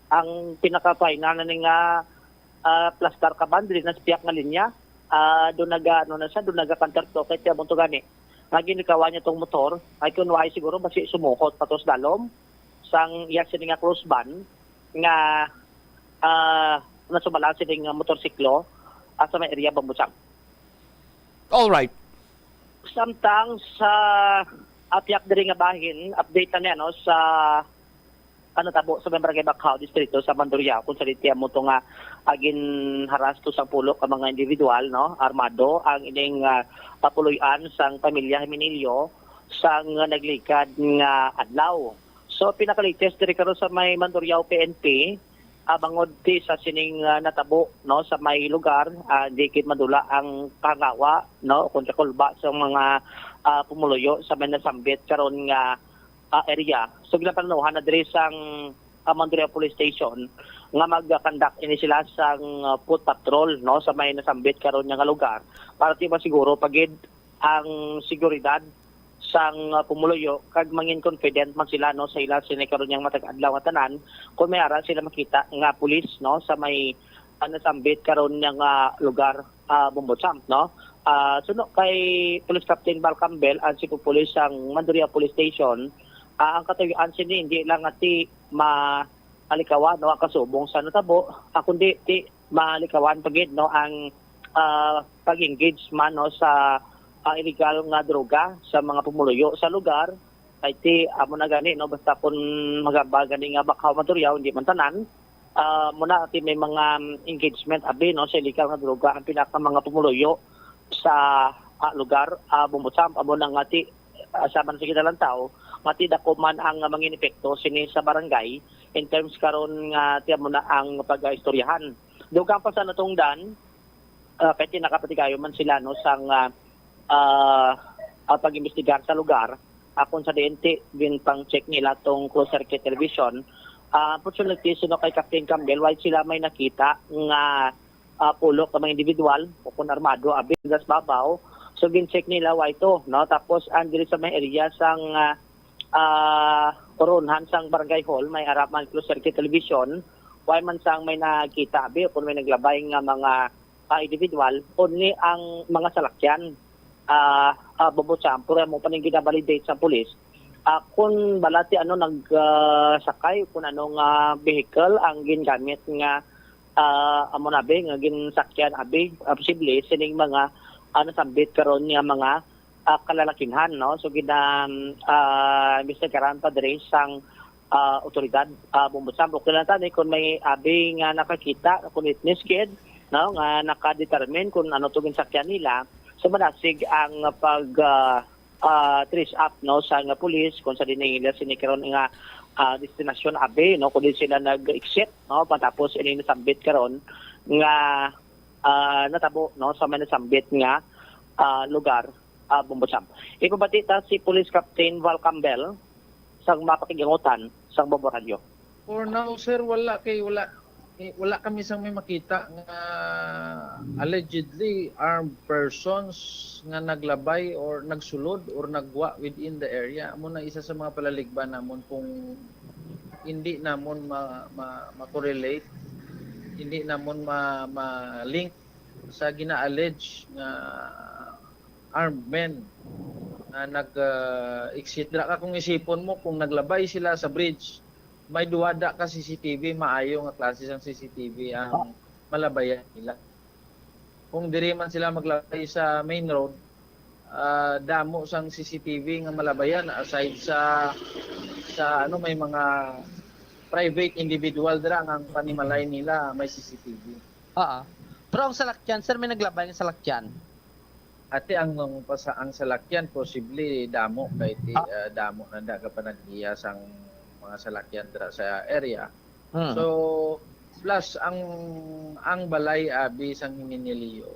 ang pinaka-final na ni nga, ah, plastar ka van diri na sa piyak nga linya, ah, do naga, ano na siya, do naga-counter to kay ti amo to gani. Nga ginlikawan niya tong motor, ay kung way siguro basi sumuhot pa to sa dalom, sang iya sini nga cruise van nga, ah, nasumala sini nga motorsiklo, ah, sa may area Bambuchang. All right. Samtang sa apiak diri nga bahin, update na niya, no, sa, ano, tabo sa may Barangay Bacao, distrito sa Mandurriao, kung sa diya mo to nga, ah, ginharas to sang pulo ka mga individual, no, armado ang ining, ah, papuloy-an sang pamilya Himinilio sang naglikad nga adlaw. So, pinaka-latest diri karon sa may Mandurriao P N P, ah, bangod ti sa sining, ah, natabo, no, sa may lugar, ah, di gid madula ang kahangawa, no, o kung sa kulba sa mga, ah, pumuluyo sa may nasambit karon nga, ah, area. So, ginaplanuhan na diri sang, ah, Mandurriao Police Station nga mag-conduct ini sila sang, ah, foot patrol, no, sa may nasambit karon nga lugar para ti masiguro pa gid ang seguridad sang, ah, pumuluyo kag mangin confident man sila, no, sa ila sini karon yang matag adlaw nga tanan kung may ara sila makita nga pulis, no, sa may, ah, nasambit karon nga lugar, ah, Bumbosamp, no. Ah, suno kay Police Captain Val Campbell, ang Chief of Police sang Mandurriao Police Station, ah, ang katuyoan sini hindi lang nga ti ma-, malikawan, no, ang kasubong sa natabo, ah, kundi ti malikawan pa gid, no, ang, ah, pag-engage man, no, sa, ah, illegal nga droga sa mga pumuluyo sa lugar. Kay ti, amo na gani, no, basta kun magamba gani nga Bacao, Mandurriao, hindi man tanan, ah, mo na ti may mga, um, engagement abi, no, sa illegal nga droga ang pinaka mga pumuluyo sa, ah, lugar, ah, Bumbosamp, amo na nga ti, ah, sama sa ginalantaw, nga ti dako man ang mangin epekto sini sa barangay in terms karon nga ti amo na ang pag-istoryahan. Dugang pa sa natungdan, ah, kay ti nakapatigayon man sila, no, sang, ah, ah, ah, pag-imbestigar sa lugar, ah, kung sa diin ti ginpang-check nila tong closed circuit television. Ah, unfortunately, suno kay Captain Campbell, wala sila may nakita nga, ah, pulo ka mga individual o kung armado, abin sa babaw. So, gin-check nila, wala ito, no? Tapos, ang diri sa may area sang, ah, ah, Coronhan sang Barangay Hall, may ara man closed circuit television. Wala man sang may nakita, abi, kung may naglabay nga mga, ah, individual, only ang mga salakyan. Ah, ah, Bombo Sam, pero mo pa ning ginabalidate sa pulis. Ah, kung bala ti ano nag, ah, sakay, kung ano nga vehicle ang gingamit nga, ah, amo na, abi, nga ginsakyan, abi, ah, posible sining mga, ah, nasambit karon nga mga, ah, kalalakinhan, no? So, gina-, ah, imbestigaran pa diri sang, ah, otoridad, ah, Bombo Sam. Okay lang tani kung may abi nga nakakita, kung witness gid, no, nga nakadetermine kung ano to ginsakyan nila. So, manasig ang pag, ah, ah, trace up, no, sa nga pulis kung sa diin nila sini karon nga, ah, destinasyon, abi, no, kung diin sila nag-exit, no, patapos ini nasambit karon nga, ah, natabo, no, sa may nasambit nga, ah, lugar, ah, Bombo Sam. Ipabati ta si Police Captain Val Campbell sang mapakigangutan sang Bombo Radyo. For now, sir, wala kay, wala, eh, wala kami sang may makita nga allegedly armed persons nga naglabay or nagsulod or nagwa within the area. Amo na isa sa mga palaligban namon kung hindi namon ma-, ma-, ma-correlate, hindi namon ma-, ma-link sa gina-allege nga armed men nga nag, ah, exit. Dira ka, kung isipon mo, kung naglabay sila sa bridge, may duwada ka C C T V, maayo nga klase sang C C T V ang malabayan nila. Kung diri man sila maglabay sa main road, ah, damo sang C C T V nga malabayan aside sa, sa ano, may mga private individual dira nga ang panimalay nila may C C T V. Ah, pero ang salakyan, sir, may naglabay nga salakyan. Ati ang, ang pasa-, ang salakyan posible damo kay ti, Ah. ah, damo na da ka panag-iya sang mga salakyan dira sa area. Hmm. So, plus ang, ang balay abi sang Jimenilio,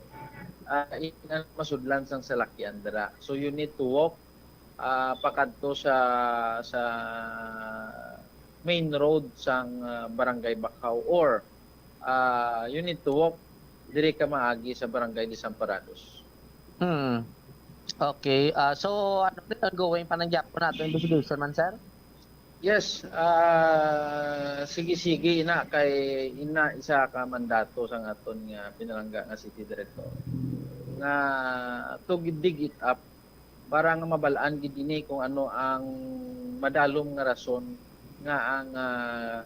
ah, ina masudlan sang salakyan dira. So you need to walk, ah, pakadto sa, sa main road sang, ah, Barangay Bacau, or, ah, you need to walk diri ka maagi sa Barangay Desamparados. Hmm. Okay. Ah, so, ano, ongoing pa ng gyapon nato investigation man, sir? Yes, ah, sige-sige ina kay ina isa ka mandato sang aton nga pinalangga nga city director nga to dig it up para nga mabal-an gid ini kung ano ang madalom nga rason nga ang, ah,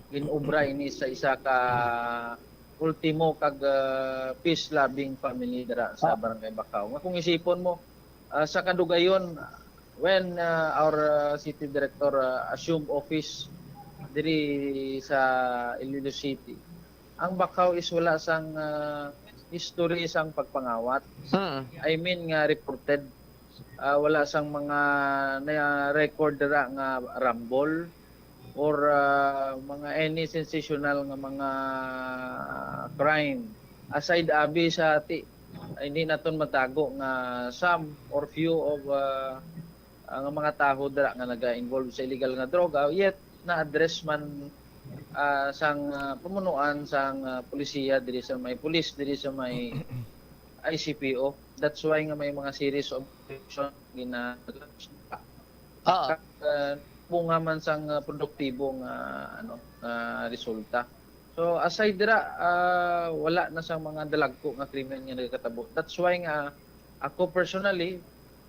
ginobra ini sa isa ka ultimo kag, ah, peace-loving family dira sa Ah. Barangay Bacau. Nga kung isipon mo, ah, sa kadugayon, when, ah, our, ah, city director, ah, assumed office diri sa Iloilo City, ang Bacau is wala sang, ah, history sang pagpangawat. Mm. I mean nga reported, ah, wala sang mga na-record dira nga rumble or, ah, mga any sensational nga mga crime. Aside abi sa ti-, hindi naton matago nga some or few of, ah, ang mga tawo dira nga naga-involve sa illegal nga droga, yet na-address man, ah, sang, ah, pamunuan sang, ah, polisiya diri sa may pulis, diri sa may I C P O. That's why nga may mga series of action gina-, Ah. ah, bunga man sang, ah, produktibo nga, ano, nga resulta. So, aside dira, ah, wala na sang mga dalagko nga krimen nga nagakatabo. That's why nga ako personally,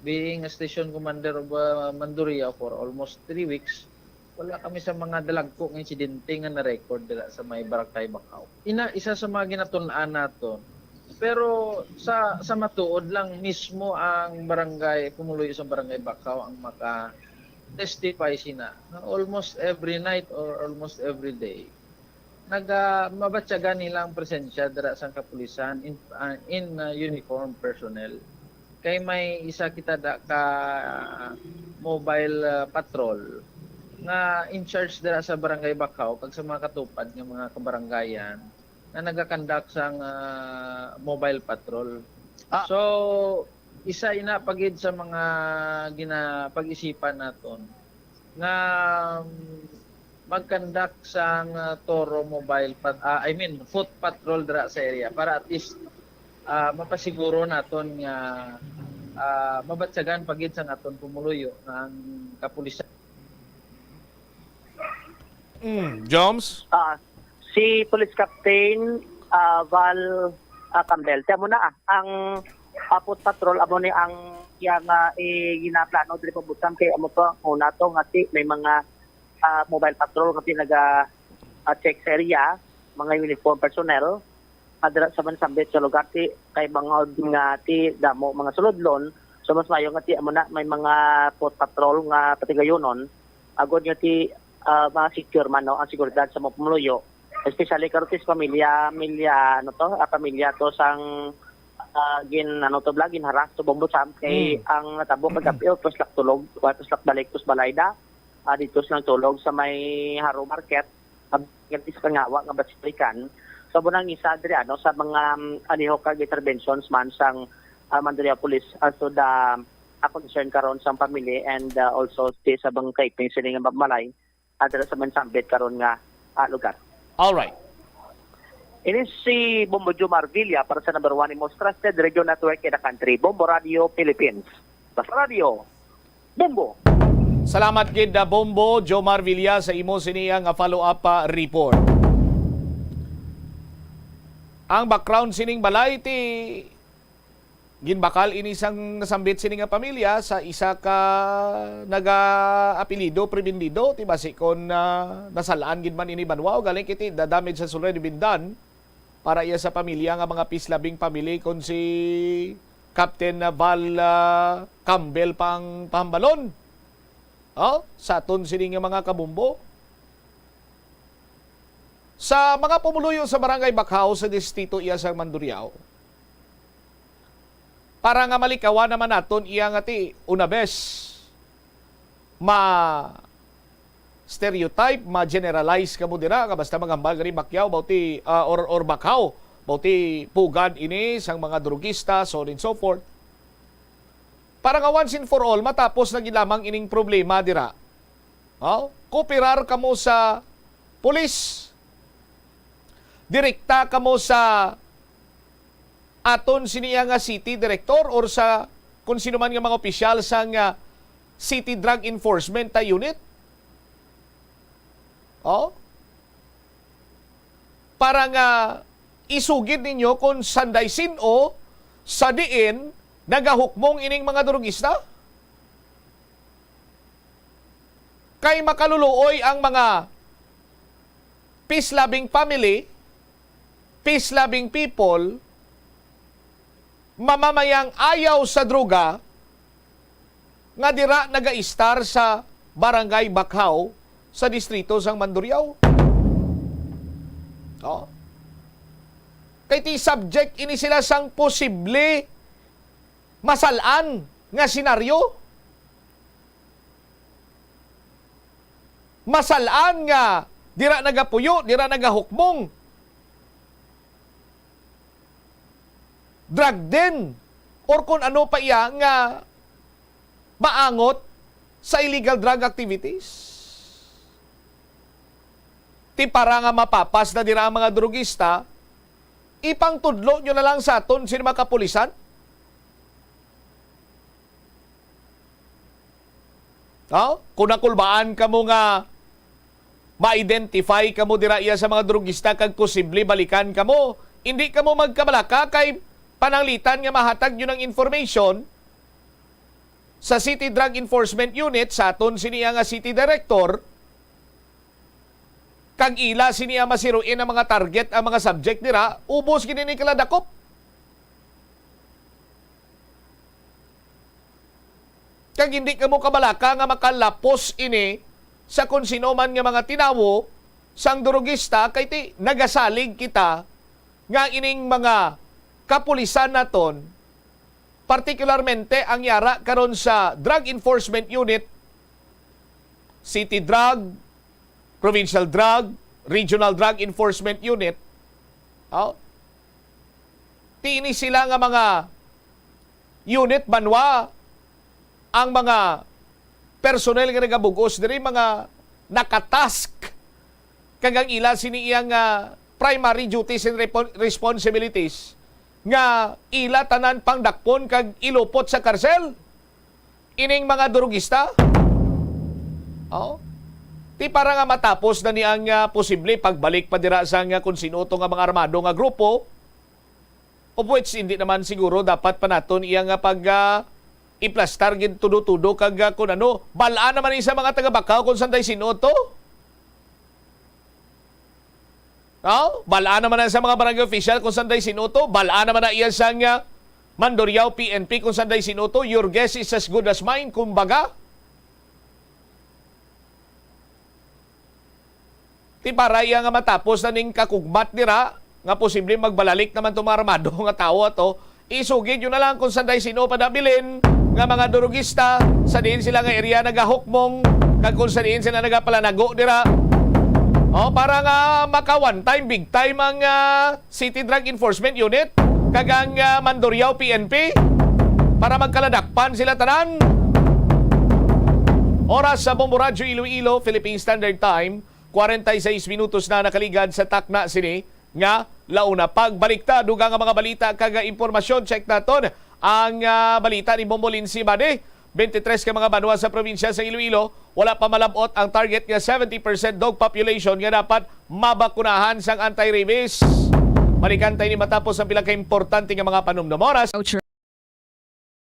being a station commander of, ah, Manduria for almost three weeks, wala kami sa mga dalagko nga insidente nga na-record dira sa may Barangay Bacau. Ina, isa sa mga ginatun-an naton. Pero sa, sa matuod lang, mismo ang barangay, pumuluyo sa Barangay Bacau ang maka-testify sina nga almost every night or almost every day, naga-, mabatyagan nila ang presensya dira sang kapulisan in, ah, in, ah, uniform personnel. Kay may isa kita da ka mobile, ah, patrol nga in charge dira sa Barangay Bacau kag sa mga katupad nga mga kabarangayan nga nagakandak sang, ah, mobile patrol. Ah. So, isa ina pa gid sa mga ginapag-isipan naton nga, um, mag-conduct sang, ah, thorough mobile pat-, ah, I mean, foot patrol dira sa area para at least, ah, mapasiguro naton nga, ah, mabatyagan pa gid sang aton pumuluyo nga ang kapulisan. Mm, Joms? Ah, Si Police Captain, ah, Val, ah, Campbell. Kaya mo na, ah, ang, ah, foot patrol, amo ni ang iya nga, eh, ginaplano diri pabutang kay amo to, una to, nga ti, may mga, ah, mobile patrol nga ti naga, ah, check sa area, mga uniform personnel, ah, dira sa mansambit sa lugar, ti, kay bangod nga ti damo mga sulodlon, so mas maayo nga ti amo na may mga foot patrol nga patigayonon, agod nga ti, ah, ma-secure man, no, ang seguridad sa mga pumuluyo, especially karon ti sa pamilya, milya, ano to, ah, pamilya to sang, ah, gin, ano to, bla, ginharas to Bombo Sam kay Mm. ang natabo kagabi, oh, to sila tulog, wa to sila balik to sa balay da, ah, dito silang tulog sa may Haro Market, ah, ganti sa Kangawa nga Basilican. So, amo nang isa diri, ano, sa mga, um, alihok kag interventions man sang, ah, Mandaluyong Police, ah, so the, ah, concern karon sang family and, ah, also ti sa bang kaiping sini nga balay, ah, dira sa mansambit karon nga, ah, lugar. All right. Ini si Bombo Jomar Villa para sa number one, the most trusted radio network in the country, Bombo Radio Philippines. Basta Radio, Bombo. Salamat gid, ah, Bombo Jomar Villa, sa imo sini nga follow-up, ah, report. Ang background sining balay ti ginbakal ini sang nasambit sini nga pamilya sa isa ka naga-apelyido Prebindido, ti basi kon, ah, nasal-an gid man ini banwa o galing kiti the damage has already been done para iya sa pamilya nga mga peace-loving family kon si Captain Val, ah, Campbell pa ang pahambalon. Oh, sa aton sini nga mga kabombo. Sa mga pumuluyo sa Barangay Bakhaw sa Distrito iya sang Mandurriao, para nga malikawan naman naton iya nga ti una bes ma-stereotype, ma-generalize kamo dira nga basta maghambal gani Bacquiao, bauti, ah, or, or Bakhaw, bauti pugad ini sang mga drugista, so on and so forth. Para nga once and for all, matapos na gid lamang ining problema dira. Oh, kooperar kamo sa pulis. Direkta kamo sa aton siniya nga city director or sa kung sino man nga mga opisyal sang, ah, City Drug Enforcement, ah, Unit. Oh? Para nga isugid ninyo kung sanday sin-o sa diin nagahukmong ining mga drugista? Kay makaluluoy ang mga peace-loving family, peace-loving people, mamamayang ayaw sa droga nga dira nagaistar sa Barangay Bakhaw sa distrito sang Mandurriao. Oh. Kay ti subject ini sila sang posible masal-an nga senaryo. Masal-an nga dira nagapuyo, dira nagahukmong drug den, or kung ano pa iya nga maangot sa illegal drug activities. Ti para nga mapapas na dira ang mga drugista, ipangtudlo nyo na lang sa aton sini mga kapulisan. Oh, kung nakulbaan kamo nga ma-identify kamo dira iya sa mga drugista kag posible balikan kamo, hindi kamo magkabalaka kay pananglitan nga mahatag nyo ng information sa City Drug Enforcement Unit, sa aton siniya nga City Director, kag ila siniya masiruin ang mga target, ang mga subject dira, ubos gid ini kala dakop. Kag hindi kamo kabalaka nga makalapos ini sa kon sino man nga mga tinawo sang durugista, kay ti nagasalig kita nga ining mga kapulisan naton, partikularmente ang yara karon sa Drug Enforcement Unit, City Drug, Provincial Drug, Regional Drug Enforcement Unit, oh, ti ini sila nga mga unit banwa, ang mga personnel nga nagabug-os diri, mga nakatask, kag ang ila sini iyang, ah, primary duties and repo-, responsibilities nga ila tanan pangdakpon kag ilupot sa karsel ining mga durugista. Oh. Di para nga matapos na ni ang, ah, posible pagbalik pa dira sa nga kung sino to nga mga armado nga grupo, of which hindi naman siguro dapat pa naton iya nga pag, ah, iplastar gid tudo-tudo kag, ah, kun ano, bal-an naman ni sa mga taga Bacau kung sanday sin-o to. No? Bal-an naman na sa mga barangay official kung sanday sin-o to. Bal-an naman na iya sang, ah, Mandurriao P N P kung sanday sin-o to. Your guess is as good as mine, kumbaga. Ti para iya nga matapos na ning kakugmat dira, nga posible magbalalik naman tong mga armado nga tawo ato, isugid nyo na lang kung sanday sin-o pa nabilin nga mga durugista, sa diin sila nga area nagahukmong, kag kung sa diin sila nagapalanago dira. O, para nga maka one time, big time ang, ah, City Drug Enforcement Unit kag ang, ah, Mandurriao P N P para magkaladakpan sila tanan. Oras sa Bombo Radyo Iloilo, Philippine Standard Time, kwarenta y seis minutos na nakaligad sa takna sini nga launa. Pagbalik ta, dugang nga mga balita kag impormasyon, check naton ang, ah, balita ni Bombo Lindsay Bade. Twenty-three ka mga banwa sa probinsya sa Iloilo, wala pa malab-ot ang target nga seventy percent dog population nga dapat mabakunahan sang anti-rabies. Balikan tayo ni matapos ang pila ka importante nga mga panumdum. Oras.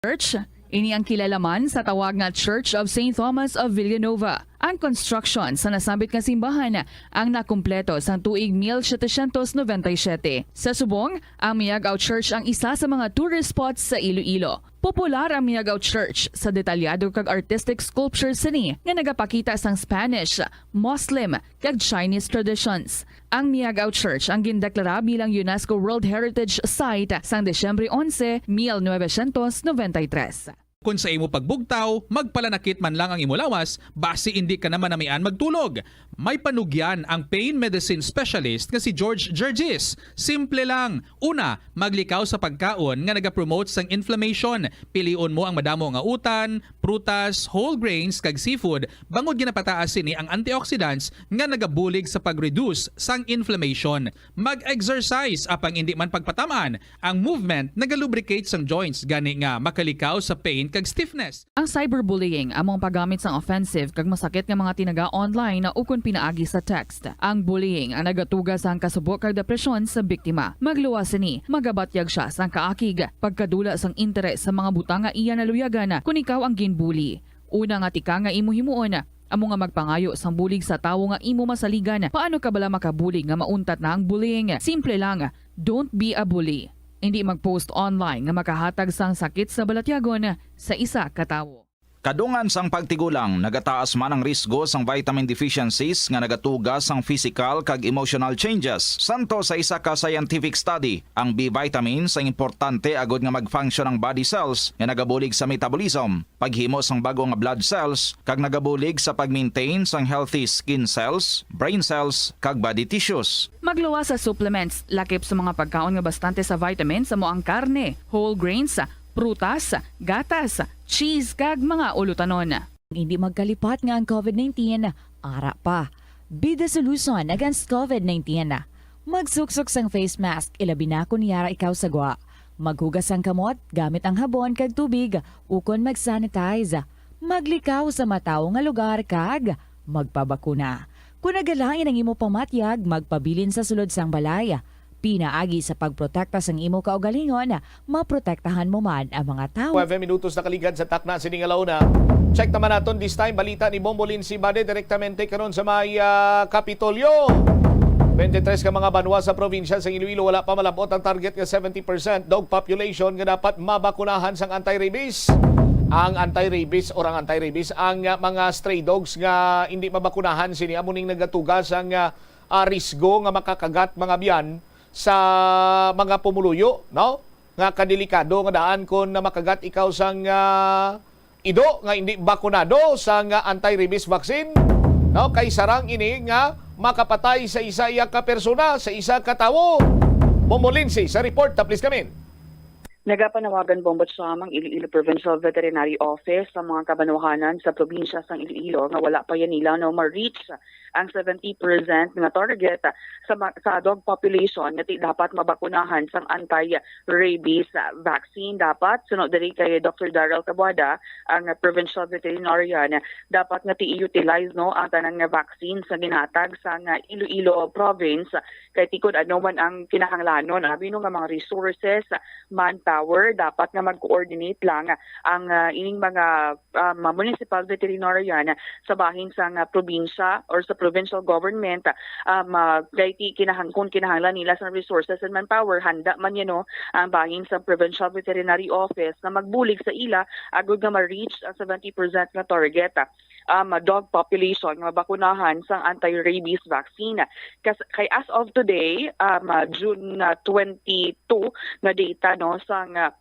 Church. Ini ang kilala man sa tawag nga Church of Saint Thomas of Villanova. Ang construction sa nasambit nga simbahan ang nakumpleto sang tuig mil setecientos noventa y siete. Sa subong, ang Miagao Church ang isa sa mga tourist spots sa Iloilo. Popular ang Miagao Church sa detalyado kag artistic sculptures sini nga nagapakita sang Spanish, Muslim, kag Chinese traditions. Ang Miagao Church ang gindeklara bilang UNESCO World Heritage Site sang Disyembre onse, mil novecientos noventa y tres. Kon sa imo pagbugtaw, magpalanakit man lang ang imo lawas, basi indi ka na manamian magtulog. May panugyan ang pain medicine specialist nga si George Gergis. Simple lang. Una, maglikaw sa pagkaon nga nagapromote sang inflammation. Pilion mo ang madamo nga utan, prutas, whole grains, kag seafood, bangod ginapataas sini ang antioxidants nga nagabulig sa pag-reduce sang inflammation. Mag-exercise, apang indi man pagpataman. Ang movement nagalubricate sang joints, gani nga makalikaw sa pain kag stiffness. Ang cyberbullying amo ang paggamit sang offensive kag masakit nga mga tinaga online ukon pinaagi sa text. Ang bullying ang nagatuga sang kasubo kag depresyon sa biktima. Magluwas sini, magabatyag sia sang kaakig, pagkadula sang interes sa mga butang nga iya naluyagan kon ikaw ang ginbully. Una nga tika nga imo himuon, amo nga magpangayo sang bulig sa tawo nga imo masaligan. Paano ka bala makabulig nga mauntat na ang bullying? Simple lang, don't be a bully. Indi mag-post online nga makahatag sang sakit sa balatyagon sa isa ka tawo. Kadungan sang pagtigulang, nagataas man ang risgo sang vitamin deficiencies nga nagatuga sang physical kag emotional changes. Santo sa isa ka scientific study, ang B vitamins ang importante agud nga mag-function ang body cells nga nagabulig sa metabolism, paghimo sang bag-o nga blood cells, kag nagabulig sa pag-maintain sang healthy skin cells, brain cells, kag body tissues. Magluwas sa supplements, lakip sa mga pagkaon nga bastante sa vitamins, amo ang karne, whole grains, prutas, gatas, cheese, kag mga ulutanon. Hindi magkalipat nga ang covid nineteen ara pa. Be the solution against covid nineteen. Magsuksok sang face mask, ilabi na kon yara ikaw sa gwa. Maghugas sang kamot gamit ang habon kag tubig, ukon mag-sanitize. Maglikaw sa matawo nga lugar kag magpabakuna. Kon nagalain ang imo pamatyag, magpabilin sa sulod sang balay. Pinaagi sa pagprotekta sang imo kaugalingon, maprotektahan mo man ang mga tawo. Nuebe minutos nakaligad sa takna sini nga launa. Check naman naton this time balita ni Bombo Lindsay Bade direktamente karon sa may, ah, Kapitolyo. Twenty-three ka mga banwa sa probinsya sa Iloilo wala pa malab-ot ang target nga seventy percent dog population nga dapat mabakunahan sang anti-rabies. Ang anti-rabies or ang anti-rabies, ang, ah, mga stray dogs nga hindi mabakunahan sini amo ning nagatuga sang, ah, ah, risgo nga makakagat mga biyan sa mga pumuluyo, no? Nga kadelikado nga daan kon na makagat ikaw sang, ah, ido nga hindi bakunado sang, ah, anti-rabies vaccine, no? Kay sarang ini nga makapatay sa isa iya ka persona, sa isa ka tawo. Momolinsi sa report, ta please kamin. Nagapanawagan bombo sa ang Iloilo Provincial Veterinary Office sa mga kabanwahanan sa probinsya sang Iloilo nga wala pa yan nila no ma-reach ang seventy percent nga target, ah, sa ma-, sa dog population nga ti-, dapat mabakunahan sang anti-rabies, ah, vaccine. Dapat, suno diri kay Doctor Daryl Tabuada, ang, ah, provincial veterinarian, dapat nga ti-utilize, no, ang tanan nga vaccine sa ginhatag sang, ah, Iloilo province, kay ti kun ano man ang kinahanglanon, abi, no, nga mga resources, manpower, dapat nga mag-coordinate lang ang, ah, ining mga, um, municipal veterinarian sa bahin sang, ah, probinsya or sa provincial government, um, ah, kay ti kinahang-, kung kinahanglan nila sang resources and manpower, handa man yan, no, ang bahin sang provincial veterinary office na magbulig sa ila agud nga ma-reach ang seventy percent nga target, ah, um, dog population nga mabakunahan sang anti-rabies vaccine. Kas-, kay as of today, um, ah, June, ah, twenty-two nga data, no, sang, ah,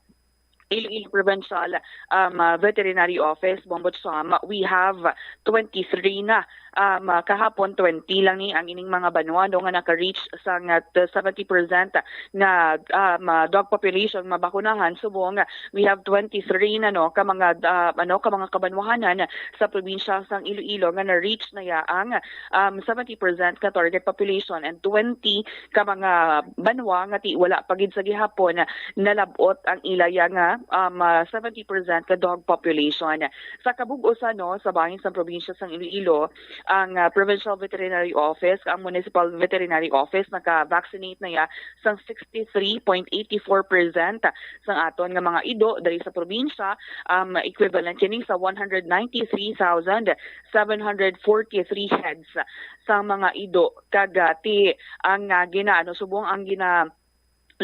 Iloilo Provincial, um, ah, Veterinary Office, Bombo Cham, we have twenty-three na. Um, ah, kahapon, twenty lang ni ang ining mga banwa, no, nga naka-reach sang, ah, seventy percent nga, um, ah, dog population mabakunahan. Subong, ah, we have twenty-three na, no, ka mga, ah, ano, ka mga kabanwahanan sa probinsya sang Iloilo nga na-reach na ya ang, um, seventy percent ka target population, and twenty ka mga banwa nga ti-, wala pa gid sa gihapon nalab-ot ang ilaya nga, um, ah, seventy percent ka dog population. Sa kabug-osan, no, sa bahin sang probinsya sang Iloilo, ang, ah, Provincial Veterinary Office, ang Municipal Veterinary Office, naka-vaccinate na ya sang sixty-three point eighty-four percent sang aton nga mga ido diri sa probinsya, um, equivalent kini sa one hundred ninety-three thousand seven hundred forty-three heads sa mga ido. Kag, ah, ti ang, ah, gina-, ano, subong ang gina-,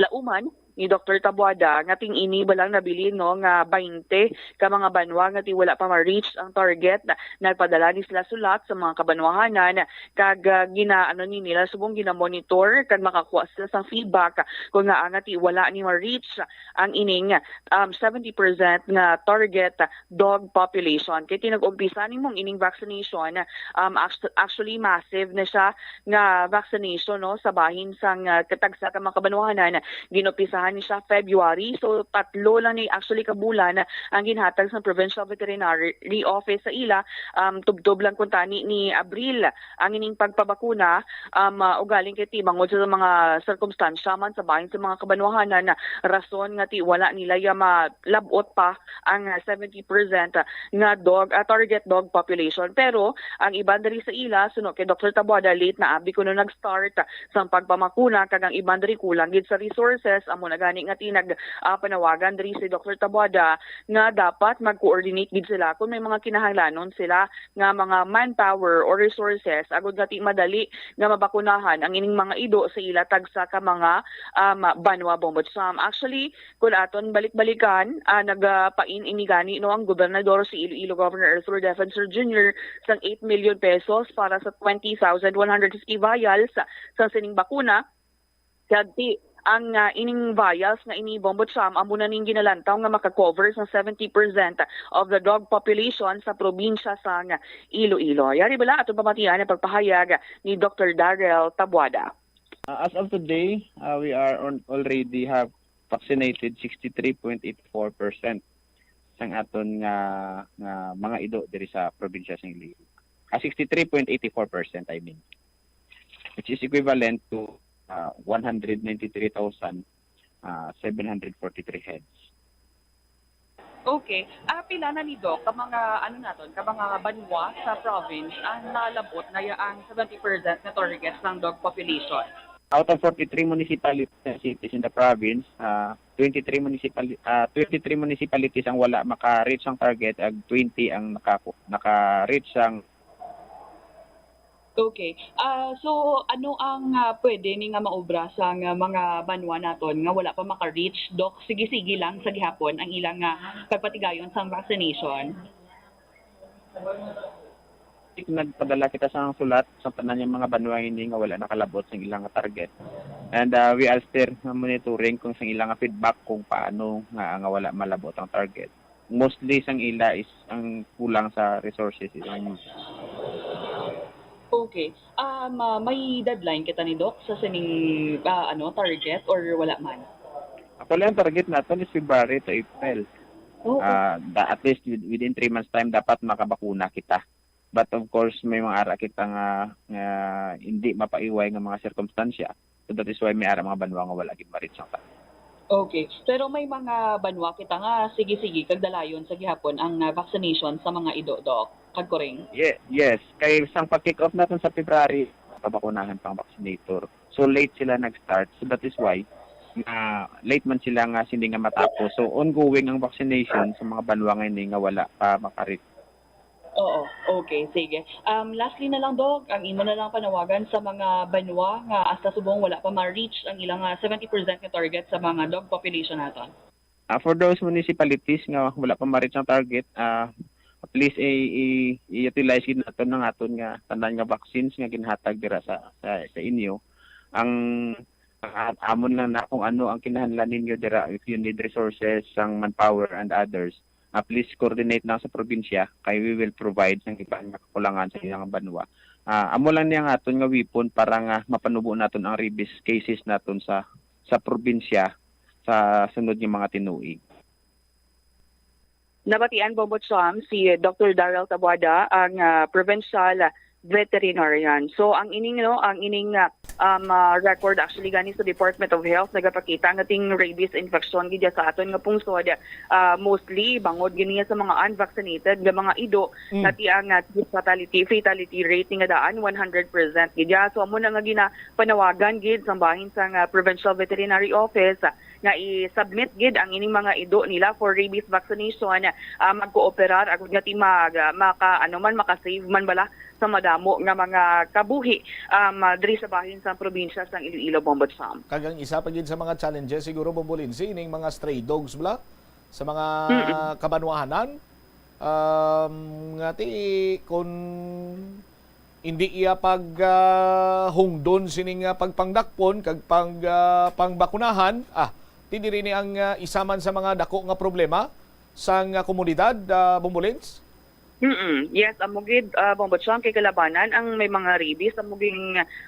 lauman ni Doktor Tabuada nga ting ini ba lang nabilin, no, nga baynte ka mga banwa nga ti wala pa ma-reach ang target. Nagpadala ni sila sulat sa mga kabanwahanan kag, ah, gina-, ano ni nila, subong gina-monitor kag makakuha sila sang feedback kung nga nga ti wala ni ma-reach ang ining, um, seventy percent nga target dog population. Kay ti nag-umpisa nimong ining vaccination, um, actu-, actually massive na siya nga vaccination, no, sa bahin sang, ah, katagsa ka mga kabanwahanan. Ginumpisahan ni siya February, so tatlo lang ni actually ka bulan ang ginhatag sa Provincial Veterinary Office sa ila, um, tubtob lang kuntani ni Abril ang ining pagpabakuna, um, ah, ugaling kay ti bangod sa mga sirkumstansya man sa bahin sa mga kabanwahanan na rason nga ti wala nila ya malab-ot pa ang, ah, seventy percent nga dog, ah, target dog population. Pero ang iban diri sa ila, suno kay Doktor Taboada, late na abi kuno nag-start sang pagpamakuna, kag ang iban diri kulang gid sa resources. Amo na gani nga ti nag, ah, panawagan diri si Doktor Taboada nga dapat mag-coordinate gid sila kung may mga kinahanglanon sila nga mga manpower or resources agud nga ti madali nga mabakunahan ang ining mga ido sa ila tagsa ka mga, um, banwa, Bombo Cham. Actually, kung aton balik-balikan, ah, nagapain ini gani, no, ang gobernador, si Iloilo Governor Arthur Defensor Junior sang eight million pesos para sa twenty thousand one hundred fifty vials sa sining bakuna. Kag ti ang, ah, ining vials nga ini, Bombo Cham, amo na ning ginalantaw nga maka-cover sa seventy percent of the dog population sa probinsya sang Iloilo. Yari bala aton pamatian ang pagpahayag ni Doktor Daryl Tabuada. Uh, as of today, uh, we are on, already have vaccinated sixty-three point eight four percent sang aton nga, nga mga ido diri sa probinsya sa Iloilo. Ah, sixty-three point eight four percent, I mean, which is equivalent to, uh, one hundred ninety-three thousand, uh, seven hundred forty-three heads. Okay. Ah, pila na ni, Doc, ka mga, ano naton, ka mga banwa sa province ang nalabot na ya ang seventy percent na target sang dog population? Out of forty-three municipalities and cities in the province, ah, twenty-three municipali-, ah, twenty-three municipalities ang wala maka-reach ang target, ag twenty ang naka-, naka-reach ang Okay. Ah, so, ano ang, ah, pwede ni nga maobra sang, ah, mga banwa naton nga wala pa maka-reach, Doc? Sige-sige lang sa gihapon ang ilang, ah, pagpatigayon sang vaccination. Nagpadala kita sang sulat sa tanan nga mga banwa ini nga wala nakalabot sang ilang target. And, ah, we are still monitoring kung sang ilang feedback kung paano nga, nga wala malabot ang target. Mostly sang ila is ang kulang sa resources is ang Okay. Um, ah, may deadline kita ni, Doc, sa sining, ah, ano, target or wala man? Actually, ang target naton is February to April. Oo. Ah, da-, at least with-, within three months time, dapat makabakuna kita. But of course, may mga ara kita nga, nga hindi mapaiway nga mga sirkumstansya. So that is why may ara mga banwa nga wala gid ma-reach ang target. Okay. Pero may mga banwa kita nga sige-sige kag dalayon sa gihapon ang ah, vaccination sa mga ido, Doc. Kag kuring. Ye- yes, kay sang pag-kick off natin sa February, pabakunahan pang vaccinator. So late sila nag-start. So that is why na late man sila nga sindi nga matapos. So ongoing ang vaccination sa mga banwa nga ini nga wala pa makarit. Oo, okay, sige. Um, lastly na lang, Doc, ang imo na lang panawagan sa mga banwa nga hasta subong wala pa ma-reach ang ilang ah, seventy percent nga target sa mga dog population naton. Ah, for those municipalities nga wala pa ma-reach ang target, ah, please i- i- i-utilize gid naton ang aton nga tanan nga vaccines nga ginhatag dira sa sa, sa inyo. Ang ang amon lang na kung ano ang kinahanglan ninyo dira, if you need resources, sang manpower and others, ah, please coordinate lang sa probinsya kay we will provide sang iban nga kakulangan sa ilang banwa. Ah, amo lang ni ang aton nga weapon para nga mapanubo naton ang rabies cases naton sa sa probinsya sa sunod nga mga tinuig. Nabatian, Bombo Cham, si Doctor Daryl Tabuada, ang ah, provincial veterinarian. So ang ining no, ang ining ah, um, ah, record actually gani sa Department of Health nagapakita nga ting rabies infection gid sa aton nga pungsod, ah, mostly bangod gid niya sa mga unvaccinated nga mga ido, Mm. nga ti ang ah, case fatality fatality rate ni nga daan one hundred percent gid. So amo na nga ginapanawagan gid sa bahin sa nga Provincial Veterinary Office, ah, nga i-submit gid ang ining mga ido nila for rabies vaccination, ah, magkooperar agud nga ti mag ah, maka ano man, makasave man bala sa madamo nga mga kabuhi, um, ah, diri sa bahin sang probinsya sang Iloilo, Bombo Cham. Kag ang isa pa gid sa mga challenges siguro, Bombo Lindsay, ining mga stray dogs bala sa mga Mm-mm. kabanwahanan, um, nga ti kun hindi iya pag ah, hungdon sining ah, pagpangdakpon kag pag ah, pangbakunahan, ah, ti diri ni ang ah, isa man sa mga dako nga problema sang ah, komunidad, ah, Bombo Linds? Mm-mm. Yes, amo gid, ah, Bombo Cham, kay kalabanan ang may mga rabies, amo gid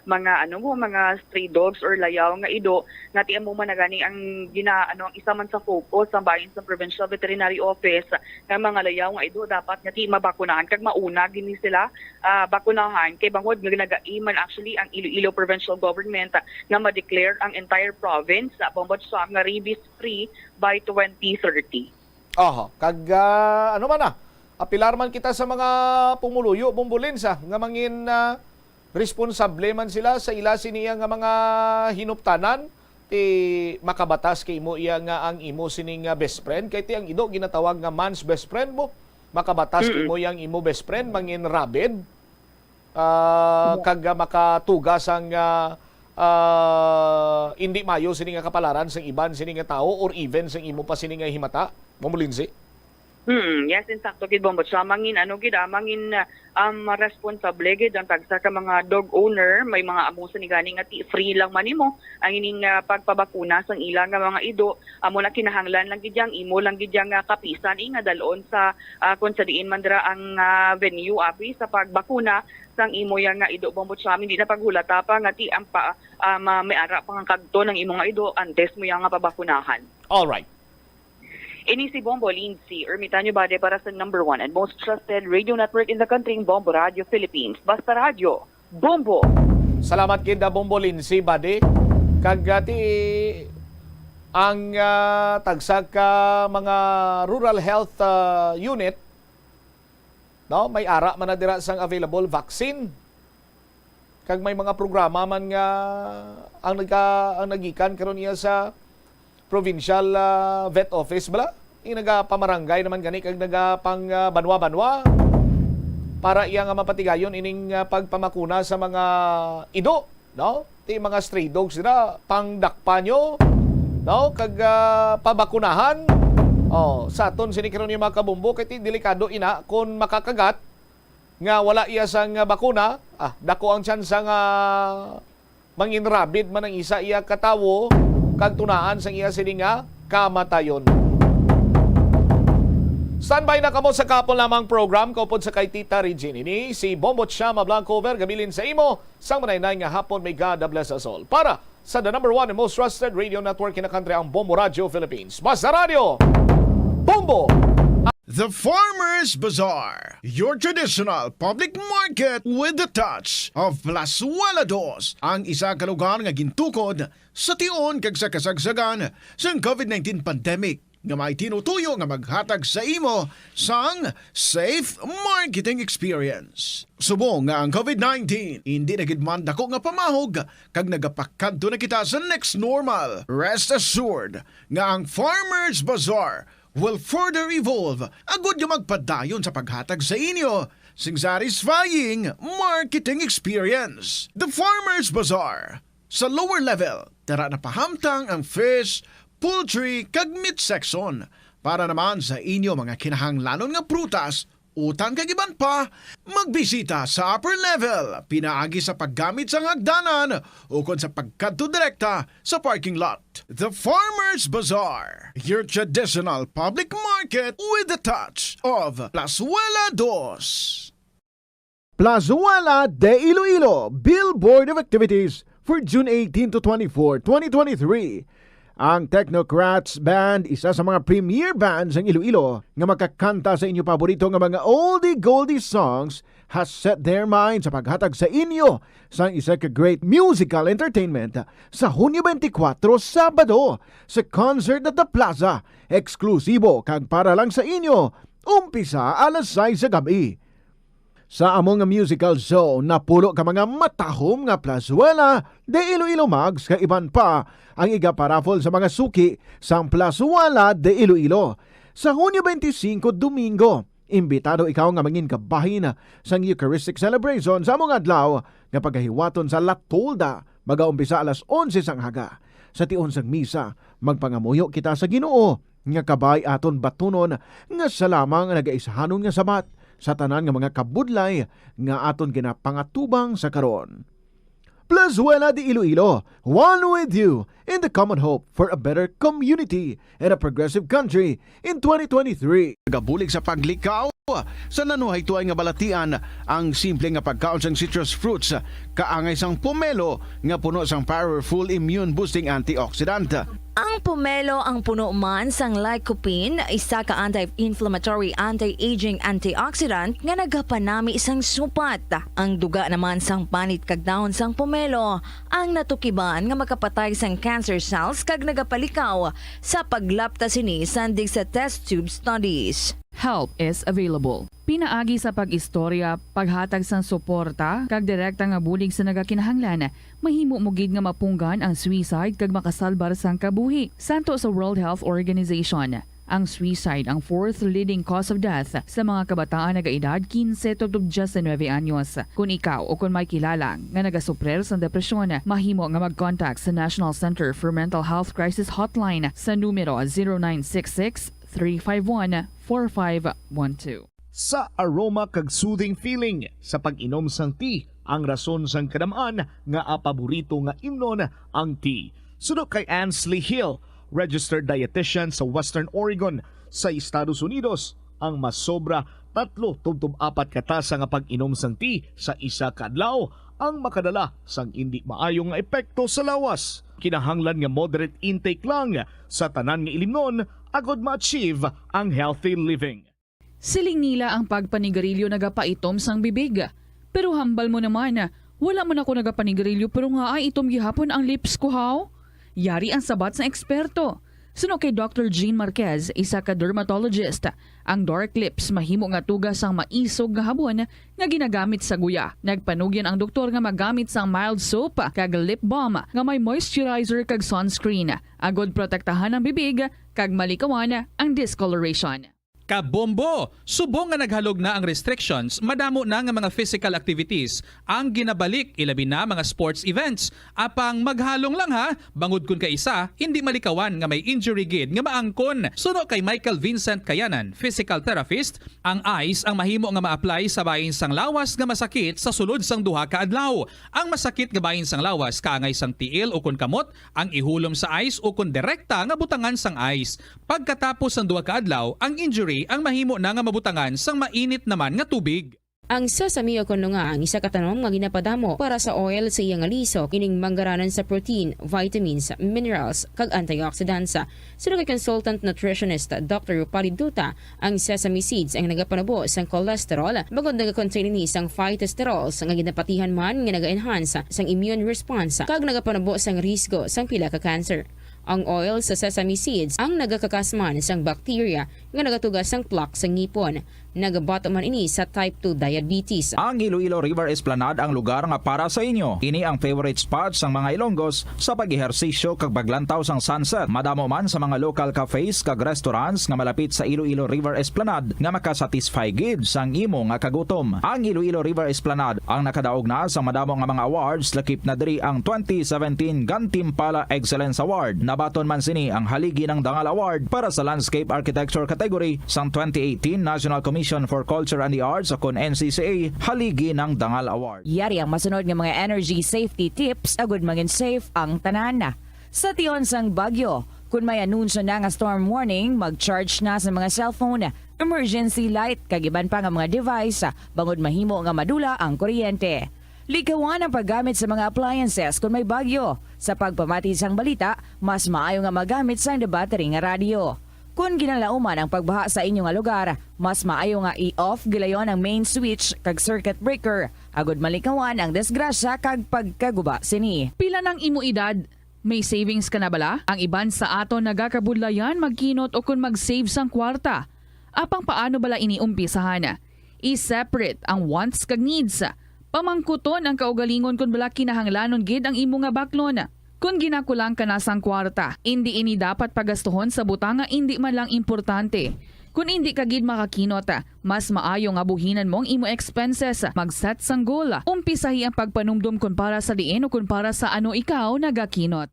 mga ano mo, mga stray dogs or layaw nga ido, nga ti amo man na gani ang gina ano, ang isa man sa focus sa bahin sa Provincial Veterinary Office, nga mga layaw nga ido dapat nga ti mabakunahan kag mauna gini sila ah, bakunahan, kay bangod nga nag-aim man actually ang Iloilo Provincial Government, ah, nga ma-declare ang entire province, ah, Bombo Cham, nga rabies free by twenty thirty. Aha, kag ah, ano man na, apilar man kita sa mga pumuluyo, Bombo Linds, ah, nga mangin ah, responsable man sila sa ila siniya nga mga hinuptanan, ti makabatas kay imo iya nga ang imo sini nga best friend, kay ti ang ido ginatawag nga man's best friend mo. Makabatas kay Mm-mm. imo iya ang imo best friend, mangin rabid, ah, kag ah, makatuga sang ah, ah, hindi mayo sini nga kapalaran sang iban sini nga tawo or even sang imo pa sini nga himata, Bombo Lindsay? Hmm, yes, insakto gid, Bombo Cham. Mangin ano gid, ah, mangin ah, um, responsable gid ang tagsa ka mga dog owner. May mga amo sa ni gani nga ti free lang man nimo ang ining ah, pagpabakuna sang ila nga mga ido. Amo na kinahanglan lang gid yang imo lang gid yang ah, kapisan, eh, nga dalon sa ah, kung sa diin man dira ang ah, venue abi sa pagbakuna sang imo yang nga ido, Bombo Cham. Hindi na paghulata pa nga ti ang pa, ah, ma- may ara pa nga kagton ang imo nga ido antes mo yang nga pabakunahan. Alright. Ini si Bombo Lindsay Ermitanyo Bade para sa number one and most trusted radio network in the country, Bombo Radio Philippines. Basta Radio, Bombo! Salamat gid, ah, Bombo Lindsay Bade. Kag ah, ti ang ah, tagsa ka mga rural health ah, unit, no, may ara man na dira sang available vaccine. Kag may mga programa man nga ang nagka, ang nagikan karon iya sa provincial ah, vet office bala. Yung nagapamaranggay naman gani kag nagapang ah, banwa-banwa para iya nga mapatigayon ining ah, pagpamakuna sa mga ido, no? Ti mga stray dogs dira, pangdakpa nyo, no? Kag ah, pabakunahan. Oh, sa aton sini karon yung mga kabumbo kay ti delikado ina kung makakagat nga wala iya sang bakuna, ah, dako ang tsansa nga manginrabid man ang isa iya ka tawo kag tunaan sang iya sini nga kamatayon. Standby na kamo sa kahapon lamang program kaupod sa kay Tita Regine. Ini si Bombo Chama Blanco Vergabilin sa imo sang manaynay nga hapon. May God bless us all. Para sa the number one and most trusted radio network in the country, ang Bombo Radio Philippines. Basta Radio, Bombo! The Farmers Bazaar, your traditional public market with the touch of Plazuela Dos, ang isa ka lugar nga gintukod sa tion kag sa kasagsagan sang COVID nineteen pandemic, nga may tinutuyo nga maghatag sa imo sang safe marketing experience. Subong nga ang COVID nineteen indi na gid man dako nga pamahog kag nagapakadto na kita sa next normal, rest assured nga ang Farmers Bazaar will further evolve agud nga magpadayon sa paghatag sa inyo sing satisfying marketing experience. The Farmers Bazaar, sa lower level, tara na pahamtang ang fish, poultry, kag meat section. Para naman sa inyo mga kinahanglanon nga prutas, utan kag iban pa, magbisita sa upper level pinaagi sa paggamit sang hagdanan ukon sa pagkadto direkta sa parking lot. The Farmers Bazaar, your traditional public market with the touch of Plazuela Dos. Plazuela de Iloilo, Billboard of Activities for June eighteen to twenty-four, twenty twenty-three. Ang Technocrats Band, isa sa mga premier bands sang Iloilo nga makakanta sa inyo paborito nga mga oldie-goldie songs, has set their mind sa paghatag sa inyo sang isa ka great musical entertainment sa Hunyo twenty-four, Sabado, sa Concert at the Plaza, eksklusibo kag para lang sa inyo, umpisa alas sais sa gab-i. Sa amo nga musical show, napulo ka mga matahom nga Plazuela de Iloilo mugs kag iban pa ang igaparaffle sa mga suki sang Plazuela de Iloilo. Sa Hunyo twenty-five, Domingo, imbitado ikaw nga mangin kabahin sang Eucharistic celebration sa amo nga adlaw nga pagahiwaton sa La Tolda, magaumpisa alas onse sang aga. Sa tion sang misa, magpangamuyo kita sa Ginoo nga kabay aton batunon nga siya lamang ang nagaisahanon nga sabat sa tanan nga mga kabudlay nga aton ginapangatubang sa karon. Plazuela de Iloilo, one with you in the common hope for a better community and a progressive country in twenty twenty-three. Nagabulig sa paglikaw sa nanuhay tuay nga balatian ang simple nga pagkaon sang citrus fruits, kaangay sang pomelo nga puno sang powerful immune boosting antioxidant. Ang pomelo ang puno man sang lycopene, isa ka anti-inflammatory, anti-aging antioxidant nga nagapanami sang supat. Ang duga naman sang panit kag dahon sang pomelo ang natukiban nga makapatay sang cancer cells kag nagapalikaw sa paglapta sini sandig sa test tube studies. Help is available. Pinaagi sa pag-istorya, paghatag sang suporta, kag direkta nga bulig sa nagakinahanglan, mahimo mo gid nga mapunggan ang suicide kag makasalbar sang kabuhi. Santo sa World Health Organization, ang suicide ang fourth leading cause of death sa mga kabataan nagaedad quince tubtob diecinuebe anyos. Kon ikaw o kon may kilala nga nagasuprir sang depresyon, mahimo nga mag-contact sa National Center for Mental Health Crisis Hotline sa numero zero nine six six, three five one, four five one two. Sa aroma kag soothing feeling sa pag-inom sang tea, ang rason sang kadam-an nga paborito nga imnon ang tea. Suno kay Ansley Hill, registered dietitian sa Western Oregon sa Estados Unidos, ang masobra tatlo tubtob apat ka tasa nga pag-inom sang tea sa isa ka adlaw ang makadala sang indi maayo nga epekto sa lawas. Kinahanglan nga moderate intake lang sa tanan nga ilimnon agod ma-achieve ang healthy living. Siling nila ang pagpanigarilyo nagapaitom sang bibig. Pero hambal mo naman, wala man ako nagapanigarilyo pero nga ay itom gihapon ang lips ko, haw? Yari ang sabat sang eksperto. Suno kay Doctor Jean Marquez, isa ka dermatologist, ang dark lips mahimo nga tuga sang maisog nga habon nga ginagamit sa guya. Nagpanugyan ang doktor nga magamit sang mild soap kag lip balm nga may moisturizer kag sunscreen, agod protektahan ang bibig kag malikawan ang discoloration. Kabombo! Subong nga naghalog na ang restrictions, madamo na nga mga physical activities ang ginabalik, ilabi na mga sports events. Apang maghalong lang ha, bangod kun kaisa, hindi malikawan nga may injury gid nga maangkon. Suno kay Michael Vincent Kayanan, physical therapist, ang ice ang mahimo nga ma-apply sa bahin sang lawas nga masakit sa sulod sang duha ka adlaw. Ang masakit nga bahin sang lawas kaangay sang tiil ukon kamot, ang ihulom sa ice ukon direkta nga butangan sang ice. Pagkatapos sang duha ka adlaw, ang injury ang mahimo na nga mabutangan sang mainit naman nga tubig. Ang sesame o kon lunga ang isa ka tanom nga ginapadamo para sa oil sa iya nga lisok, ining manggaranan sa protein, vitamins, minerals, kag antioxidants. Suno kay consultant nutritionist Doctor Rupali Duta, ang sesame seeds ang nagapanubo sang cholesterol, bangod nagakontain ini sang phytosterols nga ginapatihan man nga naga-enhance sang immune response kag nagapanubo sang risgo sang pila ka cancer. Ang oil sa sesame seeds ang nagakakas man sang bacteria nga nagatuga sang plaque sa ngipon. Nagabato man ini sa type two diabetes. Ang Iloilo River Esplanade ang lugar nga para sa inyo. Ini ang favorite spot sang mga Ilonggos sa pag-ehersisyo kag paglantaw sang sunset. Madamo man sa mga local cafes kag restaurants nga malapit sa Iloilo River Esplanade nga makasatisfy gid sang imo nga kagutom. Ang Iloilo River Esplanade ang nakadaog na sa madamo nga mga awards, lakip na diri ang twenty seventeen Gantimpala Excellence Award. Nabaton man sini ang Haligi ng Dangal Award para sa Landscape Architecture category sang twenty eighteen National Commission for Culture and the Arts o kon N C C A Haligi ng Dangal Award. Yari ang masunod nga mga energy safety tips agud mangin safe ang tanan. Sa tion sang bagyo, kun may anunsyo na nga storm warning, mag-charge na sa mga cellphone, emergency light, kag iban pa nga mga device, bangod mahimo nga madula ang kuryente. Likawan ang paggamit sa mga appliances kun may bagyo. Sa pagpamati sang balita, mas maayo nga magamit sang battery nga radyo. Kon ginalauman ang pagbaha sa inyo nga lugar, mas maayo nga i-off gilayon ang main switch kag circuit breaker, agud malikawan ang disgrasya kag pagkaguba sini. Pila nang imo edad? May savings ka na bala? Ang iban sa aton nagakabudlayan magkinot o kon mag-save sang kwarta. Apang paano bala ini umpisahan? I-separate ang wants kag needs. Pamangkuton ang kaugalingon kon bala kinahanglanon gid ang imo nga baklon. Kon ginakulang ka na sang kwarta, indi ini dapat pagastuhon sa butang nga indi man lang importante. Kon indi ka gid makakinot, mas maayo nga buhinan mo ang imo expenses, mag-set sang goal, umpisahi ang pagpanumdom kon para sa diin o kon para sa ano ikaw nagakinot.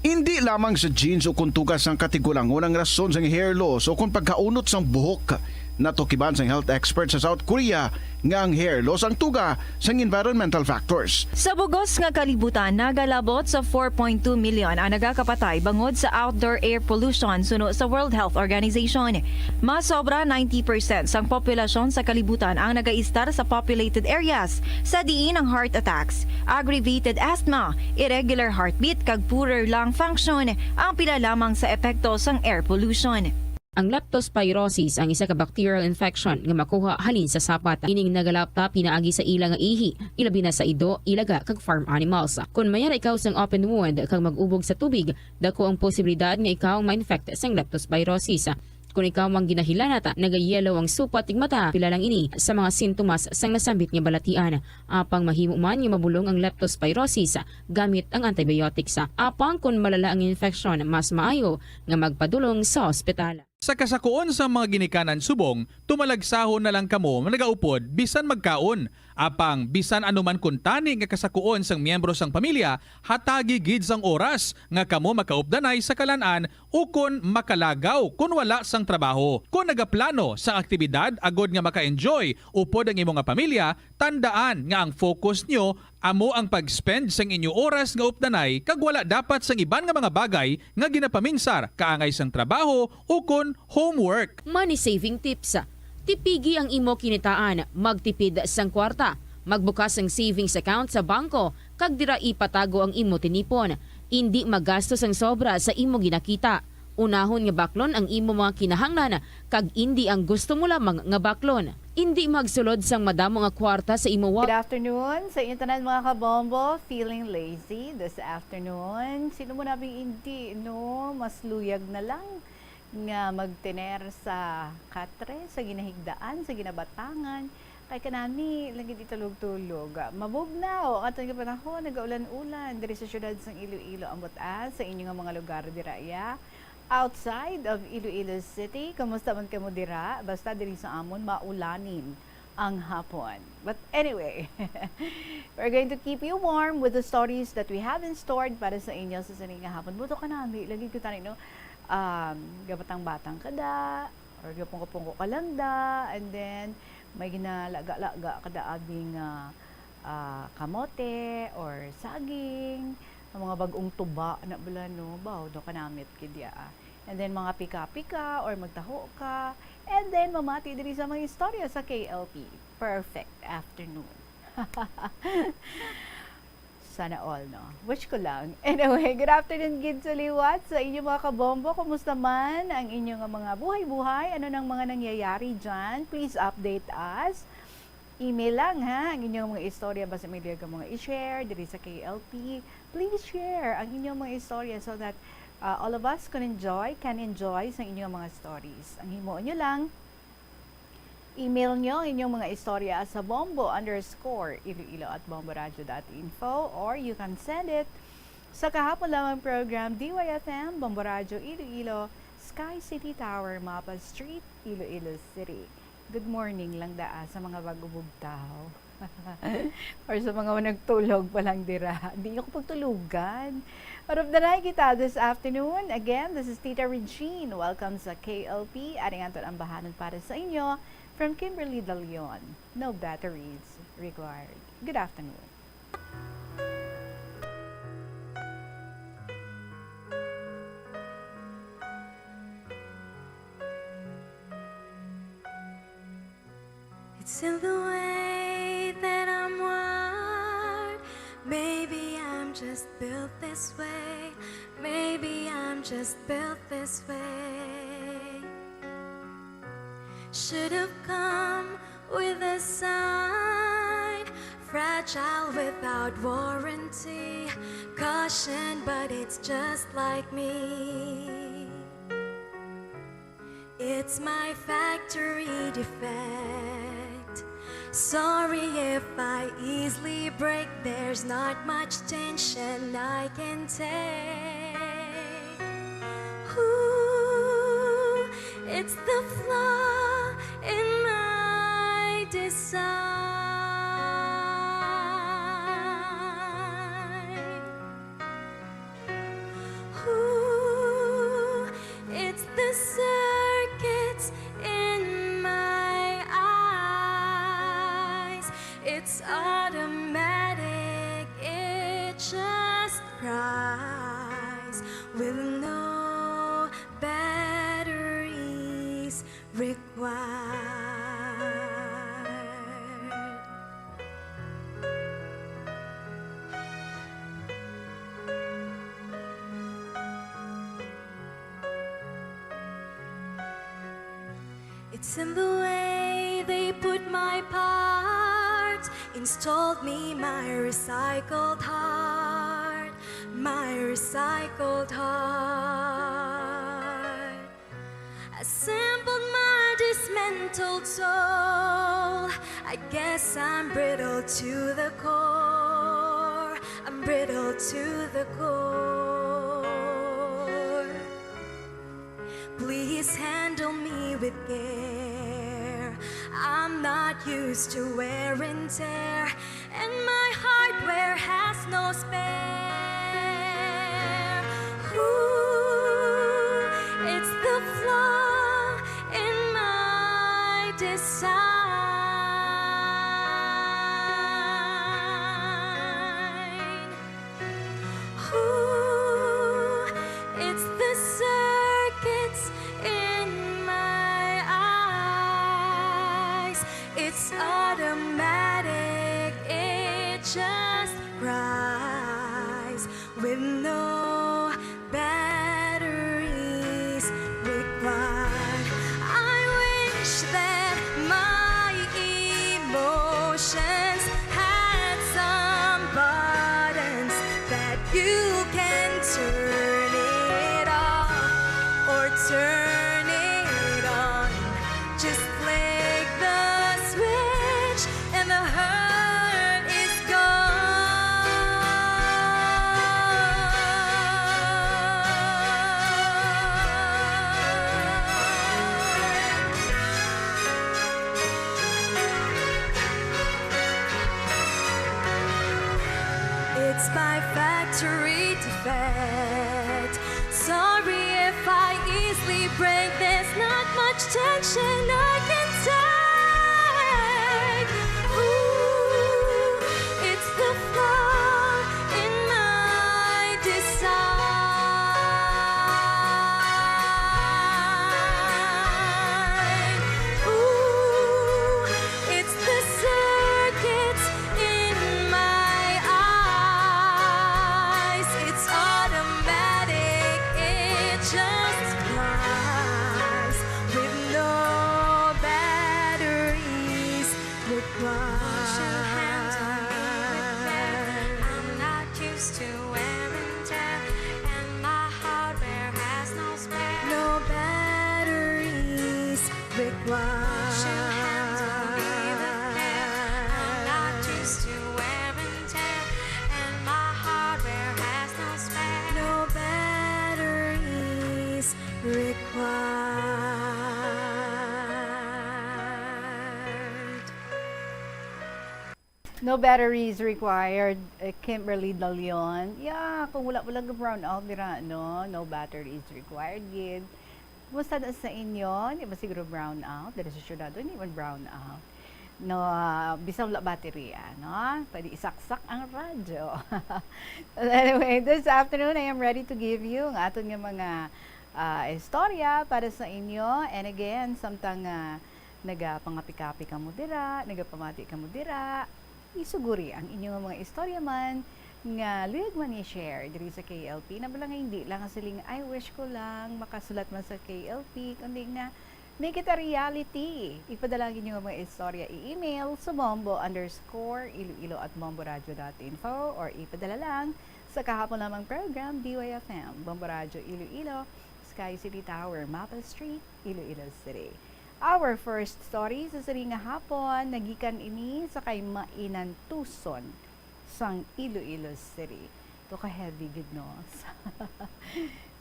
Indi lamang sa genes o kon tuga sang katigulangon ang rason sang hair loss o kon pagkaunot sang buhok. Natukiban sang health expert sa South Korea nga ang hair loss ang tuga sang environmental factors. Sa bugos nga kalibutan, nagalabot sa four point two million ang nagakapatay bangod sa outdoor air pollution, suno sa World Health Organization. Mas sobra ninety percent sang populasyon sa kalibutan ang nagaistar sa populated areas, sa diin ang heart attacks, aggravated asthma, irregular heartbeat, kag poorer lung function ang pila lamang sa epekto sang air pollution. Ang leptospirosis ang isa ka bacterial infection nga makuha halin sa sapat. Ining nagalapta pinaagi sa ila nga ihi, ilabi na sa ido, ilaga, kag farm animals. Kon mayara ikaw sang open wound kag mag-ubog sa tubig, dako ang posibilidad nga ikaw ma-infect sang leptospirosis. Kon ikaw ang ginahilanat, nagayelo ang supat ning mata, pila lang ini sa mga sintomas sang nasambit nga balatian. Apang mahimo man nga mabulong ang leptospirosis gamit ang antibiotics. Apang kon malala ang infeksyon, mas maayo nga magpadulong sa ospital. Sa kasakuon sang mga ginikanan subong, tumalagsahon na lang kamo nagaupod bisan magkaon. Apang bisan ano man kuntani nga kasakuon sang miyembro sang pamilya, hatagi gid sang oras nga kamo makaupdanay sa kalan-an ukon makalagaw kon wala sang trabaho. Kon nagaplano sang aktibidad agod nga maka-enjoy upod ang imo nga pamilya, tandaan nga ang focus nyo amo ang pag-spend sang inyo oras nga updanay kag wala dapat sang iban nga mga bagay nga ginapaminsar kaangay sang trabaho ukon homework. Money saving tips. Tipigi ang imo kinitaan, magtipid sang kwarta, magbukas sang savings account sa bangko, kag dira ipatago ang imo tinipon. Indi magasto sang sobra sa imo ginakita. Unahon nga baklon ang imo mga kinahanglan, kag indi ang gusto mo lamang nga baklon. Indi magsulod sang madamo nga kwarta sa imo wa- Good afternoon sa inyo tanan, mga kabombo. Feeling lazy this afternoon? Sino mo nabing indi, no? Mas luyag na lang nga magtener sa katre, sa ginahigdaan, sa ginabatangan. Kay kanami, lagi di tulog-tulog. Mabugnaw ang aton nga panahon, nagaulan-ulan diri sa siyudad sang Iloilo. Ambot, ah, sa inyo nga mga lugar dira, ya. Outside of Iloilo City, kumusta man kamo dira? Basta diri sa amon, maulanin ang hapon. But anyway, we're going to keep you warm with the stories that we have in stored para sa inyo sa sini nga hapon. Buto ka nami, lagi ko tani, no? Um, gabatang-batang ka da, or gapungko-pungko ka lang da, and then may ginalaga-laga ka da abing, ah, ah, kamote or saging, ang mga bag-ong tuba na bala, no? Baw, do kanamit gid ya, ah. And then mga pika-pika or magtaho ka. And then mamati diri sa mga istorya sa K L P. perfect afternoon. Sana all, no? Wish ko lang. Anyway, good afternoon gid sa liwat sa inyo, mga kabombo. Kumusta man ang inyo nga mga buhay-buhay? Ano nang mga nangyayari dyan? Please update us. Email lang, ha, ang inyong mga istorya. Basta may liwat ka mga i-share diri sa K L P. Please share ang inyong mga istorya so that, uh, all of us can enjoy, can enjoy sa inyong mga stories. Ang himuon nyo lang, email nyo ang inyong mga istorya sa bombo underscore iloilo at bomboradio dot info, or you can send it sa kahapon lamang program, D Y F M, Bombo Radio Iloilo, Sky City Tower, Mapa Street, Iloilo City. Good morning lang daa sa mga bago bugtaw. Or sa mga nagtulog pa lang dira. Di niyo ko pagtulugan. Marap na kita this afternoon. Again, this is Tita Regine. Welcome sa K L P. Ari nga ang bahanan para sa inyo from Kimberly De Leon. No batteries required. Good afternoon. It's in the way that I'm wired. Maybe I'm just built this way. Maybe I'm just built this way. Should have come with a sign, fragile without warranty, caution, but it's just like me. It's my factory defect. Sorry if I easily break. There's not much tension I can take. Ooh, it's the flaw in my design. Ooh, it's the circuits in my eyes. It's automatic, it just cries with no batteries required. It's in the way they put my parts, installed me my recycled heart, my recycled heart. Assembled my dismantled soul. I guess I'm brittle to the core. I'm brittle to the core. Please handle me with care. I'm not used to wear and tear, and my hardware has no spare. Ooh, it's the flaw in my design. Ooh, it's the circuits in my eyes. It's automatic, it just cries with no batteries required. I wish that my emotions had some buttons that you can turn it off or turn it on. Just flick the switch and the hurt is gone. It's my factory defect. Sorry if I easily break. There's not much tension I can take. Ooh, it's the flaw in my design. Ooh, it's the Wash your hands and breathe with care. I'm not used to wear and tear, and my hardware has no spare. No batteries required. No batteries required, eh, Kimberly De Leon. Yeah, kung wala, wala ga brown out dira, no? No batteries required, gid. Kumusta na sa inyo? Di ba siguro brown out? Diri sa syudad, hindi man brown out. No, ah, bisan wala baterya, no? Pwede isaksak ang radyo. Anyway, this afternoon, I am ready to give you ang aton nga mga, ah, istorya para sa inyo. And again, samtang, ah, nagapangapi-kapi kamo dira, nagapamati kamo dira, isuguri ang inyo nga mga istorya man nga luyag man i-share diri sa K L P. Na bala nga hindi lang siling, "Ay, wish ko lang makasulat man sa K L P," kundi nga, "Make it a reality." Ipadala ang inyo nga mga istorya, i-email sa bombo underscore iloilo at bomboradio dot info or ipadala lang sa kahapon lamang program, D Y F M, Bombo Radio Iloilo, Sky City Tower, Mapa Street, Iloilo City. Our first story sa sini nga hapon, nagikan ini sa kay Mainantuson sang Iloilo City. Duka heavy gid, no?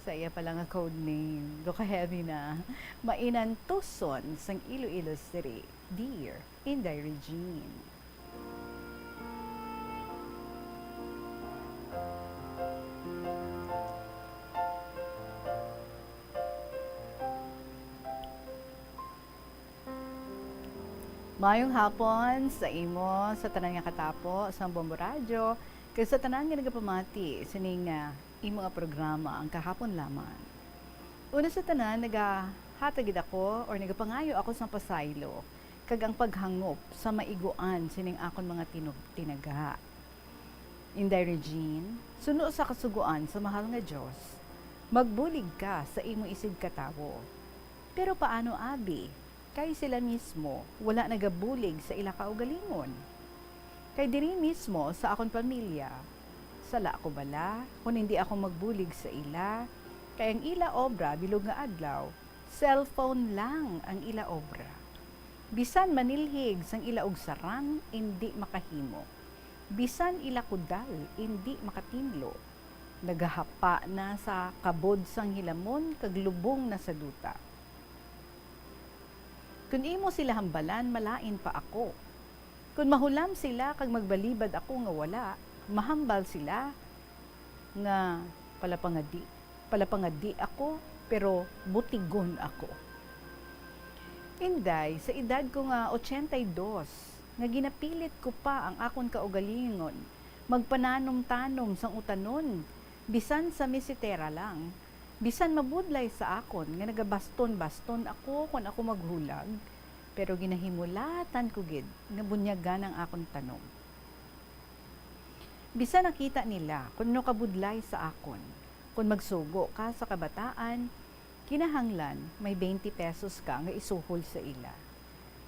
Sa iya pala nga code name. Duka heavy na. Mainantuson sang Iloilo City. Dear Inday Regine. Maayong hapon sa imo, sa tanan nga katapo sa Bombo Radyo, kag sa tanan nga nagapamati sining, ah, imo nga programa, ang kahapon lamang. Una sa tanan, nagahatag gid ako or nagapangayo ako sang pasaylo kag ang paghangop sa maiguan sining akon mga tinug-, tinaga. Inday Regine, suno sa Kasugoan sa Mahal nga Dios, magbulig ka sa imo isigkatawo. Pero paano, abi? Kay sila mismo wala nagabulig sa ila kaugalingon. Kay diri mismo sa akon pamilya, sala ko bala kon hindi ako magbulig sa ila? Kay ang ila obra bilog nga adlaw, cellphone lang ang ila obra. Bisan manilhig sang ila og sarang, indi makahimo. Bisan ila kudal, indi makatinlo. Nagahapa na sa kabod sang hilamon kag lubong na sa duta. Kon imo sila hambalan, malain pa ako. Kon mahulam sila kag magbalibad ako nga wala, mahambal sila nga palapangadi, palapangadi ako, pero butigon ako. Inday, sa edad ko nga ochenta y dos, nga ginapilit ko pa ang akon kaugalingon, magpananom-tanom sang utanon, bisan sa mesitera lang, bisan mabudlay sa akon nga nagabaston-baston ako kon ako maghulag, pero ginahimulatan ko gid nga bunyagan ang akon tanom. Bisan nakita nila kon ano kabudlay sa akon, kon magsugo ka sa kabataan, kinahanglan may twenty pesos ka nga isuhol sa ila.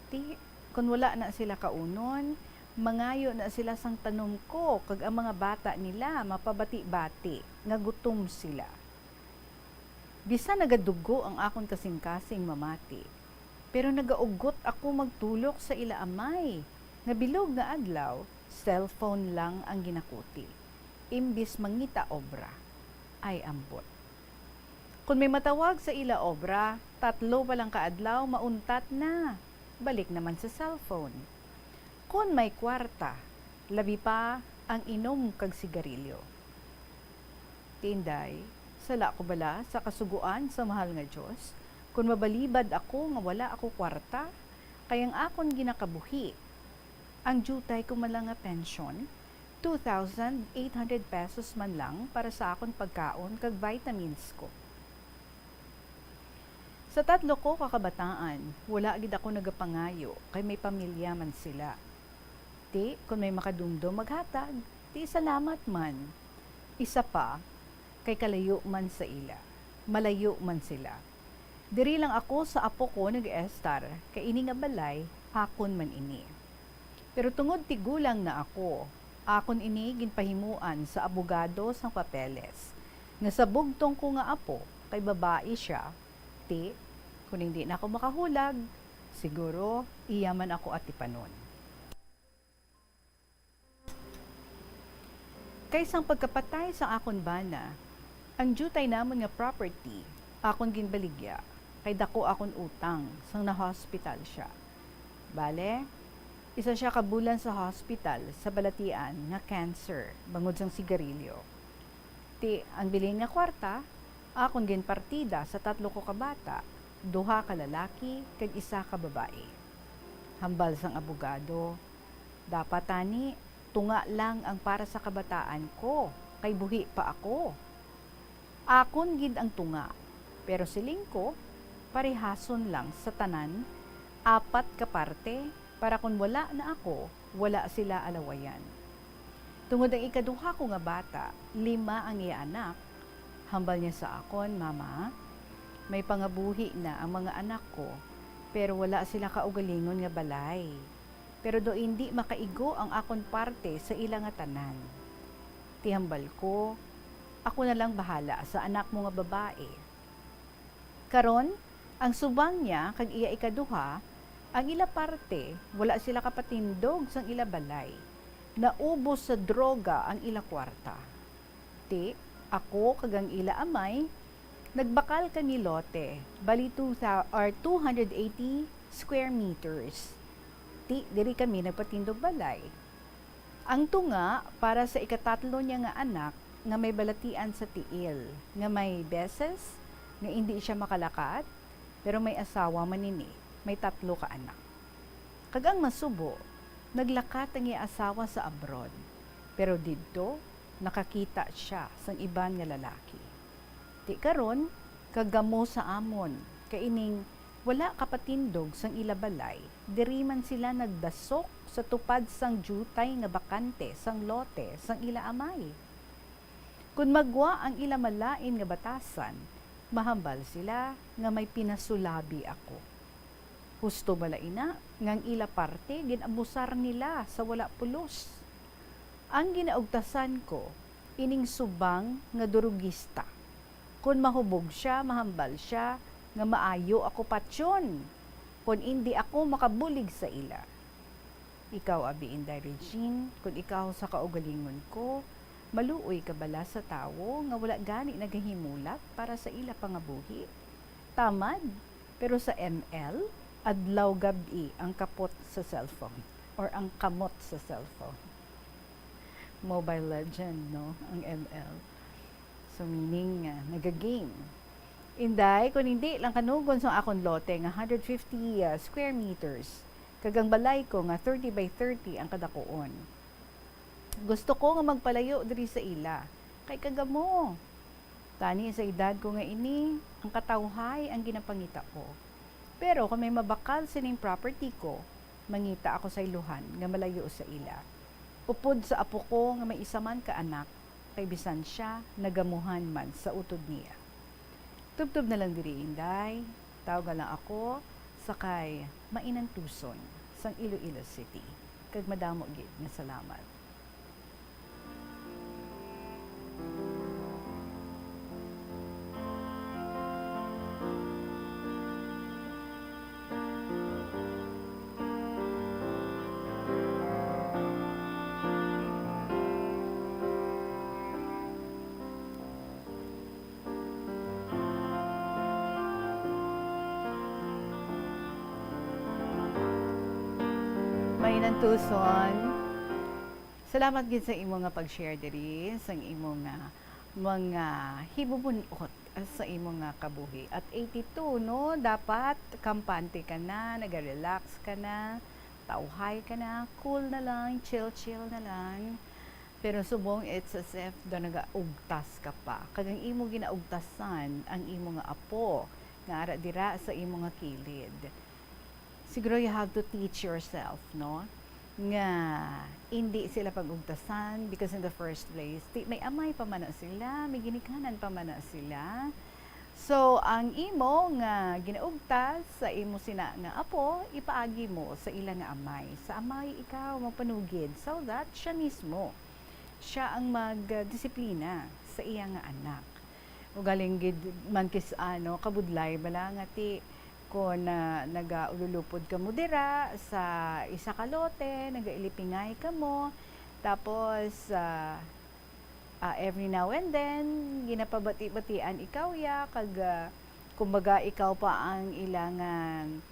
Ti, kon wala na sila kaunon, mangayo na sila sang tanom ko, kag ang mga bata nila mapabati-bati nga gutom sila. Bisan nagadugo ang akon kasingkasing mamati, pero nagaugot ako magtulok sa ila amay, nga bilog nga adlaw, cellphone lang ang ginakuti, imbis mangita obra. Ay, ambot. Kon may matawag sa ila obra, tatlo pa lang ka adlaw, mauntat na. Balik naman sa cellphone. Kon may kwarta, labi pa ang inom kag sigarilyo. Ti Inday, sala ko bala sa Kasugoan sa Mahal nga Dios, kon mabalibad ako nga wala ako kwarta, kay ang akon ginakabuhi, ang diutay ko man lang nga pensyon, two thousand eight hundred pesos man lang para sa akon pagkaon kag vitamins ko. Sa tatlo ko ka kabataan, wala gid ako nagapangayo, kay may pamilya man sila. Ti, kon may makadumdom maghatag, ti salamat man. Isa pa, kay kalayo man sa ila, malayo man sila. Diri lang ako sa apo ko nag-estar, kay ini nga balay, akon man ini. Pero tungod tigulang na ako, akon ini ginpahimuan sa abogado sang papeles, nga sa bugtong ko nga apo, kay babayi sia, ti, kon hindi na ako makahulag, Siguro iya man ako atipanon. Kay sang pagkapatay sang akon bana, ang diutay namon nga property akon ginbaligya, kay daku akon utang sang na-hospital sia. Bale, isa sia ka bulan sa hospital sa balatian nga cancer bangod sang sigarilyo. Ti ang bilin nga kwarta akon ginpartida sa tatlo ko ka bata, duha ka lalaki kag isa ka babayi. Hambal sang abogado, dapat tani tunga lang ang para sa kabataan ko, kay buhi pa ako. Akon gid ang tunga, pero siling ko, parehason lang sa tanan, apat ka parte, para kon wala na ako, wala sila alawayan. Tungod ang ikaduha ko nga bata, lima ang iya anak, hambal niya sa akon, "Mama, may pangabuhi na ang mga anak ko, pero wala sila kaugalingon nga balay. Pero do indi makaigo ang akon parte sa ila nga tanan." Ti hambal ko, "Ako na lang bahala sa anak mo nga babae." Karon, ang subang niya kag iya ikaduha, ang ila parte, wala sila kapatindog sang ila balay. Naubos sa droga ang ila kwarta. Ti, ako kag ang ila amay, nagbakal kami lote, bali two thou-, or two hundred eighty square meters. Ti, diri kami nagpatindog balay. Ang tunga para sa ikatatlo niya nga anak nga may balatian sa tiil, nga may beses nga indi siya makalakat, pero may asawa man ini, may tatlo ka anak. Kag ang masubo, naglakat ang iya asawa sa abroad, pero didto nakakita sia sang iban nga lalaki. Ti karon, kagamo sa amon, kay ining wala kapatindog sang ila balay, diri man sila nagdasok sa tupad sang diutay nga bakante sang lote sang ila amay. Kon magwa ang ila malain nga batasan, mahambal sila nga may pinasulabi ako. Husto bala ina nga ang ila parte gin-abusar nila sa wala pulos? Ang ginaugtasan ko ining subang nga durugista. Kon mahubog sia, mahambal sia nga maayo ako patyon. Kon indi ako makabulig sa ila. Ikaw, Abi Inday Regine, kon ikaw sa kaugalingon ko, maluoy ka bala sa tawo nga wala gani nagahimulat para sa ila pangabuhi? Tamad, pero sa M L, adlaw gab-i ang kapot sa cellphone or ang kamot sa cellphone. Mobile Legend, no, ang M L. So, meaning, ah, naga-game. Inday, kung hindi lang kanugon sa akon lote nga hundred fifty, ah, square meters, kag ang balay ko nga thirty by thirty ang kadakuon. Gusto ko nga magpalayo diri sa ila, kay kagamo. Tani sa edad ko nga ini, ang katawhay ang ginapangita ko. Pero kung may mabakal sining property ko, mangita ako sa ilohan nga malayo sa ila. Upod sa apo ko nga may isa man ka anak, kay bisan sia nagamuhan man sa utod niya. Tubtob na lang diri, Inday. Tawga lang ako sa kay Mainantuson sang Iloilo City. Kag madamo gid nga salamat. Mainantuson. Salamat gid sa imo nga pag-share diri, sang imo nga mga hibubun-ot sa imo nga kabuhi. At eighty-two, no, dapat kampante ka na, naga-relax ka na, tawhay ka na, cool na lang, chill-chill na lang. Pero subong, it's as if daw nagaugtas ka pa. Kag ang imo ginaugtasan, ang imo nga apo, nga ara dira sa imo nga kilid. Siguro you have to teach yourself, no? Nga indi sila pag-ugtasan because in the first place, ti-, may amay pa man na sila, may ginikanan pa man na sila. So, ang imo nga ginaugtas sa imo sina nga apo, ipaagi mo sa ila nga amay. Sa amay ikaw magpanugid so that siya mismo, siya ang magdisiplina sa iya nga anak. Ugaling gid man kis-, ano, kabudlay bala nga ti, Kung, ah, nagaululupod kamo dira sa isa ka lote, nagailipingay kamo, tapos, ah, ah, every now and then, ginapabati-batian ikaw ya, kag, ah, kumbaga, ikaw pa ang ilangan,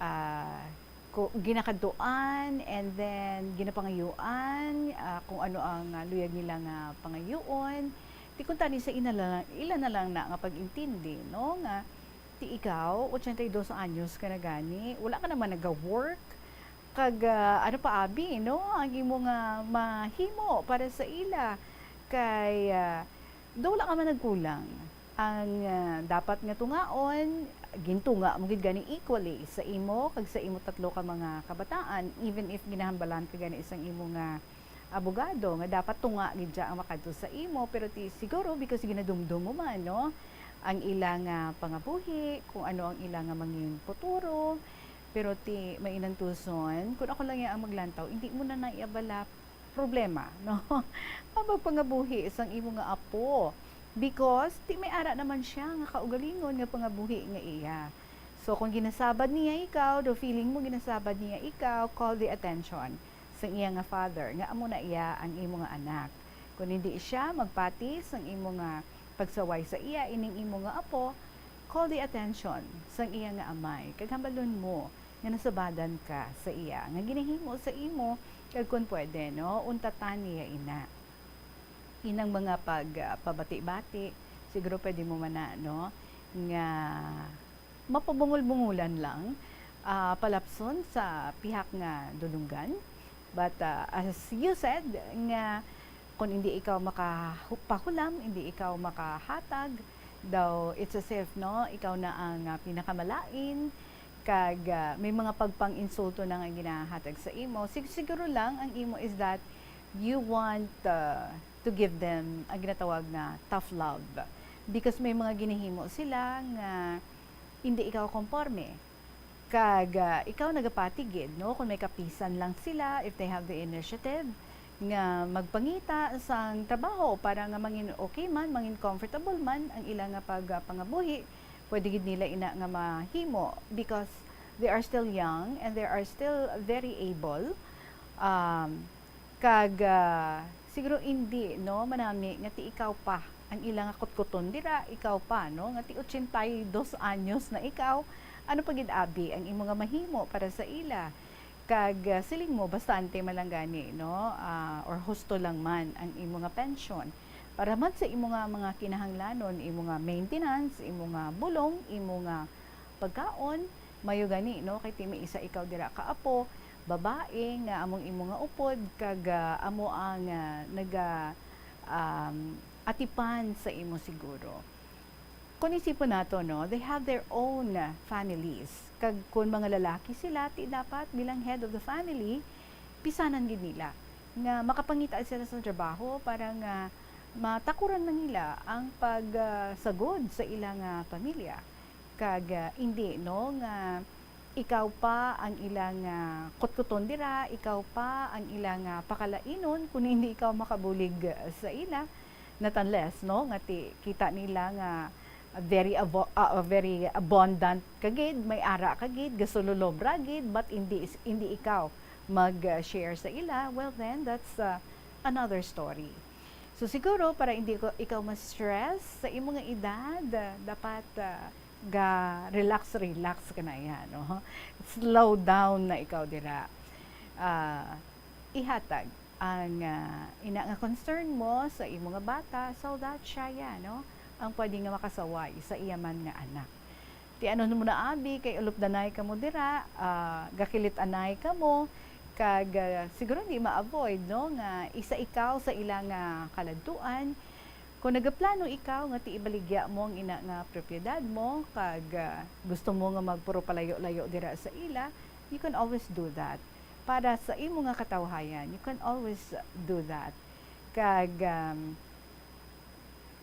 ah, ku-, ginakadtuan, and then ginapangayuan, ah, kung ano ang, ah, luyag nila nga pangayuon. Ti kuntani sa ina la-, ila na lang na nga pag-intindi, no, nga ti ikaw, ochenta y dos anyos ka na gani, wala ka naman naga-work, kag, ah, ano pa, abi, no, ang imo nga mahimo para sa ila. Kay, ah, daw wala ka man nagkulang. Ang, ah, dapat nga tungaon, gintunga mo gid gani equally sa imo kag sa imo tatlo ka mga kabataan, even if ginahambalan ka gani sang imo nga abogado, nga dapat tunga gid siya ang makadto sa imo, pero ti siguro because ginadumdum mo man, no, ang ila nga pangabuhi, kung ano ang ila nga mangin futuro, pero ti mainantuson, kung ako lang ya ang maglantaw, hindi mo na naiabala problema, no? Ang pagpangabuhi sang imo nga apo, because ti may ara naman siya nga kaugalingon nga pangabuhi nga iya. So, kung ginasabad niya ikaw, daw feeling mo ginasabad niya ikaw, call the attention sang iya nga father, nga amo na iya ang imo nga anak. Kung hindi siya magpati sang imo nga pagsaway sa iya, ining imo nga apo, call the attention sang iya nga amay, kag hambalon mo nga nasabadan ka sa iya, nga ginahimo sa imo, kag kun pwede, no, untatan niya ina. Inang mga pag, ah, pabati-bati, siguro pwede mo man na, no, nga mapabungol-bungulan lang, ah, palapson sa pihak nga dulunggan. But, ah, as you said, nga kung hindi ikaw makahu-, pahulam, hindi ikaw makahatag, daw it's as if, no, ikaw na ang, ah, pinakamalain, kag, ah, may mga pagpang-insulto na nga ginahatag sa imo. Sig-, siguro lang ang imo is that you want, ah, to give them ang ginatawag nga tough love. Because may mga ginahimo sila nga hindi ikaw konporme. Kag, ah, ikaw nagapati gid, no? Kung may kapisan lang sila, if they have the initiative, nga magpangita sang trabaho para nga mangin okay man, mangin comfortable man ang ila nga pag-, ah, pangabuhi, pwede gid nila ina nga mahimo because they are still young and they are still very able. Um, Kag, ah, siguro indi, no, manami nga ti ikaw pa ang ila nga kutkuton dira, ikaw pa, no, nga ti ochenta y dos anyos na ikaw, ano pa gid abi ang imo nga mahimo para sa ila? Kag, ah, siling mo, bastante man lang gani, no, ah, or husto lang man ang imo nga pensyon para man sa imo nga mga kinahanglanon, imo nga maintenance, imo nga bulong, imo nga pagkaon, mayo gani, no? Kay ti may isa ikaw dira ka apo, babae, nga among imo nga upod, kag, ah, amo ang, ah, naga, um, atipan sa imo siguro. Kung isipon nato, no, they have their own, ah, families. Kag kung mga lalaki sila, ti dapat bilang head of the family, pisanan gid nila nga makapangita sila sa trabaho para nga matakuran man nila ang pag, ah, sagod sa ila nga pamilya. Kag, ah, indi, no, nga ikaw pa ang ila nga kutkuton dira, ikaw pa ang ila nga pakalainon, kun hindi ikaw makabulig, ah, sa ila. Not unless, no, nga ti-, kita nila nga very abo-, ah, ah, very abundant ka gid, may ara ka gid, gasulolobra gid, but hindi is-, hindi ikaw mag, ah, share sa ila, well then, that's, ah, another story. So, siguro, para hindi ko, ikaw ma-stress sa imo nga edad, ah, dapat, ah, ga-relax, relax ka na yan, no? Slow down na ikaw dira. Ah, ihatag ang, ah, ina nga concern mo sa imo nga bata, so that siya, ya, no, ang pwede nga makasaway sa iya man nga anak. Ti ano mo na, abi, kay ulupdanay kamo dira, ah, gakilit-anay kamo, kag, ah, siguro di ma-avoid, no, nga isa ikaw sa ila nga kaladtuan. Kung nagaplano ikaw nga ti ibaligya mo ang ina nga propiedad mo, kag, ah, gusto mo nga magpuro palayo-layo dira sa ila, you can always do that. Para sa imo nga katawhayan, you can always do that. Kag, um,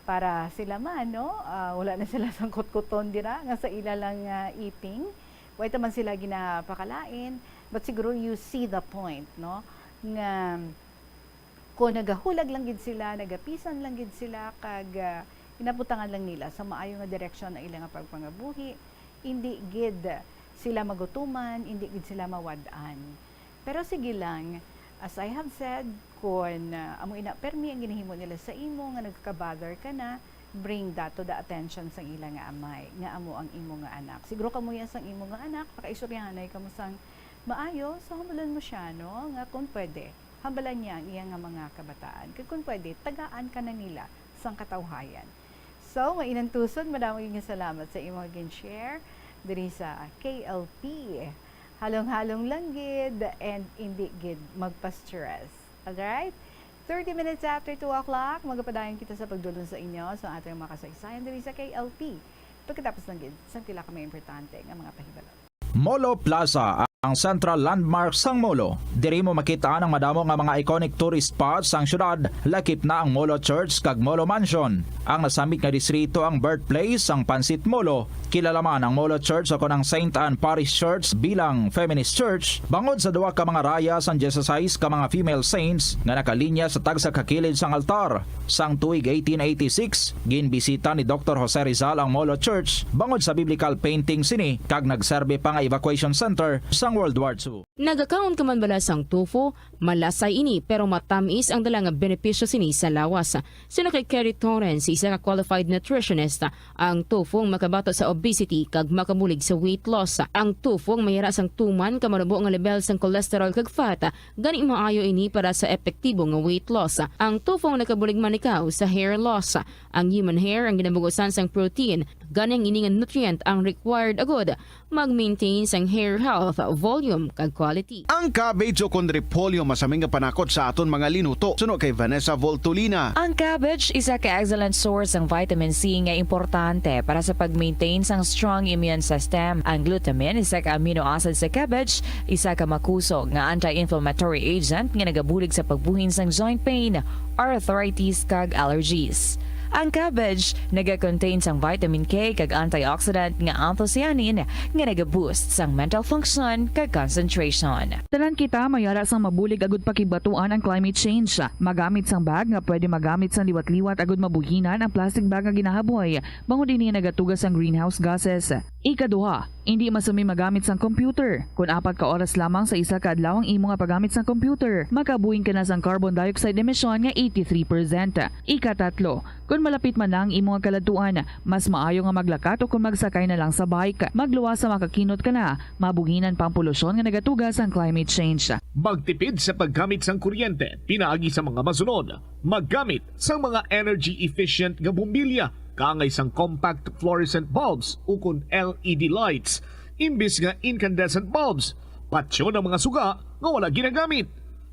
para sila man, no, ah, wala na sila sang kutkuton dira nga sa ila lang nga iping. Way ta man sila ginapakalain, but siguro you see the point, no, nga kung nagahulag lang gid sila, nagapisan lang gid sila, kag, ah, ginabutangan lang nila sa maayo nga direksyon ang ila nga pagpangabuhi, Indi gid sila magutuman, indi gid sila mawad-an. Pero sige lang, as I have said, kon, ah, amo ina permi ang ginahimo nila sa imo nga nagka-bother ka na, bring that to the attention sang ila nga amay, nga amo ang imo nga anak. Siguro kamo ya sang imo nga anak, pakaistoryahanay kamo sang maayo, so hambalan mo siya, no, nga kung pwede, hambalan niya ang iya nga mga kabataan. Kag kung pwede, tagaan ka na nila sang katawhayan. So, mainantuson, madamo gyud nga salamat sa imo nga gin-share diri sa K L P. Halong-halong lang gid and indi gid magpa-stress. Alright? Thirty minutes after two o'clock, magapadayon kita sa pagdulong sa inyo sa ating mga kasaysayan diri sa K L P. Pagkatapos lang gid, sa pila ka mga importante nga mga pahibalo. Molo Plaza, ang central landmark sang Molo. Diri mo makit-an ang madamo nga mga iconic tourist spots sang syudad, lakip na ang Molo Church kag Molo Mansion. Ang nasambit nga distrito ang birthplace sang Pancit Molo. Kilala man ang Molo Church o kon ang Saint Anne Parish Church bilang feminist church bangod sa duha ka mga raya sang dieciséis ka mga female saints nga nakalinya sa tagsa ka kilid sang altar. Sang tuig eighteen eighty-six, ginbisita ni Doktor Jose Rizal ang Molo Church bangod sa biblical painting sini kag nagserbi pa nga evacuation center sang World War Two. Nagakaon ka man bala sang tofu? Malasay ini, pero matamis ang dala nga benepisyo sini sa lawas. Suno kay Kerry Torrens, isa ka qualified nutritionist, ang tofu ang makabato sa obesity kag makabulig sa weight loss. Ang tofu ang mayara sang tuman ka manubo nga level sang cholesterol kag fat, gani maayo ini para sa epektibo nga weight loss. Ang tofu ang nakabulig man ikaw sa hair loss. Ang human hair ang ginabugusan sang protein, gani ang ini nga nutrient ang required agud mag-maintain sang hair health, volume, kag quality. Ang cabbage o kon repolyo masami nga panakot sa aton mga linuto, suno kay Vanessa Voltolina. Ang cabbage isa ka excellent source sang vitamin C nga importante para sa pag-maintain sang strong immune system. Ang glutamine, isa ka amino acid sa cabbage, isa ka makusog nga anti-inflammatory agent nga nagabulig sa pagbuhin sang joint pain, arthritis, kag allergies. Ang cabbage naga-contain sang vitamin K kag antioxidant nga anthocyanin nga naga-boost sang mental function kag concentration. Tanan kita mayara sang mabulig agud pakigbatuan ang climate change. Magamit sang bag nga pwede magamit sang liwat-liwat agud mabuhinan ang plastic bag nga ginahaboy, bangod ini nagatuga sang greenhouse gases. Ikaduha, indi masumi magamit sang computer. Kon apat ka oras lamang sa isa ka adlaw ang imo nga paggamit sang computer, makabuhin ka na sang carbon dioxide emission nga eighty-three percent. Ikatatlo, kon malapit man na ang imo nga kaladtuan, mas maayo nga maglakat o kon magsakay na lang sa bike. Magluwas sa makakinot ka na, mabuhinan pa ang polusyon nga nagatuga sang climate change. Magtipid sa paggamit sang kuryente pinaagi sa mga masunod. Maggamit sang mga energy efficient nga bombilya kaangay sang compact fluorescent bulbs ukon L E D lights imbis nga incandescent bulbs. Patyon ang mga suga nga wala ginagamit.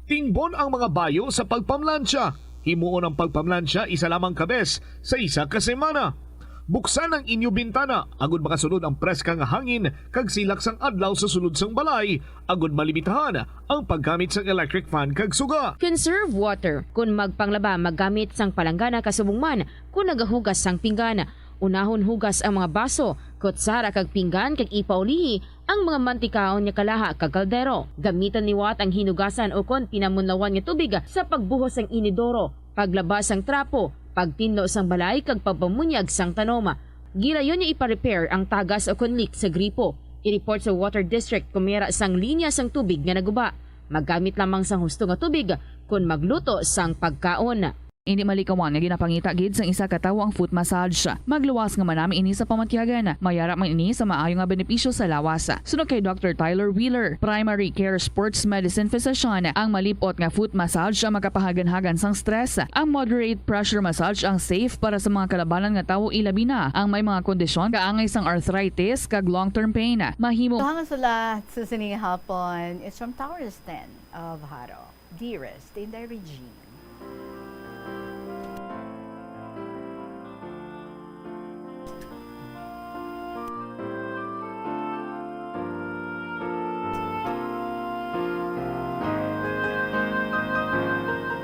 Tingbon ang mga bayo sa pagpamlansya. Himuon ang pagpamlansya isa lamang ka bes sa isa ka semana. Buksan ang inyo bintana agud makasulod ang preska nga hangin kag silak sang adlaw sa sulod sang balay, agud malimitahan ang paggamit sang electric fan kag suga. Conserve water. Kon magpanglaba, maggamit sang palanggana kasubong man kon nagahugas sang pinggan. Unahon hugas ang mga baso, kutsara kag pinggan kag ipaulihi ang mga mantikaon nga kalaha kag kaldero. Gamiton liwat ang hinugasan ukon pinamunlawan nga tubig sa pagbuhos sang inidoro, paglaba sang trapo, pagtinlo sang balay kag pagpamunyag sang tanom. Gilayon nga ipa-repair ang tagas ukon leak sa gripo. I-report sa water district kon may ara sang linya sang tubig nga naguba. Maggamit lamang sang husto nga tubig kon magluto sang pagkaon. Indi malikawan nga ginapangita gid sang isa ka tawo ang foot massage. Magluwas nga manami ini sa pamatyagan. Mayara man ini sa maayo nga benepisyo sa lawas. Suno kay Doctor Tyler Wheeler, primary care sports medicine physician, ang malip-ot nga foot massage ang makapahaganhagan sang stress. Ang moderate pressure massage ang safe para sa mga kalabanan nga tawo, ilabi na ang may mga kondisyon kaangay sang arthritis kag long-term pain. Mahimo. Ang sulat sa sining hapon is from Taurus ten of Haro. Dearest, in thy regime.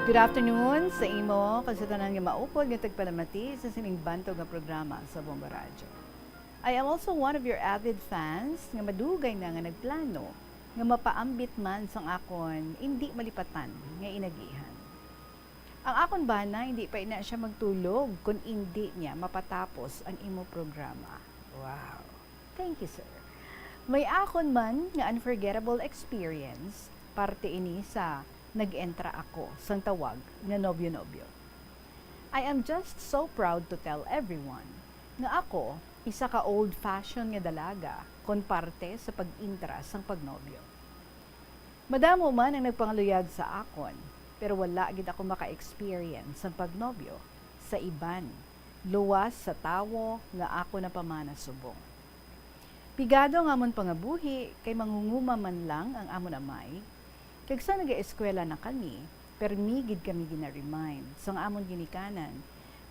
Good afternoon sa imo kag sa tanan nga maupod nga tagpalamati sa sining bantog nga programa sa Bombo Radyo. I am also one of your avid fans nga madugay na nga nagplano nga mapaambit man sang akon indi malipatan nga inagihan. Ang akon bana, hindi pa ina siya magtulog kon indi niya mapatapos ang imo programa. Wow! Thank you, sir. May akon man nga unforgettable experience, parte ini sa nag-entra ako sang tawag nga nobyo-nobyo. I am just so proud to tell everyone nga ako isa ka old-fashioned nga dalaga kon parte sa pag-intra sang pagnobyo. Madamo man ang nagpangaluyag sa akon, pero wala gid ako maka-experience sang pagnobyo sa iban, luwas sa tawo nga ako napamana subong. Pigado ang amon pangabuhi kay mangunguma man lang ang amon amay, kag sa nagaeskwela na kami, permi gid kami gina-remind sang amon ginikanan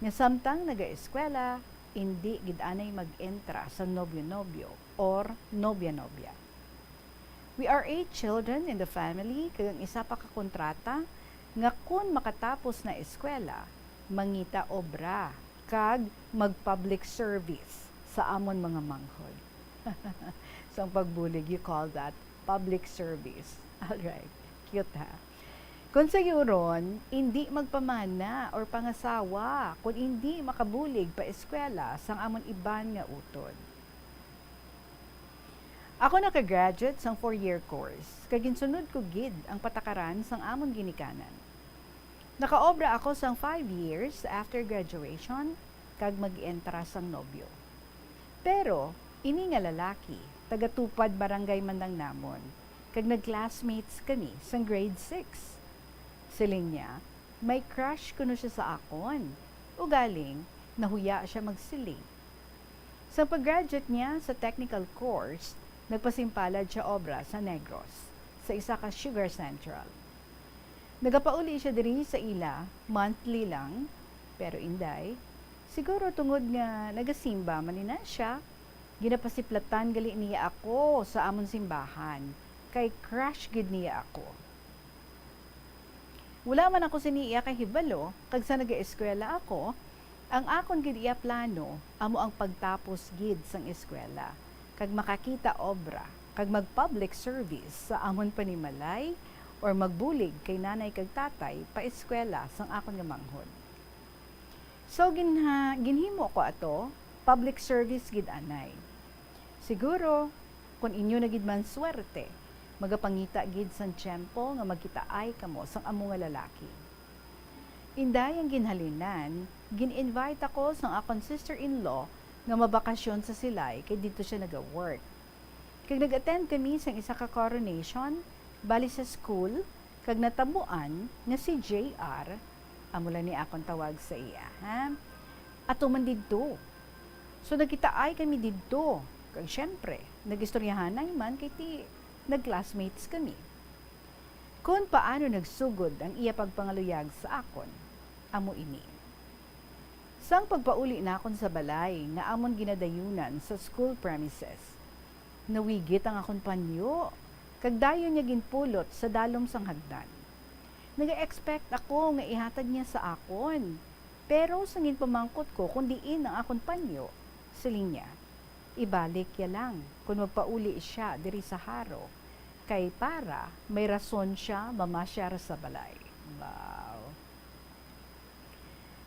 nga samtang nagaeskwela, indi gid anay mag-entra sa nobyo-nobyo or nobya-nobya. We are eight children in the family, kag ang isa pa ka kontrata nga kon makatapos na eskwela, mangita obra kag mag-public service sa amon mga manghod. Sa pagbulig, you call that public service. Alright. Cute, ha? Kung sayuron, indi magpamana or pangasawa kung indi makabulig pa eskwela sang amon iban nga utod. Ako naka-graduate sang four-year course, kag ginsunod ko gid ang patakaran sang amon ginikanan. Nakaobra ako sang five years after graduation, kag mag-entra sang nobyo. Pero, ini nga lalaki, taga Tupad Barangay man lang namon, kag nag-classmates kami sang grade six. Siling niya, may crush kuno siya sa akon. Ugaling, nahuya siya magsiling. Sa pag-graduate niya sa technical course, nagpasimpalad siya obra sa Negros, sa isa ka sugar central. Nagapauli siya diri sa ila monthly lang, pero, Inday, siguro tungod nga nagasimba man ni na siya, ginapasiplatan gali niya ako sa amon simbahan, kay crush gid niya ako. Wala man ako sini iya kahibalo, kag sa nagaeskwela ako, ang akon gid iya plano amo ang pagtapos gid sang eskwela, kag makakita obra, kag mag-public service sa amon panimalay, or magbulig kay nanay kag tatay pa eskwela sang akon nga manghod. So, ginha-, ginhimo ko ato, public service gid anay. Siguro, kun inyo na gid man swerte, magapangita gid sang tiyempo nga magkitaay kamo sang amo nga lalaki. Inday, ang ginhalinan, gin-invite ako sang akon sister-in-law nga mabakasyon sa Silay kay didto siya naga-work. Kag nag-attend kami sang isa ka coronation, bali sa school, kag natabuan nga si J R, amo lang ni akon tawag sa iya, ha? Ato man didto. So, nagkitaay kami didto. Kag siyempre, nag-istoryahanay man kay ti nag-classmates kami. Kon paano nagsugod ang iya pagpangaluyag sa akon, amo ini. Sang pagpauli nakon sa balay nga amon ginadayunan sa school premises, nawigit ang akon panyo, kag dayon niya ginpulot sa dalom sang hagdan. Naga-expect ako nga ihatag niya sa akon, pero sang ginpamangkot ko kon diin ang akon panyo, siling niya, "Ibalik ya lang kon magpauli sia diri sa Jaro, kay para may rason sia mamasyar sa balay." Wow.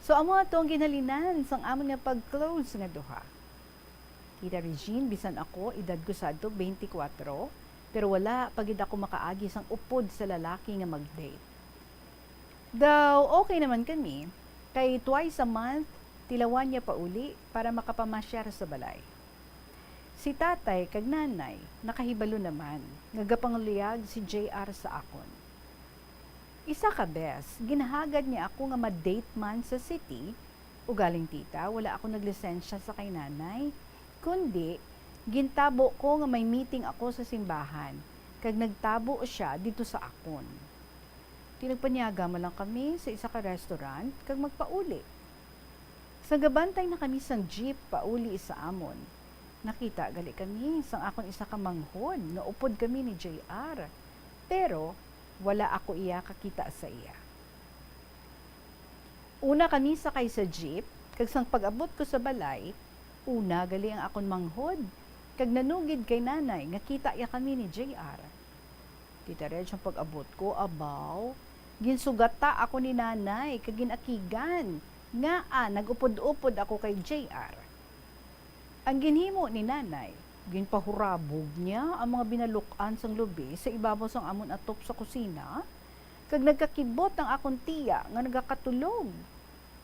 So, amo ato ang ginhalinan sang amon nga pag-close nga duha. Tita Regine, bisan ako, edad ko sadto twenty-four, pero wala pa gid ako makaagi sang upod sa lalaki nga mag-date. Daw okay naman kami, kay twice a month, tilawan niya pauli para makapamasyar sa balay. Si tatay kag nanay nakahibalo naman nga gapangluyag si J R sa akon. Isa ka bes, ginhagad niya ako nga ma-date man sa city. Ugaling, tita, wala ako naglisensya sa kay nanay, kundi gintabo ko nga may meeting ako sa simbahan, kag nagtabo sia didto sa akon. Ti nagpanyaga man lang kami sa isa ka restaurant kag magpauli. Sa gabantay na kami sang jeep pauli sa amon, nakita gali kami sang akon isa ka manghod nga upod kami ni J R, pero wala ako iya kakita sa iya. Una kami sakay sa jeep, kag sang pag-abot ko sa balay, una gali ang akon manghod, kag nanugid kay nanay nga kita iya kami ni J R. Tita Reg, ang pag-abot ko, abaw, ginsugata ako ni nanay kag gin-akigan ngaa nag-upod-upod ako kay J R. Ang ginhimo ni nanay, Ginpahurabog niya ang mga binaluk-an sang lubi sa ibabaw sang amon atop sa kusina, kag nagkakibot ang akon tiya nga nagakatulog.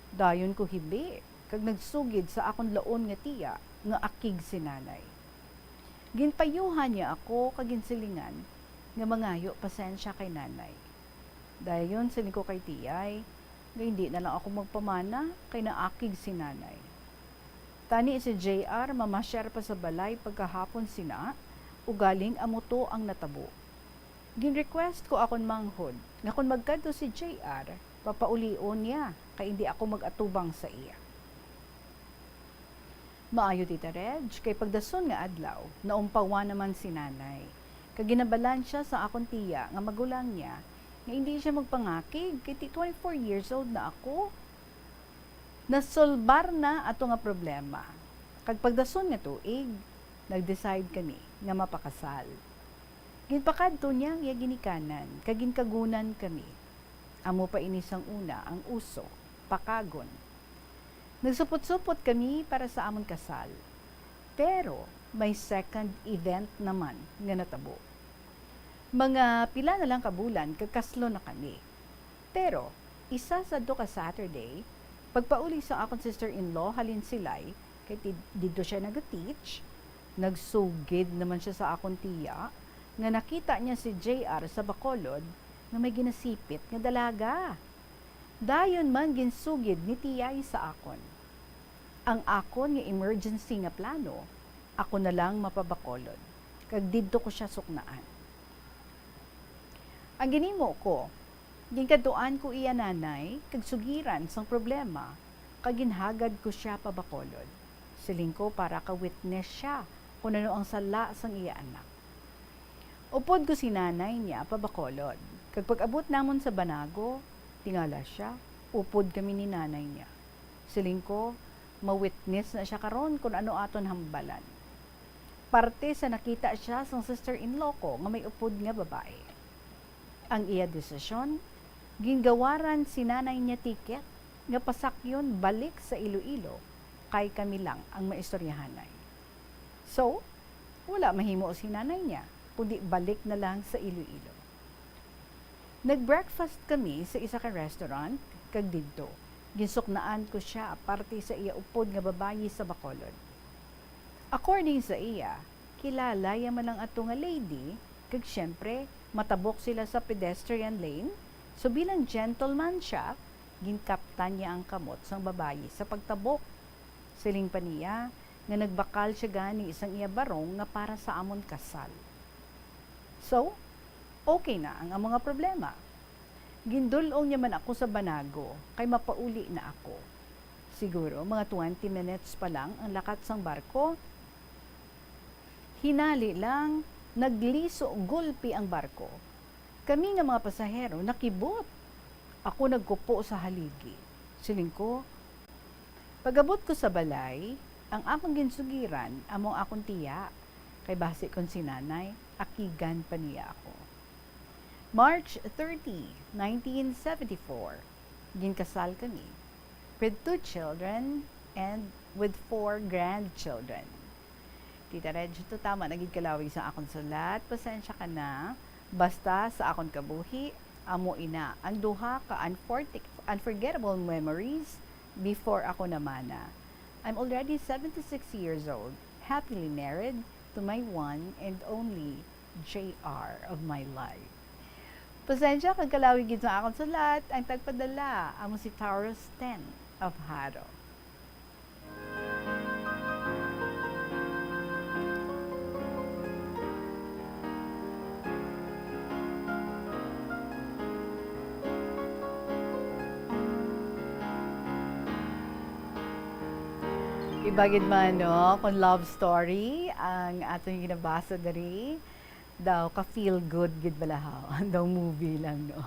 Dayon ko hibi kag nagsugid sa akon laon nga tiya nga akig si Nanay. Ginpayuhan niya ako kag ginsilingan nga mangayo pasensya kay Nanay. Dayon siling ko kay Tiyay nga hindi na lang ako magpamana kay naakig si Nanay. Tani si J R mamasyar pa sa balay pagkahapon sina, ugaling amo to ang natabo. Gin-request ko akon manghod nga kon magkadto si J R, papaulion niya kay indi ako mag-atubang sa iya. Maayo, Tita Reg, kay pagdason nga adlaw, naumpawan naman si Nanay. Kag ginabalan siya sa akon tiya nga magulang niya nga indi siya magpangakig kay ti-, twenty-four years old na ako. Nasolbar na ato nga problema. Kag pagdason nga tuig, nag-decide kami nga mapakasal. Ginpakadto niya ang iya ginikanan kag ginkagunan kami. Amo pa ini sang una ang uso, pakagon. Nagsupot-supot kami para sa amon kasal. Pero may second event naman nga natabo. Mga pila na lang ka bulan kag kaslo na kami. Pero isa sadto ka Saturday, pagpauli sa akon sister-in-law halin silay, kay ti-, didto siya nag-teach, nagsugid naman siya sa akon tiya nga nakita niya si J R sa Bacolod nga may ginasipit nga dalaga. Dayon man ginsugid ni Tiyay sa akon. Ang akon nga emergency nga plano, ako na lang mapabakolod, kag didto ko sia suknaan. Ang ginhimo ko, ginkadtuan ko iya nanay kag sugiran sang problema, kag ginhagad ko sia pa Bacolod. Siling ko para ka-witness sia kon ano ang sala sang iya anak. Upod ko si nanay niya pa Bacolod, kag pag-abot namon sa Banago, tingala sia, upod kami ni nanay niya. Siling ko, ma-witness na sia karon kon ano aton hambalan. Parte sa nakita sia sang sister-in-law ko nga may upod nga babayi. Ang iya desisyon, gingawaran si nanay niya ticket nga pasakyon balik sa Iloilo, kay kami lang ang maistoryahanay. So, wala mahimo si nanay niya, kundi balik na lang sa Iloilo. Nag-breakfast kami sa isa ka restaurant, kag didto, ginsuknaan ko sia aparte sa iya upod nga babayi sa Bacolod. According sa iya, kilala iya man ang ato nga lady, kag siyempre, matabok sila sa pedestrian lane, so bilang gentleman siya, ginkaptan niya ang kamot sang babayi sa pagtabok. Siling pa niya nga nagbakal sia gani sang iya barong nga para sa amon kasal. So, okay na ang among nga problema. Gindul-ong niya man ako sa Banago kay mapauli na ako. Siguro mga twenty minutes pa lang ang lakat sang barko. Hinali lang, nagliso gulpi ang barko. Kami nga mga pasahero nakibot. Ako nagkupo sa haligi. Siling ko, pag-abot ko sa balay, ang akong ginsugiran amo ang akong tiya, kay basi kon si nanay, akigan pa niya ako. March thirty, nineteen seventy-four, ginkasal kami with two children and with four grandchildren. Tita Reg, to tama na gid kalawi sa akon sulat. Pasensya ka na. Basta sa akon kabuhi, amo ina ang duha ka unforti-, unforgettable memories before ako namana. I'm already seventy-six years old, happily married to my one and only J R of my life. Pasensya kag kalawi gid sa akon sulat, ang tagpadala amo si Taurus ten of Haro. Iba gid man, no, kung love story ang aton ginabasa diri, daw ka-feel good gid bala haw. Daw movie lang, no?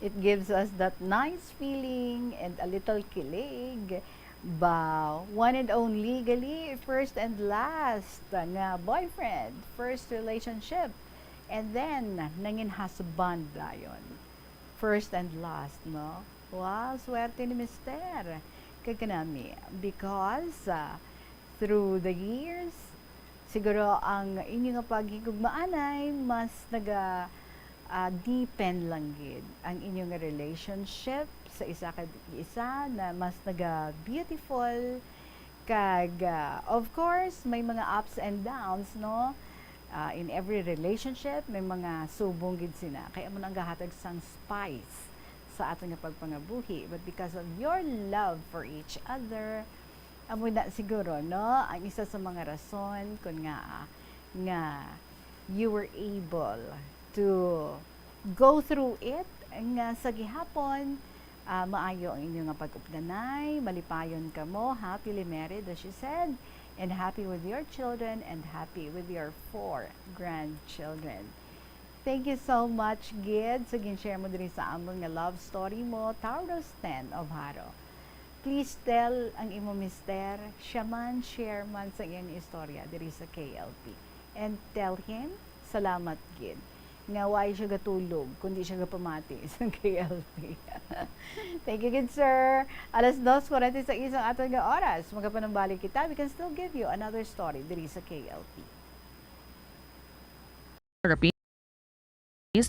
It gives us that nice feeling and a little kilig. Ba, one and only gali, first and last nga boyfriend, first relationship, and then nangin husband dayon. First and last, no? Wow, swerte ni Mister. Kag kanami, because, ah, through the years, Siguro ang inyo nga paghigugmaanay mas naga, ah, deepen lang gid ang inyo nga relationship sa isa kag isa, na mas naga beautiful kag, ah, of course, may mga ups and downs, no? Ah, in every relationship may mga subong gid sina, kay amo na ang gahatag sang spice sa aton nga pagpangabuhi. But because of your love for each other, amo na siguro, no, ang isa sa mga rason kon nga, nga you were able to go through it, nga sa gihapon, ah, maayo ang inyo nga pag-updanay, malipayon kamo, happily married, as you said, and happy with your children, and happy with your four grandchildren. Thank you so much gid sa gin-share mo diri sa amon nga love story mo, Taurus ten of Haro. Please tell ang imo mister, siya man, share man sa iyang istorya diri sa K L P. And tell him, salamat gid nga way siya gatulog, kundi siya gapamati sa K L P. Thank you gid, sir. Alas dos forty-six ang aton nga oras. Magapanumbalik kita, we can still give you another story diri sa K L P. Therapy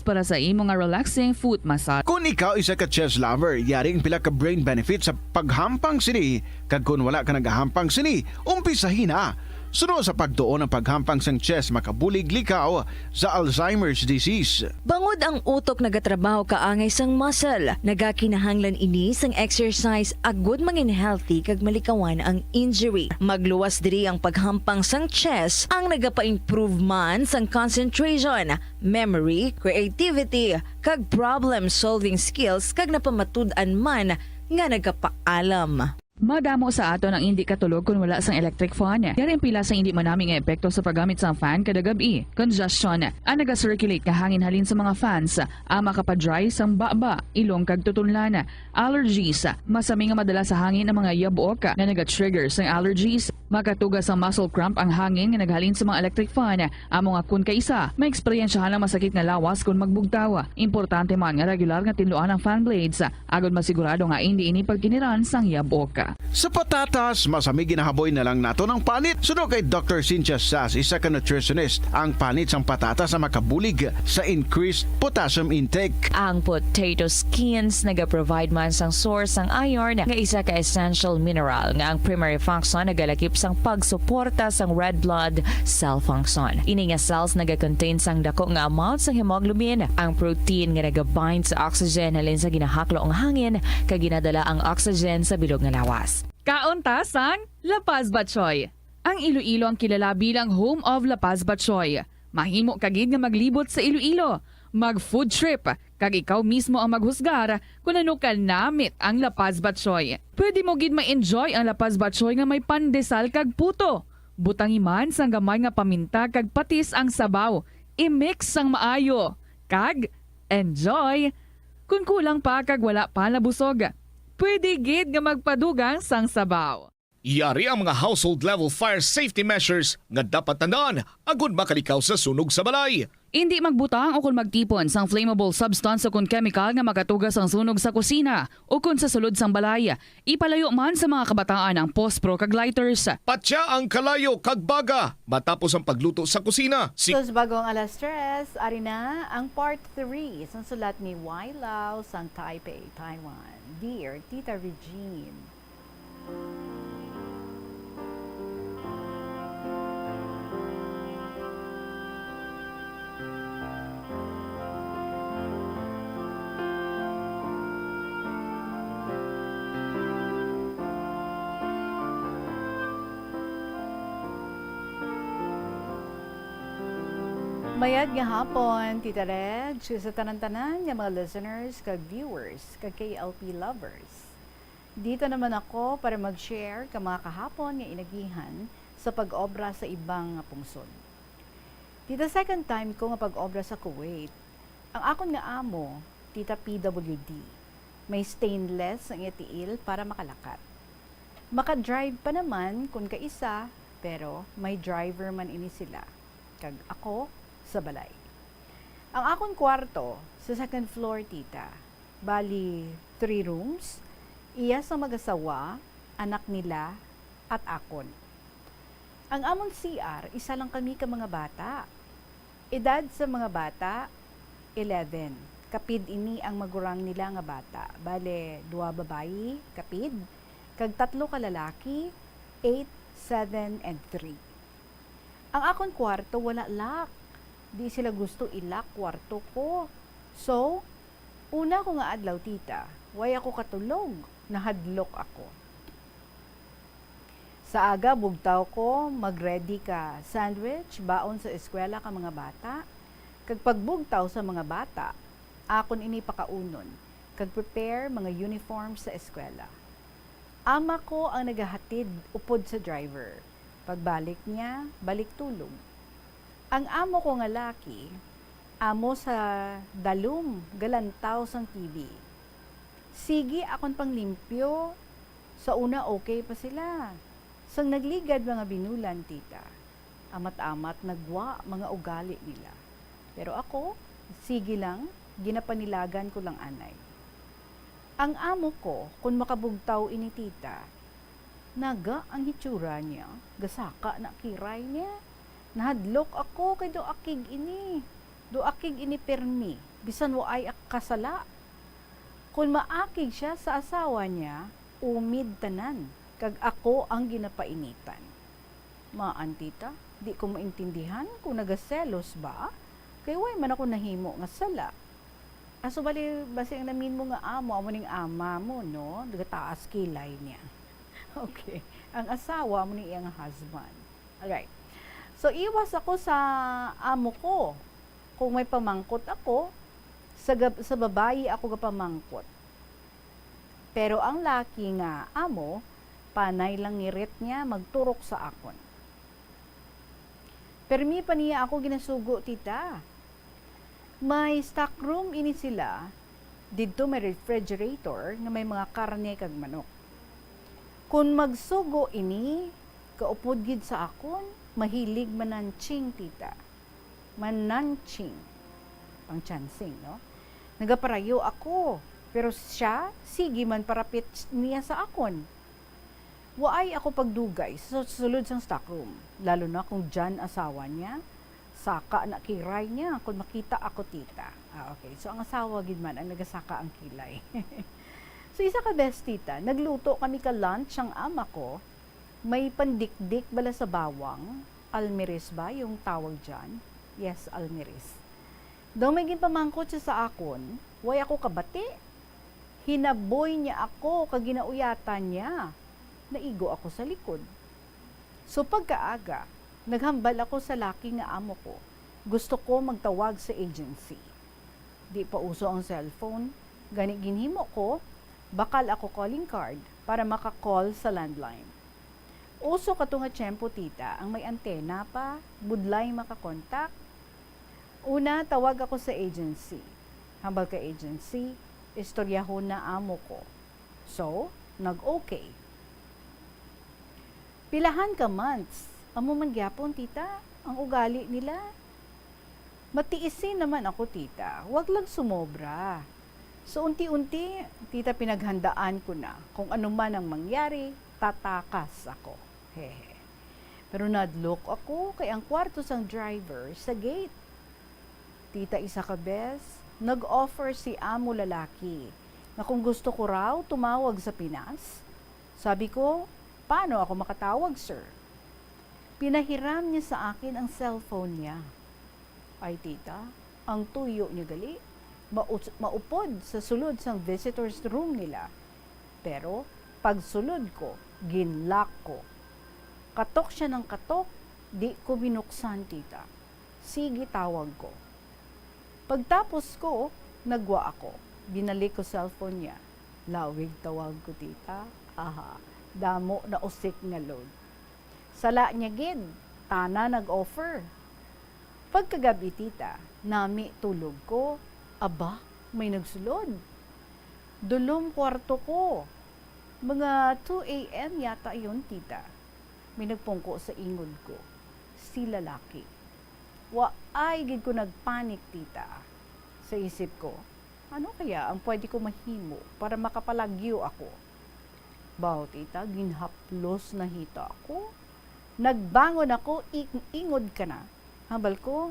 para sa imo nga relaxing foot massage. Kung ikaw isa ka chess lover, yari ang pila ka brain benefits sa paghampang sini, kag kung wala ka nagahampang sini, umpisahi na. Suno sa pagtuon, ang paghampang sang chess makabulig likaw sa Alzheimer's disease. Bangod ang utok nagatrabaho kaangay sang muscle, nagakinahanglan ini sang exercise agud mangin healthy kag malikawan ang injury. Magluwas diri ang paghampang sang chess, ang nagapa-improve man sang concentration, memory, creativity, kag problem-solving skills, kag napamatud-an man nga nagapaalam. Madamo sa aton ang indi katulog kon wala sang electric fan. Yari ang pila sang indi manami nga epekto sa paggamit sang fan kada gab-i. Congestion, ang naga-circulate nga hangin halin sa mga fans, ang makapa-dry sang baba, ilong kag tutunlan. Allergies, masami nga madala sa hangin ang mga yabok nga naga-trigger sang allergies. Makatuga sang muscle cramp ang hangin nga naghalin sa mga electric fan. Amo nga kon kaisa, maeksperiensyahan ang masakit nga lawas kon magbugtaw. Importante man nga regular nga tinluan ang fan blades, agod masigurado nga indi ini pagkiniran sang yabok. Sa patatas, masami ginahaboy na lang naton ang panit. Suno kay Doctor Cynthia Sass, isa ka nutritionist, ang panit sang patatas ang makabulig sa increased potassium intake. Ang potato skins nagaprovide man sang source sang iron, nga isa ka essential mineral nga ang primary function nagalakip sang pagsuporta sang red blood cell function. Ini nga cells nagakontain sang dako nga amount sang hemoglobin. Ang protein nga nagabind sa oxygen halin sa ginahaklo nga hangin kag ginadala ang oxygen sa bilog nga lawas. Kaon ta sang La Paz Batchoy. Ang Iloilo ang kilala bilang home of La Paz Batchoy. Mahimo ka gid nga maglibot sa Iloilo, mag-food trip, kag ikaw mismo ang maghusgar kon ano ka namit ang La Paz Batchoy. Pwede mo gid ma-enjoy ang La Paz Batchoy nga may pandesal kag puto. Butangi man sang gamay nga paminta kag patis ang sabaw. I-mix sang maayo, kag enjoy! Kon kulang pa kag wala pa nabusog, pwede gid nga magpadugang sang sabaw. Yari ang mga household level fire safety measures nga dapat tandaan agud makalikaw sa sunog sa balay. Indi magbutang o kon magtipon sang flammable substance o kon chemical nga makatuga sang sunog sa kusina o kon sa sulod sang balay. Ipalayo man sa mga kabataan ang pospro kag lighters. Patya ang kalayo kag baga matapos ang pagluto sa kusina. Si Sus, bago ang alas tres, ari na ang part three sang sulat ni Y Lau sang Taipei, Taiwan. Dear Tita Regine. Mayad nga hapon, Tita Reg, sa tanan-tanan nga mga listeners kag viewers kag K L P lovers. Dito naman ako para mag-share ka mga kahapon nga inagihan sa pag-obra sa ibang nga pungsod. Tita, second time ko nga pag-obra sa Kuwait. Ang akon nga amo, tita, P W D. May stainless ang iya tiil para makalakat. Maka-drive pa naman kun kaisa, pero may driver man ini sila, kag ako sa balay. Ang akon kwarto sa second floor, tita. Bali, three rooms, iya sa mag-asawa, anak nila, at akon. Ang amon C R, isa lang kami ka mga bata. Edad sa mga bata, eleven. Kapid ini ang magurang nila nga bata. Bale, duha babayi, kapid, kag tatlo ka lalaki, eight, seven, and three. Ang akon kwarto wala lock. Di sila gusto i-lock kwarto ko. So, una ko nga adlaw, tita, way ako katulog, nahadlok ako. Sa aga, bugtaw ko, mag-ready ka sandwich, baon sa eskwela ka mga bata. Kag pagbugtaw sa mga bata, akon ini pakaunon, kag prepare mga uniform sa eskwela. Ama ko ang nagahatid upod sa driver. Pagbalik niya, balik tulog. Ang amo ko nga laki, amo sa dalom, galantaw sang T V. Sige akon panglimpyo, sa una okay pa sila. Sang nagligad mga binulan, tita, amat-amat nagwa mga ugali nila. Pero ako, sige lang, ginapanilagan ko lang anay. Ang amo ko, kun makabugtaw ini, tita, naga ang hitsura niya, gasaka na kiray niya. Nahadlok ako kay do akig ini. Do akig ini permi, bisan waay ak-, kasala. Kun maakig siya sa asawa niya, umid tanan, kag ako ang ginapainitan. Maan, tita, di ko maintindihan kung nagaselos ba, kay way man ako nahimo nga sala. Aso bali, basi ang namin mo nga amo, amo ning ama mo, no? Nagataas kilay niya. Okay. Ang asawa, amo ni iyang husband. Alright. So, iwas ako sa amo ko. Kung may pamangkot ako, sa gab-, sa babayi ako gapamangkot. Pero ang laki nga amo, panay lang ngirit niya magturok sa akon. Permi pa niya ako ginasugo, tita. May stock room ini sila. Didto may refrigerator nga may mga karne kag manok. Kon magsugo ini, kaupod gid sa akon, mahilig mananching, tita. Mananching. Pang-chancing, no? Nagaparayo ako, pero siya, sige man parapit niya sa akon. Waay ako pagdugay sa sulod sang stock room, lalo na kung dyan asawa niya. Saka na kiray niya kung makita ako, tita. Ah, okay. So, ang asawa gid man ang nagasaka ang kilay. So, isa ka bes, tita, nagluto kami ka lunch ang ama ko. May pandikdik bala sa bawang, almiris ba yung tawag dyan? Yes, almiris. Daw may ginpamangkot siya sa akon, way ako kabati. Hinaboy niya ako kag ginauyatan niya. Naigo ako sa likod. So, pagkaaga, naghambal ako sa laki nga amo ko. Gusto ko magtawag sa agency. Di pa uso ang cellphone, gani ginhimo ko, bakal ako calling card para maka-call sa landline. Uso kato nga tiyempo, tita, ang may antena pa, budlay makakontak. Una, tawag ako sa agency. Hambal ka agency, istoryahon na amo ko. So, nag-okay. Pilahan ka months, amo man gyapon, tita, ang ugali nila. Matiisin naman ako, tita. Wag lang sumobra. So, unti-unti, tita, pinaghandaan ko na. Kung ano man ang mangyari, tatakas ako. Hehe. Pero nadlok ako kay ang kwarto sang driver sa gate. Tita, isa ka bes, nag-offer si amo lalaki nga kung gusto ko raw tumawag sa Pinas. Sabi ko, "Paano ako makatawag, sir?" Pinahiram niya sa akin ang cellphone niya. Ay, tita, ang tuyo niya gali, maus-, maupod sa sulod sang visitors room nila. Pero pagsulod ko, ginlock ko. Katok siya ng katok, di ko binuksan, tita. Sige, tawag ko. Pagtapos ko, nagwa ako. Binalik ko cellphone niya. Lawig tawag ko, tita. Aha, damo na usik nga load. Sala niya gid, tana nag-offer. Pagkagab-i, tita, nami tulog ko. Aba, may nagsulod. Dulom kwarto ko. Mga two A M yata yun, tita. May nagpungko sa ingod ko. Si lalaki. Waay gid ko nagpanik, tita. Sa isip ko, "Ano kaya ang pwede ko mahimo para makapalagyo ako?" Baw, tita, ginhaplos na hita ako. Nagbangon ako, ing-, ingod ka na. Hambal ko,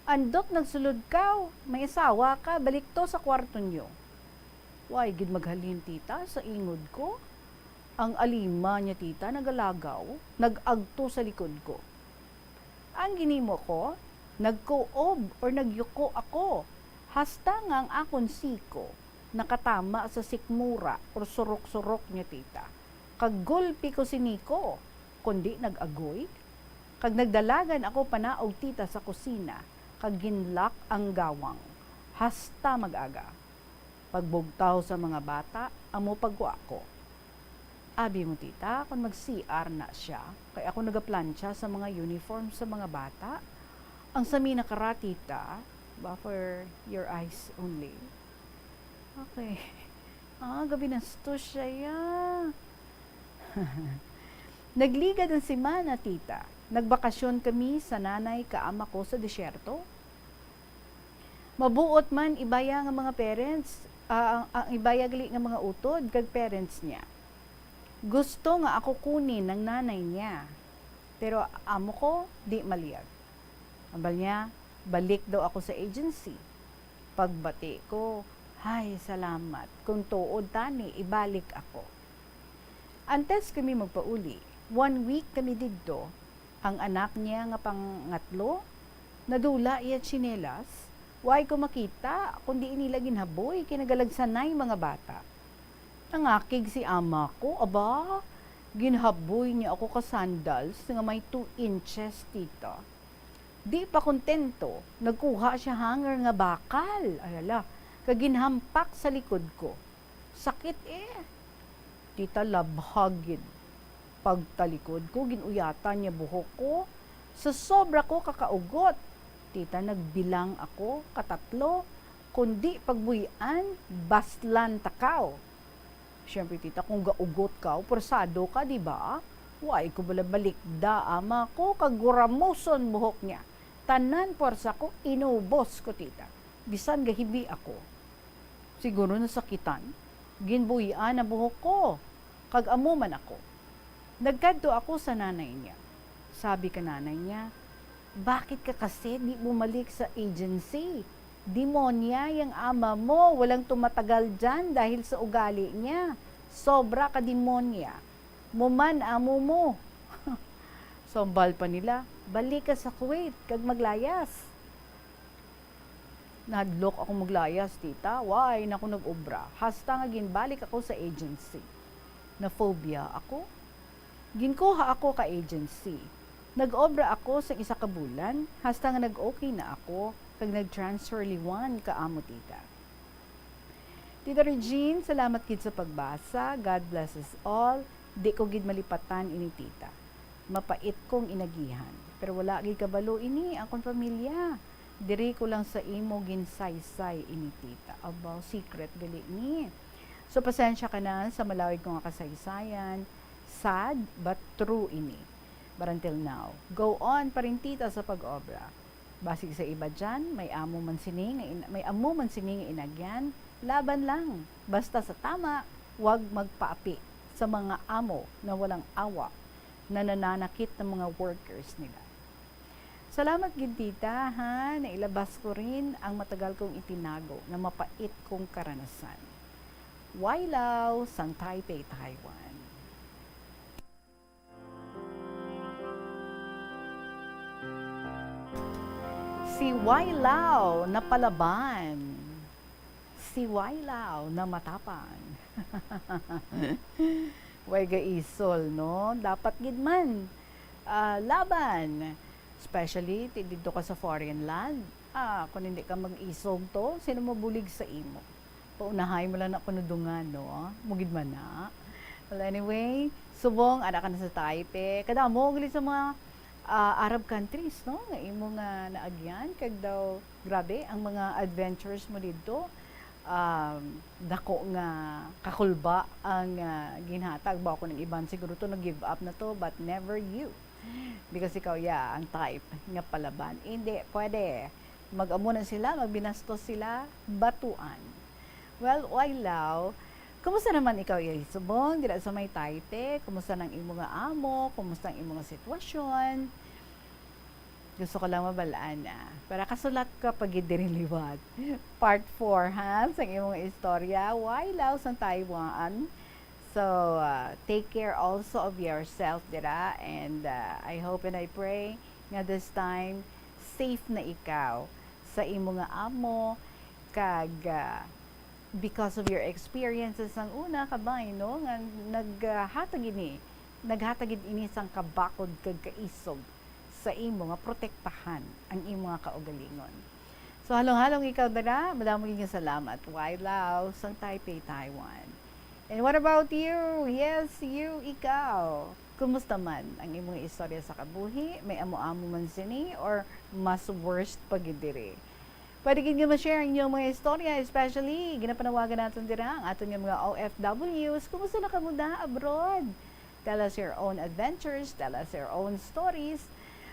andot nagsulod ka, may asawa ka, balik to sa kwarto nyo. Way gid maghalin, tita, sa ingod ko. Ang alima niya, tita, nagalagaw, nag-agto sa likod ko. Ang ginimo ko, nagkuob or nagyuko ako, hasta nga ang akon siko nakatama sa sikmura or surok-surok niya, tita. Kag gulpi ko si Nico, kundi nag-agoy. Kag nagdalagan ako panaog, tita, sa kusina, kag ginlock ang gawang hasta mag-aga. Pagbugtaw sa mga bata, amo pagwa ko. Abi mo, tita, kung mag-C R na siya, kay ako nagaplantsa sa mga uniform sa mga bata. Ang sa mi nakara, tita, ba, for your eyes only. Okay. Ah, gabi na sto siya, ya. Nagligad ang semana, tita. Nagbakasyon kami sa nanay ka ama ko sa disyerto. Mabuot man ibaya nga mga parents, ah, ang, ang ibaya gali nga mga utod kag parents niya. Gusto nga ako kunin ng nanay niya. Pero amo ko, di maliyag. Ambal niya, balik daw ako sa agency. Pagbati ko, "Hay, salamat. Kung tuod tani, ibalik ako." Antes kami magpauli, one week kami didto. Ang anak niya nga pangatlo, nadula iya tsinelas, way ko makita, kundi inila ginhaboy kay nagalagsanay mga bata. Nangakig si ama ko, aba, ginhaboy niya ako ka sandals nga may two inches, tita. Di pa kontento, nagkuha siya hanger nga bakal, ay hala, kag ginhampak sa likod ko. Sakit eh. Tita, labhag gid. Pagtalikod ko, ginuyatan niya buhok ko. Sa sobra ko kakaugot, tita, nagbilang ako katatlo, kundi pagbuy-an, baslan takaw. Siyempre, tita, kung gaugot ka, pursado ka, di ba? Way ko bala balikda, ama ko, kag guramuson buhok niya. Tanan puwersa ko, inubos ko, tita. Bisan gahibi ako. Siguro nasakitan. Ginbuy-an ang buhok ko, kag amo man ako. Nagkadto ako sa nanay niya. Sabi ka nanay niya, "Bakit ka kasi di bumalik sa agency? Demonya yang ama mo, walang tumatagal diyan dahil sa ugali niya. Sobra ka demonya. Mo man amo mo." Sambal pa nila, "Balik ka sa Kuwait kag maglayas." Nahadlok ako maglayas, tita. Way na ko nag-obra. Hasta nga ginbalik ako sa agency. Na-phobia ako. Ginkuha ako ka agency. Nag-obra ako sa isa ka bulan, hasta nga nag-okay na ako, kag nag-transfer liwan ka amo, tita. Tita Regine, salamat gid sa pagbasa. God bless us all. Di ko gid malipatan ini, tita. Mapait kong inagihan. Pero wala gid kabalo ini akon pamilya. Diri ko lang sa imo ginsaysay ini, tita. Abaw, secret gali ni. So, pasensya ka na sa malawig ko nga kasaysayan. Sad, but true ini. But until now, go on pa rin, tita, sa pag-obra. Basig sa iba diyan, may amo man sini nga in-, may amo man sini nga inagyan, laban lang. Basta sa tama, wag magpaapi sa mga amo na walang awa na nananakit ng mga workers nila. Salamat gid, tita, ha, nailabas ko rin ang matagal kong itinago na mapait kong karanasan. Wailaw, sang Taipei, Taiwan. Si Wailaw na palaban. Si Wailaw na matapang. Way gaisol, no? Dapat gid man, ah, laban. Especially, ti-, didto ka sa foreign land. Ah, kung hindi ka mag-isog to, sino mabulig sa imo? Paunahay mo lang na panudungan, no? Mugid man na. Well, anyway, subong, ara ka na sa Taipei. Kadamo, gali sa mga, ah, Arab countries, no? Nga imo nga naagyan. Kag daw, grabe, ang mga adventures mo didto. Um, dako nga kakulba ang, ah, ginhatag. Ba ako ng iban, siguro to, nag-give up na to, but never you. Because ikaw, yeah, ang type nga palaban. Hindi, pwede. Mag-amo na sila, magbinastos sila, batuan. Well, Wailaw, Kumusta naman ikaw, Yay Subong, dira sa may Taipei? Kumusta nang imo nga amo? Kumusta ang imo nga sitwasyon? Gusto ko lang mabalaan na para kasulat ka pa gid diri liwat. Part four, ha, sa imong istorya. Why Laos and Taiwan? So, uh, take care also of yourself dira, and uh, I hope and I pray nga this time safe na ikaw sa imo nga amo, kag uh, because of your experiences ang una, kabay, no, nga naghatag ini, naghatag gid ini sang kabakod kag kaisog sa imo nga protektahan ang imo nga kaugalingon. So, halong-halong ikaw dira, madamo gid nga salamat. Why Laos and Taipei, Taiwan. And what about you? Yes, you, ikaw. Kumusta man ang imong istorya sa kabuhi? May amo-amo man sini or mas worst pa gid diri? Pwede gid nga ma-share ang inyong mga istorya, especially ginapanawagan naton dira ang aton nga mga O F Ws. Kumusta na kamo da abroad? Tell us your own adventures, tell us your own stories.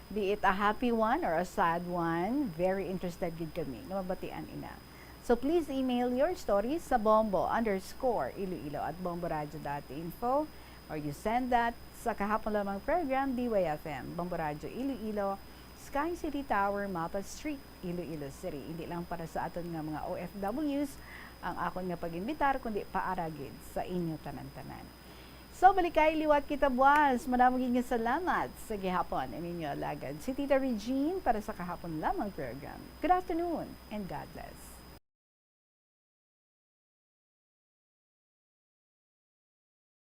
Be it a happy one or a sad one, very interested gid kami nga mabatian ina. So please email your stories sa bombo underscore iloilo at bomboradio dot info, or you send that sa kahapon lamang program, D Y F M, Bombo Radio Iloilo, Sky City Tower, Mapa Street, Iloilo City. Hindi lang para sa aton nga mga O F Ws ang akon nga pag-imbitar, kundi paara gid sa inyo tanan-tanan. So, balikay liwat kita buwas. Madamo gid nga salamat sa gihapon. Ang inyo alagad, si Tita Regine, para sa kahapon lamang program. Good afternoon and God bless.